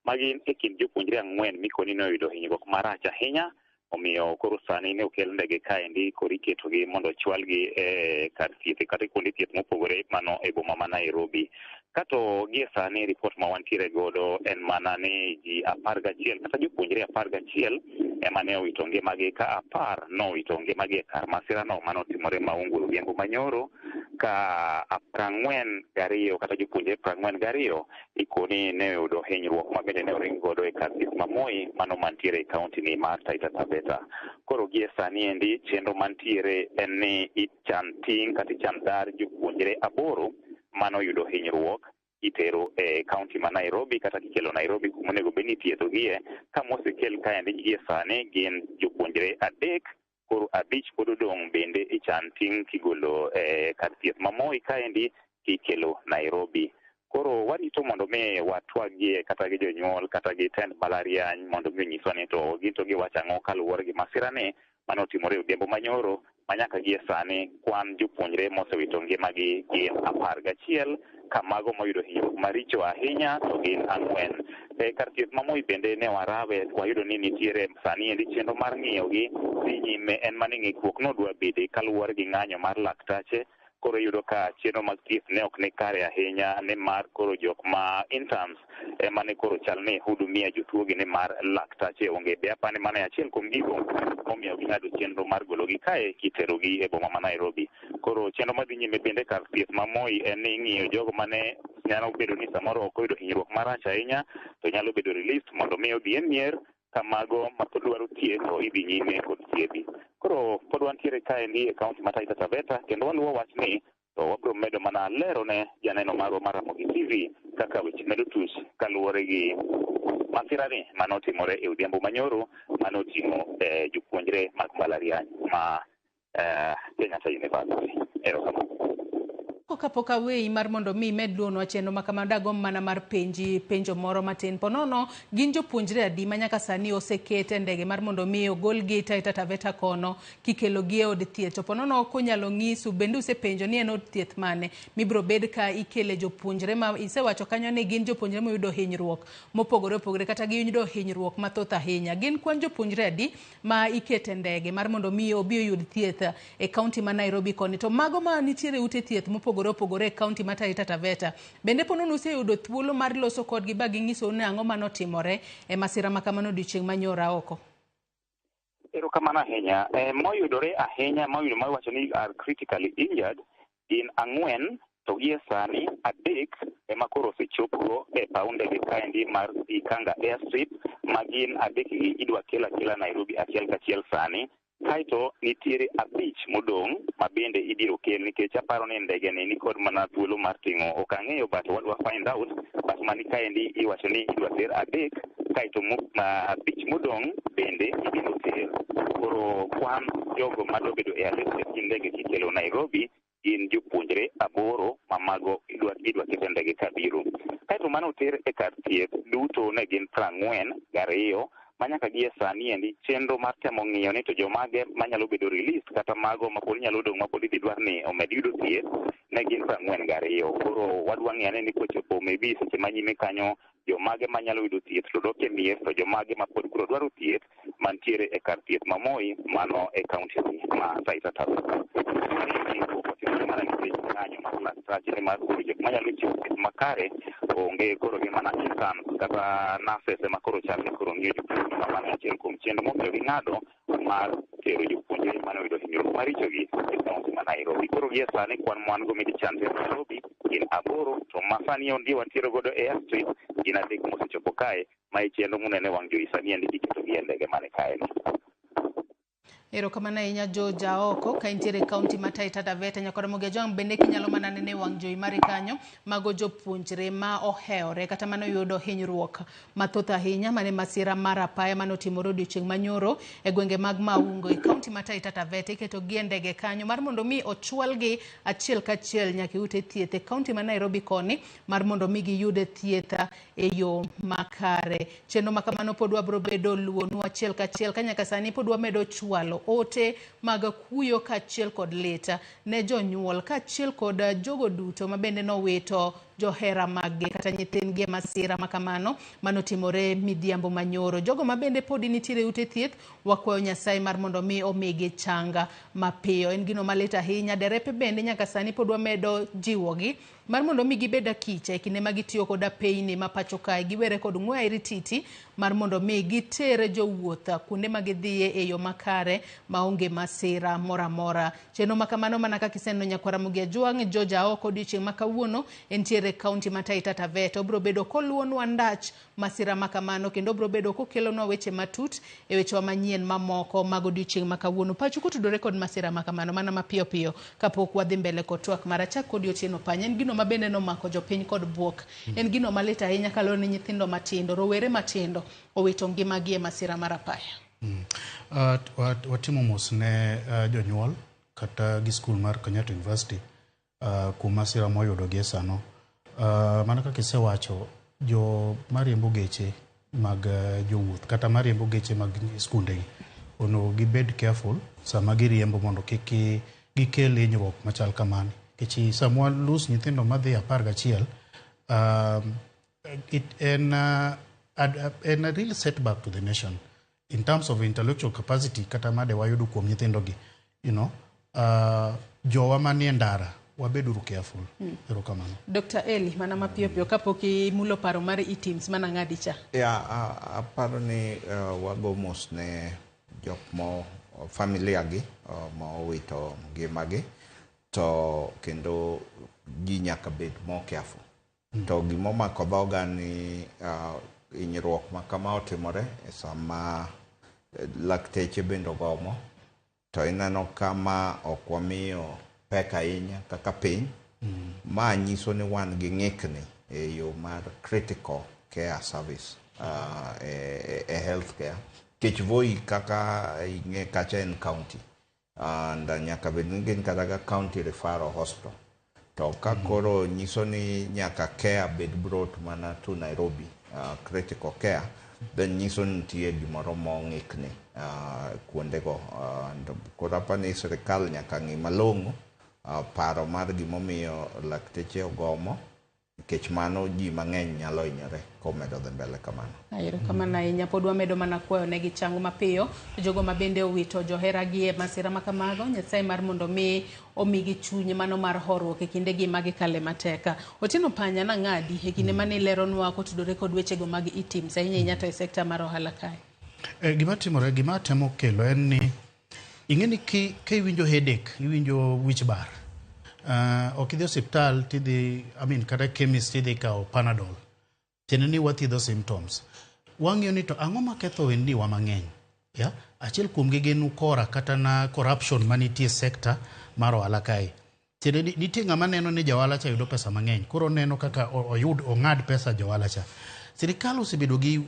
ma gin e kind jopuonjre 4 mikoni noyudo hinyruok marach ahinya. Omiyo koro sani ne okel ndege kaendi, koro iketogi mondo ochwalgi e kar thieth kata kuonde thieth mopogore mano e boma ma Nairobi. Kato gie sani ripot ma wantiere godo en mana ni ji 11 kata jopuonjre 11 ema ne owito ngimagi, ka 10 nowito ngimagi e kar masirano manotimore Maungu odhiambo manyoro, ka 42 kata jopuonjre 42 ikoni ne oyudo hinyruok ma bende ne oring godo e kar thieth ma Moi mano mantiere e kaunti ni mar Taita Taveta. Koro gie sani endi chenro mantiere en ni ichan ting' kata ichan dar jopuonjre 8 manoyudo hinyruok itero e kaunti ma Nairobi kata kikelo Nairobi kuma onego bed ni ithiedhogie. Ka mosekel kaendi gie sani gin jopuonjre 3, koro 5 pod odong' bende ichan ting' kigolo e kar thieth ma Moi kaendi kikelo Nairobi. Koro warito mondo mi watwagie kata gi jonyuol kata gi tend mbalariany mondo mi onyiswa ni to gin to giwacho ang'o kaluwore gi masirani manotimore odhiambo manyoro, ma nyaka gie sani kwan jopuonjre mosewito ngimagi gin 11, ka mago moyudo hinyruok maricho ahinya to gin 4. E kar thieth ma Moi bende ne warawe wayudo ni nitiere sani endi chenro mar ng'iyogi dhi nyime, en mana ni ng'ikruok nodwa bede kaluwore gi ng'anyo mar laktache. Koro iyudo ka chenro mag thieth ne ok ni kare ahinya, nimar koro jok ma interns ema ne koro chal ni hudumia jotuogi nimar laktache onge. Be apani mano e achiel kuom gigo momiyo ging'ado chenro mar gologi kae kiterogi e boma ma Nairobi. Koro chenro madhi nyime bende kar thieth ma Moi en ni ing'iyo jogo mane nyalo bedo ni samoro ok oyudo hinyruok marach ahinya to nyalo bedo released mondo mi odhi e mier, ka mago ma pod dwaro thieth to idhi nyime kod thiedhi. Koro pod wantiere kaendi e kaunti ma Taita Taveta kendo waluwo wachni, to wabiro medo mana lero ne janeno marwa mar Ramogi TV kaka weche medo tuch kaluwore gi masirani manotimore e odhiambo manyoro manoting'o jopuonjre mag mbalariany ma Kenyatta University. Erokamano. Kapok aweyi mar mondo mi imed luonwa chenro ma kamano, dagomb mana mar penji penjo moro matin. Ponono gin jopuonjre adi ma nyaka sani oseket e ndege mar mondo mi ogolgi Taita Taveta kono kikelogi e od thieth? To ponono konyalo ng'isu bende usepenjo ni en od thieth mane mibiro bed ka ikele jopuonjre ma isewacho kanyo ni gin jopuonjre moyudo hinyruok mopogore opogore kata giyudo hinyruok mathoth ahinya. Gin kwan jopuonjre adi ma ikete ndege mar mondo mi obi oyud thieth e kaunti ma Nairobi koni? To mago ma nitiere ute thieth mopogore opogore e kaunti ma Taita Taveta, bende ponono useyudo thuolo mar loso kodgi ba ging'isou ni ang'o manotimore e masira ma kamano odiochieng' manyoro oko? Erokamano ahinya. Moyudore ahinya moyudo mawacho ni are critically injured gin 4, to gie sani 3 ema koro osechopgo e paw ndege kaendi mar Ikanga Airstrip, ma gin 3 gi idwa kel akela Nairobi achiel kachiel sani. Kaeto nitiere 5 modong' ma bende ibiro kel, nikech aparo ni ndege ni nikod mana thuolo mar ting'o, ok ang'eyo but wadwa find out, but mani kaendi iwacho ni idwa ter 3, kaeto 5 modong' bende ibiro ter. Koro kwan jogo madwa bedo e airlift gi ndege kikelo Nairobi gin jopuonjre 8 ma mago idwa ket e ndege kabiro. Kaeto mano oter e kar thieth duto ne gin 42 Ma nyaka gie sani endi chenro mar temo ng'iyo ni to jomage manyalo bedo released kata mago mapod nyalo dong' mapod idhi dwar ni omed yudo thieth ne gin 42. Koro wadwa ng'iyo ane ni kochopo maybe seche ma nyime kanyo jomage manyalo yudo thieth to dok e mier to jomage mapod koro dwaro thieth mantiere e kar thieth ma Moi mano e kaunti ma Taita Taveta. Otimore mana nikech ng'anyo mar laktache ni mar koro jok manyalo chiwo thieth makare onge koro gi mana interns kata nurses ema koro chal ni koro ng'iyo jopuonjre ma mano achiel kuom chenro momiyo ging'ado mar tero jopuonjre mane oyudo hinyruok marichogi e kaunti ma Nairobi. Koro gie sani kwan mwan go midichanre e Nairobi gin 8 to ma sani ondie wantiere godo e airstrip gin 3 mosechopo kae ma e chenro munene wang' jowi sani endi iketogi e ndege mane kae ni. Erokamano ahinya George Aoko ka intiere e kaunti ma Taita Taveta. Nyakoro Mogejwang' bende kinyalo mana nene wang' jowi mari kanyo mago jopuonjre ma ohewore kata mano yudo hinyruok mathoth ahinya mane masira mar apaya mane otimore odiochieng' manyoro e gwenge mag Maungo e kaunti ma Taita Taveta. Iketo gi e ndege kanyo mar mondo mi ochwalgi achiel kachiel nyaka e ute thieth e kaunti ma Nairobi koni mar mondo mi giyud thieth e yo makare. Chenro ma kamano pod wabro bedo luwonu achiel kachiel ka nyaka sani pod wamedo chwalo ote mag kuyo kaachiel kod lit ne jonyuol kaachiel kod jogo duto ma bende nowito johera maggi kata nyithindgi e masira ma kamano manotimore midhiambo manyoro. Jogo ma bende podi nitiere ute thieth wakwayo Nyasaye mar mondo mi omigi changa mapiyo. En gino malit ahinya. Derepe bende nyaka sani pod wamedo jiwogi mar mondo mi gibed akicha e kinde ma gitiyo kod apeyni ma pacho kae, giwere kod ng'we airititi mar mondo mi giter jowuoth kuonde ma gidhiye e yo makare maonge masira moro amora. Chenro ma kamano mana kaka iseneno nyakwara Ramogi Ajwang', George Aoko odiochieng' ma kawuono entiere kaunti ma Taita Taveta. Obiro bedo koluwonwa ndach masira ma kamano kendo obiro bedo kokelonwa weche matut e wechewa manyien mamoko mag odiochieng' ma kawuono. Pachu kotudore kod masira ma kamano mana mapiyo piyo kapok wadhi mbele kod twak mar achak kod Otieno Pany. En gino ma bende nomako jopiny kod buok. En gino malit ahinya kaluwore ni nyithindo matindo, rowere matindo owito ngimagi e masira mar apaya. Watimo mos ne jonyuol kata gi skul mar Kenyatta University kuom masira moyudo gi e sano. Mana kaka isewacho, jo mariembo geche mag jowuoth kata mariembo geche mag skundegi onego gibed careful sama giriembo mondo kik gikel hinyruok machal kamano. Nikech sama wa lose nyithindo madhi 11, en a real setback to the nation in terms of intellectual capacity kata made wayudo kuom nyithindogi. You know, jowa manie ndara wabeduru careful. Erokamano. Dr. Eli, mana mapiyo piyo kapok imulo paro mar e-teams mana ng'adi cha. Yeah, aparo ni wago mos ne jok mo familia gi ma owito ngimagi to kendo ji nyaka bed more careful. To gimomako dhoga ni hinyruok ma kama otimore e sama lakteche bende ogomo to ineno kama ok wamiyo pek ahinya kaka piny. Ma nyiso ni wan gi ng'ikni e yo mar critical care service e healthcare. Nikech Voi kaka ing'e kacha en county and nyaka bed ni gin kata ka county referral hospital. To ka koro nyiso ni nyaka care bed brought mana to Nairobi, critical care, then nyiso ni nitie gimoro mong'ikni kuondego. Koro apani ni sirikal nyaka ng'i malong'o paro mar gimomiyo lakteche ogomo nikech mano ji mang'eny nyalo hinyore komedo dhi mbele kamano. Erokamano ahinya. Pod wamedo mana kwayo negi chango mapiyo to jogo ma bende owito joheragi e masira ma kamago, Nyasaye mar mondo mi omigi chuny mano mar horuok e kindegi ma gikale matek. Otieno Panya nang'adi e kinde mane ileronwa kotudore kod wechego mag e-teams ahinya ahinya to e sekta mar ohala kae. Gima timore, gima atemo kelo en ni ing'e ni ka iwinjo headache, iwinjo wich bar, ok idhi osiptal tidhi, I mean, kata chemist tidhi kawo Panadol. Tiende ni wathiedho symptoms. Wang'iyo ni to ang'o maketho ohendniwa mang'eny. Yeah? Achiel kuomgi gin ukora kata na corruption manitie sector mar ohala kae. Tiende ni nitie ng'ama neno ni jaohala cha yudo pesa mang'eny. Koro oneno kaka oyud ong'ad pesa jaohala cha. Sirikal osebedo gi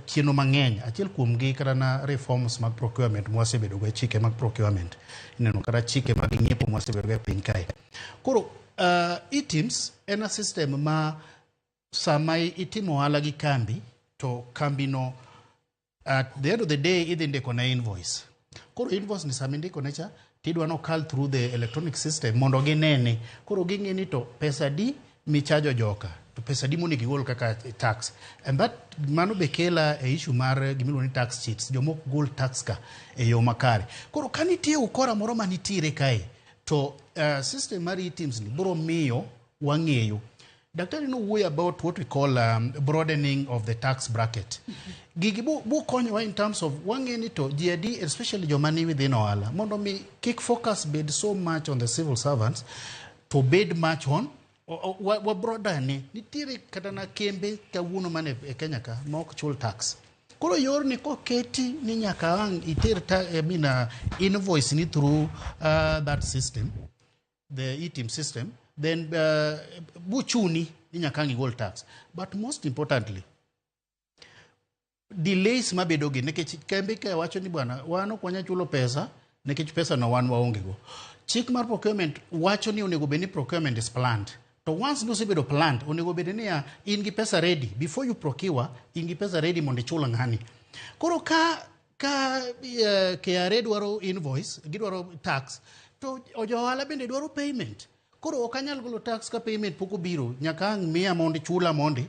chenro mang'eny. Achiel kuomgi kata na reforms mag procurement mwasebedo go, chike mag procurement. Ineno kata chike mag ng'iepo mwasebedo go e piny kae. Koro e-teams en a system ma sama itimo ohala gi kambi to kambino At the end of the day idhi ndiko ne invoice. Koro invoice ni sama indiko ne cha tidwa nokal through the electronic system mondo ginene. Koro ging'e ni to pesa di michajo joka to pesa di monego igol kaka tax. And that mano be kela e issue mar gimiluongo ni tax cheats. Jomok gol tax ka e yo makare. Koro ka nitie ukora moro manitiere kae to system mar eTIMS ni biro miyo wang'eyo. Daktari nowuoyo about what we call broadening of the tax bracket. Gigi bu konyowa in terms of wang'e ni to ji adi, especially joma ni within ohala, mondo mi kik focus bed so much on the civil servants to bed much on wa broaden ni nitiere kata na kembe kawuono mane e Kenya ka ma ok chul tax. Koro yorni koketi ni nyaka ang' iter I mean, invoice ni through that system, the eTIMS system, then buchuni ni nyaka ang' igol tax. But most importantly, delays mabedo gi nikech kembe ka wacho ni bwana wan ok wanyal chulo pesa nikech pesa no wan waonge go. Chik mar procurement wacho ni onego bed ni procurement is planned. To once nosebedo planned, onego bed niya in gi pesa ready before you procure, in gi pesa ready mondo ichul ng'ani. Koro ka KRA dwaro invoice, gidwaro tax, to jo ohala bende dwaro payment. Koro ok anyal golo tax ka payment pok obiro, nyaka ang' miya mondi chula mondi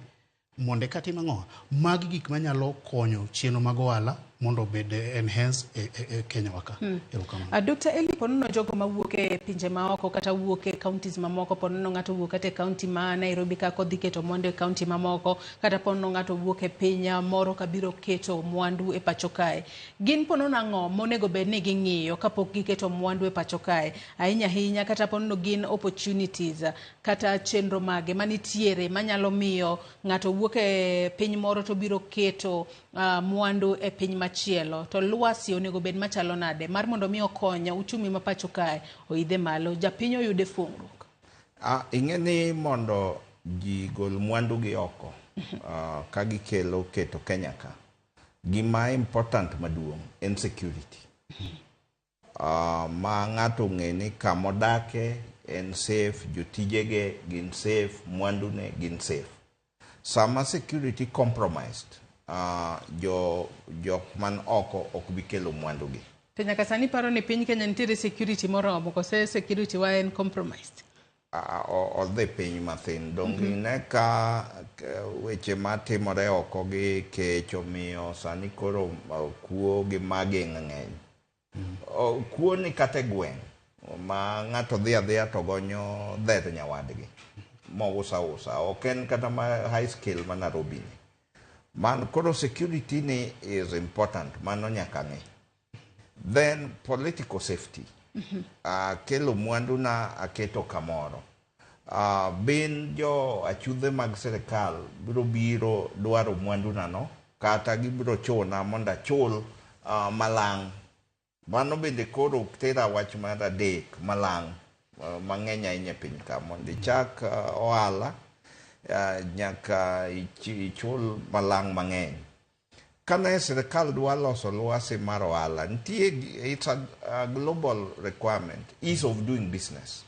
mondo eka tim ang'o. Magi gik manyalo konyo chenro mag ohala mondo obed enhance e Kenya wa ka. Erokamano. Dr. Eli, ponono jogo mawuok e pinje maoko kata wuok e counties mamoko, ponono ng'ato wuok kata e county ma Nairobi ka kodhi keto mwandu e county mamoko, kata ponono ng'ato wuok e piny moro kabiro keto mwandu e pacho kae. Gin ponono ang'o monego bed ni ging'iyo kapok giketo mwandu e pacho kae? Ahinya ahinya kata ponono gin opportunities kata chenro mage manitiere manyalo miyo ng'ato wuok e piny moro to biro keto mwandu e piny machielo. To lwasi onego bed machalo nade mar mondo mi okony uchumi ma pacho kae oidhe malo, japiny oyude fuong'ruok? Ing'e ni mondo ji gol mwandu gi oko ka gikelo keto Kenya ka, gima important maduong' en security. Ma ng'ato ong'e ni kamodake en safe, jotijege gin safe, mwandune gin safe. Sama security compromised, jok man oko ok bi kelo mwandu gi. To nyaka sani paro ni piny Kenya nitiere security moromo kose security wa en compromised? Odhi piny mathin. Dong ine ka weche matimore oko gi kech omiyo sani koro kuo gi magi ng'eny. Kuo ni kata e gweng' ma ng'ato dhi adhiya to gonyo dher nyawadgi mousa usa. Ok en kata ma high scale ma Nairobi ni. Man koro security ni is important, mano nyaka ng'e. Then political safety. Kelo mwandu na aketo kamoro. Bin jo achudhe mag sirikal biro biro dwaro mwandu na no, kata gibiro chuna mondo achul malang'. Mano bende koro tera wach mar adek malang' mang'eny ahinya e piny ka. Mondo ichak ohala nyaka ichul malang' mang'eny. Kane sirikal dwa loso lwasi mar ohala, nitie, it's a global requirement, ease of doing business.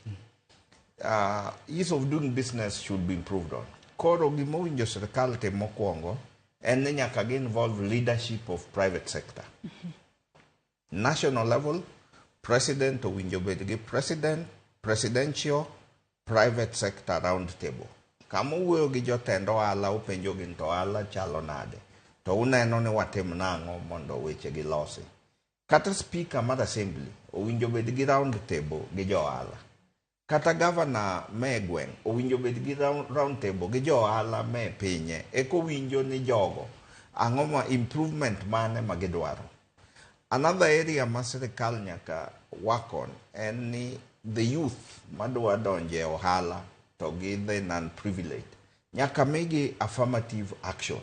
Ease of doing business should be improved on. Koro gimowinjo sirikal tim mokwongo en ni nyaka gi involve leadership of private sector. National level, president owinjo bed gi presidential private sector round table. Kama owuoyo gi jotend ohala, openjo gi to ohala chalo nade, to uneno ni watim nang'o mondo weche gi losi. Kata speaker mar assembly owinjo bed gi round table gi jo ohala. Kata governor me gweng' owinjo bed gi round table gi jo ohala me pinye, eko winjo ni jogo ang'o ma improvement mane ma gidwaro. Another area ma sirikal nyaka work on en ni the youth madwa donje ohala to gi the non-privileged nyaka migi affirmative action.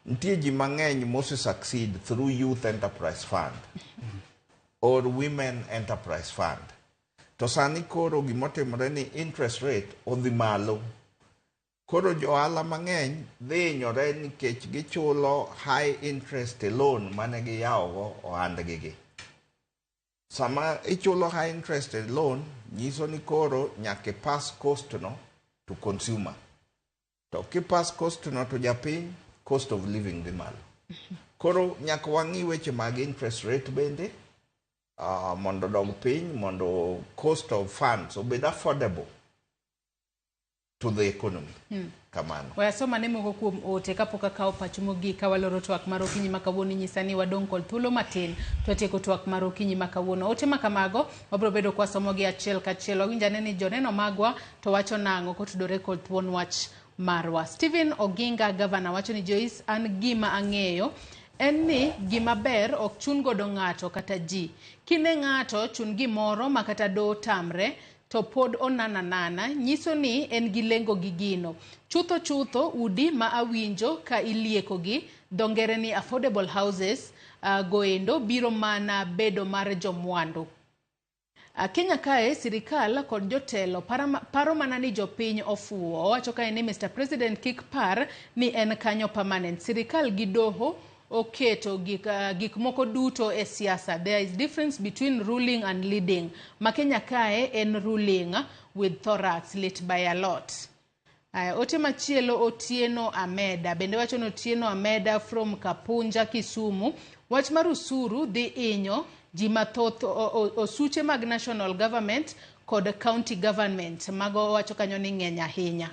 Nitie ji mang'eny mose succeed through Youth Enterprise Fund or Women Enterprise Fund. To sani koro gimotimore ni interest rate odhi malo. Koro jo ohala mang'eny dhi hinyore nikech gichulo high interest loan mane giyawogo ohandgi gi. Sama ichulo high interest loan, nyiso ni koro nyaka pass cost no to consumer. To kipass cost no to japiny, cost of living dhi malo. Koro nyaka wang'i weche mag interest rate bende mondo odog piny, mondo cost of funds obed affordable to the economy. Kamano. We asoma ne moko kuom ote kapok akawo pachu mogik ka waloro twak mar okinyi ma kawuono. Inyisa ni wadong' kod thuolo matin to watieko twak mar okinyi ma kawuono. Ote ma kamago wabiro bedo kwasomogi achiel kachiel. Wawinj ane ni joneno magwa to wacho nang'o kotudore kod thuon wach marwa. Stephen Oginga gavana wacho ni Joyce, an gima ang'eyo en ni gima ber ok chun godo ng'ato kata ji. Kine ng'ato chun gimoro ma kata do tamre to pod onana nana, nyiso ni en gi lengo gi gino. Chutho chutho udi ma awinjo ka ilieko gi dho ngere ni affordable houses goendo biro mana bedo mar jomwandu. Kenya kae sirikal kod jotelo paro mana ni jopiny ofuwo. Owacho kae ni Mr. President kik par ni en kanyo permanent. Sirikal gi doho oketo gik moko duto e siasa. There is difference between ruling and leading. Ma Kenya kae en ruling with thorax lit by a lot. Aya, ote machielo Otieno Ameda bende wacho ni Otieno Ameda from Kapunja, Kisumu. Wach mar usuru dhi inyo ji mathoth, osuche mag national government kod county government. Mago wacho kanyo ni ng'eny ahinya.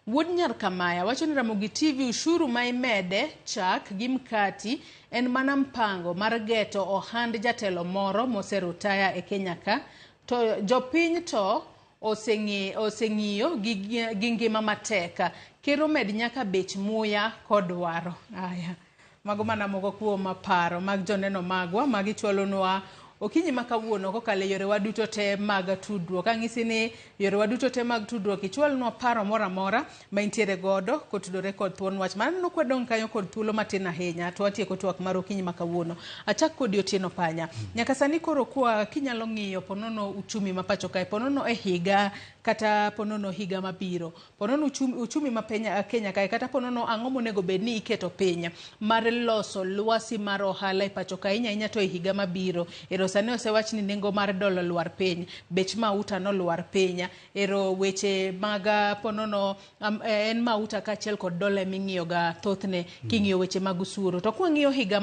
Wuod Nyar Kamaya wacho ni Ramogi TV, ushuru ma imede chak gi mkati en mana mpango mar geto ohand jatelo moro moserutaya e Kenya ka. To jopiny to oseng'iyo gi ngima matek. Ker omed nyaka bech muya kod waro. Aya. Mago mana moko kuom paro mag joneno magwa magichwalonwa okinyi ma kawuono kokalo e yorewa duto te mag tudruok. Ang'isi ni yorewa duto te mag tudruok ichwalnwa paro moro amora ma intiere godo kotudore kod thuon wach. Maneno kwadong' kanyo kod thuolo matin ahinya to watieko twak mar okinyi ma kawuono. Achak kodi Otieno Panya. Nyaka sani koro kwa kinyalo ng'iyo ponono uchumi ma pacho kae, ponono e higa kata ponono higa mabiro, ponono uchumi ma Kenya kae, kata ponono ang'o monego bed ni iketo piny mar loso lwasi mar ohala e pacho kae, ahinya ahinya to e higa mabiro. Ero sani osewach ni nengo mar dola olwar piny, bech mauta nolwar piny. Ero weche mag ponono en mauta kaachiel kod dola eming'iyo ga thothne king'iyo weche mag usuru. To kwang'iyo higa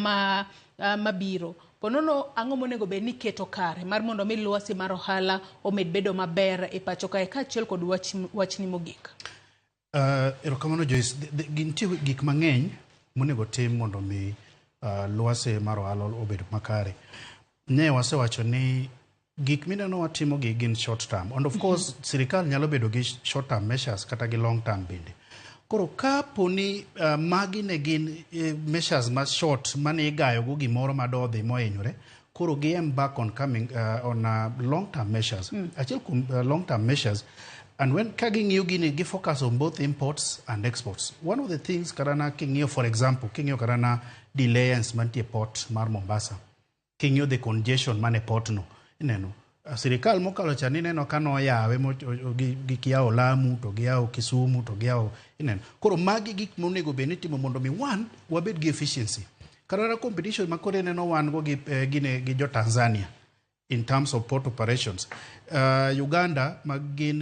mabiro, ponono ang'o monego bed ni iketo kare mar mondo mi lwasi mar ohala omed bedo maber e pacho kae kaachiel kod wachni mogik? Erokamano Joyce. Nitie gik mang'eny monego tim mondo mi lwasi mar ohala obed makare. Ne wasewacho ni gik mineno watimo gi gin short term, and of course sirikal nyalo bedo gi short term measures kata gi long term bende. Koro kapo ni magi ne gin measures ma short mane igayo go gimoro madodhi mohinyore, koro gi embark on coming on long term measures. Achiel kuom long term measures, and when ka ging'iyo gini, gi focus on both imports and exports. One of the things kata na king'iyo, for example, king'iyo kata na delays mantie port mar Mombasa, king'iyo the congestion mane port no, ineno sirikal mokalo cha nineno ka noyawe gi giyawo Lamu to giyawo Kisumu to giyawo, ineno. Koro magi gik monego bed ni itimo mondo mi one wabed gi efficiency. Kata na competition ma koro ineno wan go gi, gine, gi jo Tanzania in terms of port operations. Uganda ma gin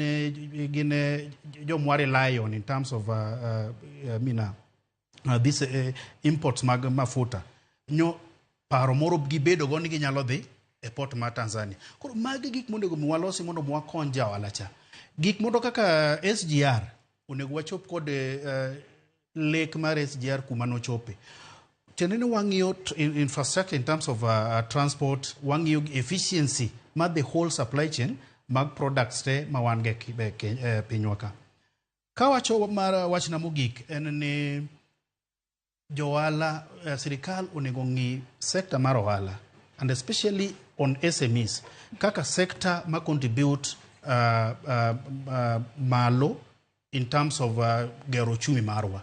jomwa rely on in terms of mina this imports mag mafuta. Nyo paro moro gibedo go ni ginyalo dhi e port mar Tanzania. Koro magi gik monego mi walosi mondo mi wakony ja ohala cha. Gik moko kaka SGR onego wachop kod lek mar SGR kuma nochope. Tiende ni wang'iyo infrastructure in terms of transport, wang'iyo efficiency mar the whole supply chain mag products te ma wan go e pinywa ka. Kawacho mar wachna mogik en ni johala, sirikal onego ng'i sector mar ohala and especially on SMEs kaka sector ma contribute malo in terms of gero uchumi marwa.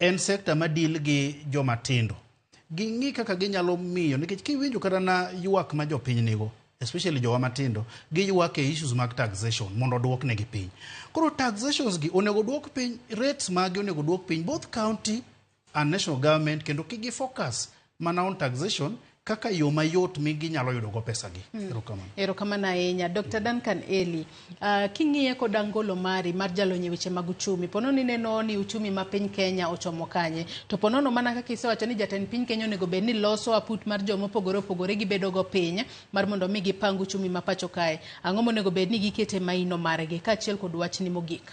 En sector ma deal gi joma tindo. Ging'i kaka ginyalo miyo, nikech kiwinjo kata na ywak ma jopiny nigo, especially jowa matindo, giywak e issues mag taxation mondo oduoknegi piny. Koro taxations gi onego oduok piny, rates magi onego oduok piny, both county and national government, kendo kigi focus mana on taxation. kaka yo mayot mi ginyalo yudo go pesa gi. Erokamano. Erokamano ahinya. Dr. Duncan Eli, king'iye kod angolo mari mar jalony e weche mag uchumi, po nono ineno ni uchumi ma piny Kenya ochomo kanye? To po nono mana kaka isewacho ni jatend piny Kenya onego bed ni loso aput mar joma opogore opogore gibedo go piny mar mondo mi gipang uchumi ma pacho kae. Ang'o monego bed ni gikete maino margi kaachiel kod wachni mogik?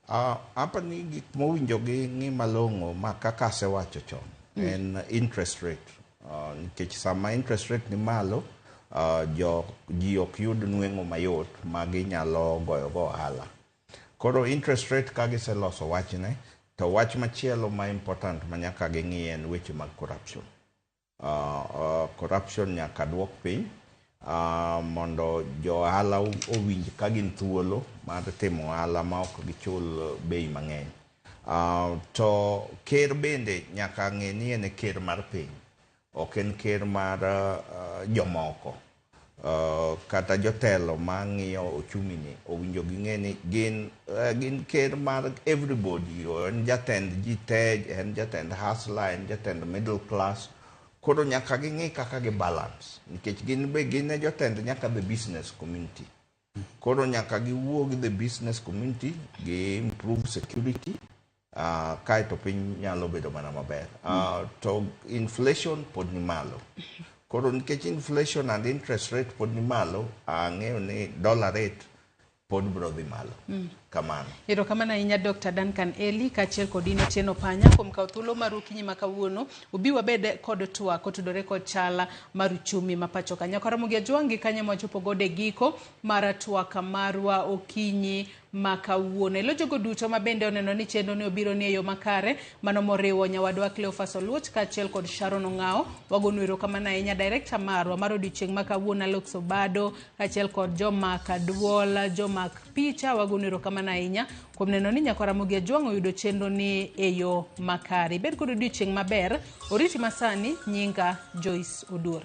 Apa ni gik mowinjo gi ng'i malong'o ma kaka asewacho chon en interest rate. Nikech sama interest rate ni malo, jo ji ok yud nweng'o mayot ma ginyalo goyo go ohala. Koro interest rate ka giseloso wachne, to wach machielo ma important ma nyaka ging'i en weche mag corruption. Corruption nyaka duok piny mondo jo ohala owinj ka gin thuolo mar timo ohala ma ok gichul bei mang'eny. To ker bende nyaka ng'e ni en e ker mar piny, ok en ker mar jomoko. Kata jotelo mang'iyo ochumi ni owinjo ging'e ni gin ker mar everybody, en jatend ji te, en jatend hustler, en jatend middle class. Koro nyaka ging'i kaka gi balance, nikech gin be gin e jotend nyaka the business community. Koro nyaka giwuo gi the business community, gi improve security, kaeto piny nyalo bedo mana maber. To inflation pod ni malo. Koro nikech inflation and interest rate pod ni malo, ang'eyo ni dollar rate pod biro dhi malo. Kamano. Erokamano ahinya Dr. Duncan Eli kaachiel kod in Otieno Panya kuom kawo thuolo mar okinyi ma kawuono ubi wabed kod twak kotudore kod chala mar uchumi ma pacho ka. Nyaka Ramogi Ajwang' gi kanyo mwachopo godo e giko mar twak marwa okinyi ma kawuono. Elo jogo duto ma bende oneno ni chenro ni obiro ni e yo makare, mano moriwo nyawadwa Cleophas Oluoch kaachiel kod Sharon Ong'ao. Wagonu erokamano ahinya director marwa mar odiochieng' ma kawuono Alex Obado kaachiel kod jomak duol, jomak picha. Wagonu erokamano ahinya kuom neno ni nyaka Ramogi Ajwang' oyudo chenro ni e yo makare. Ibed kod odiochieng' maber. Oriti masani, nyinga Joyce Oduor.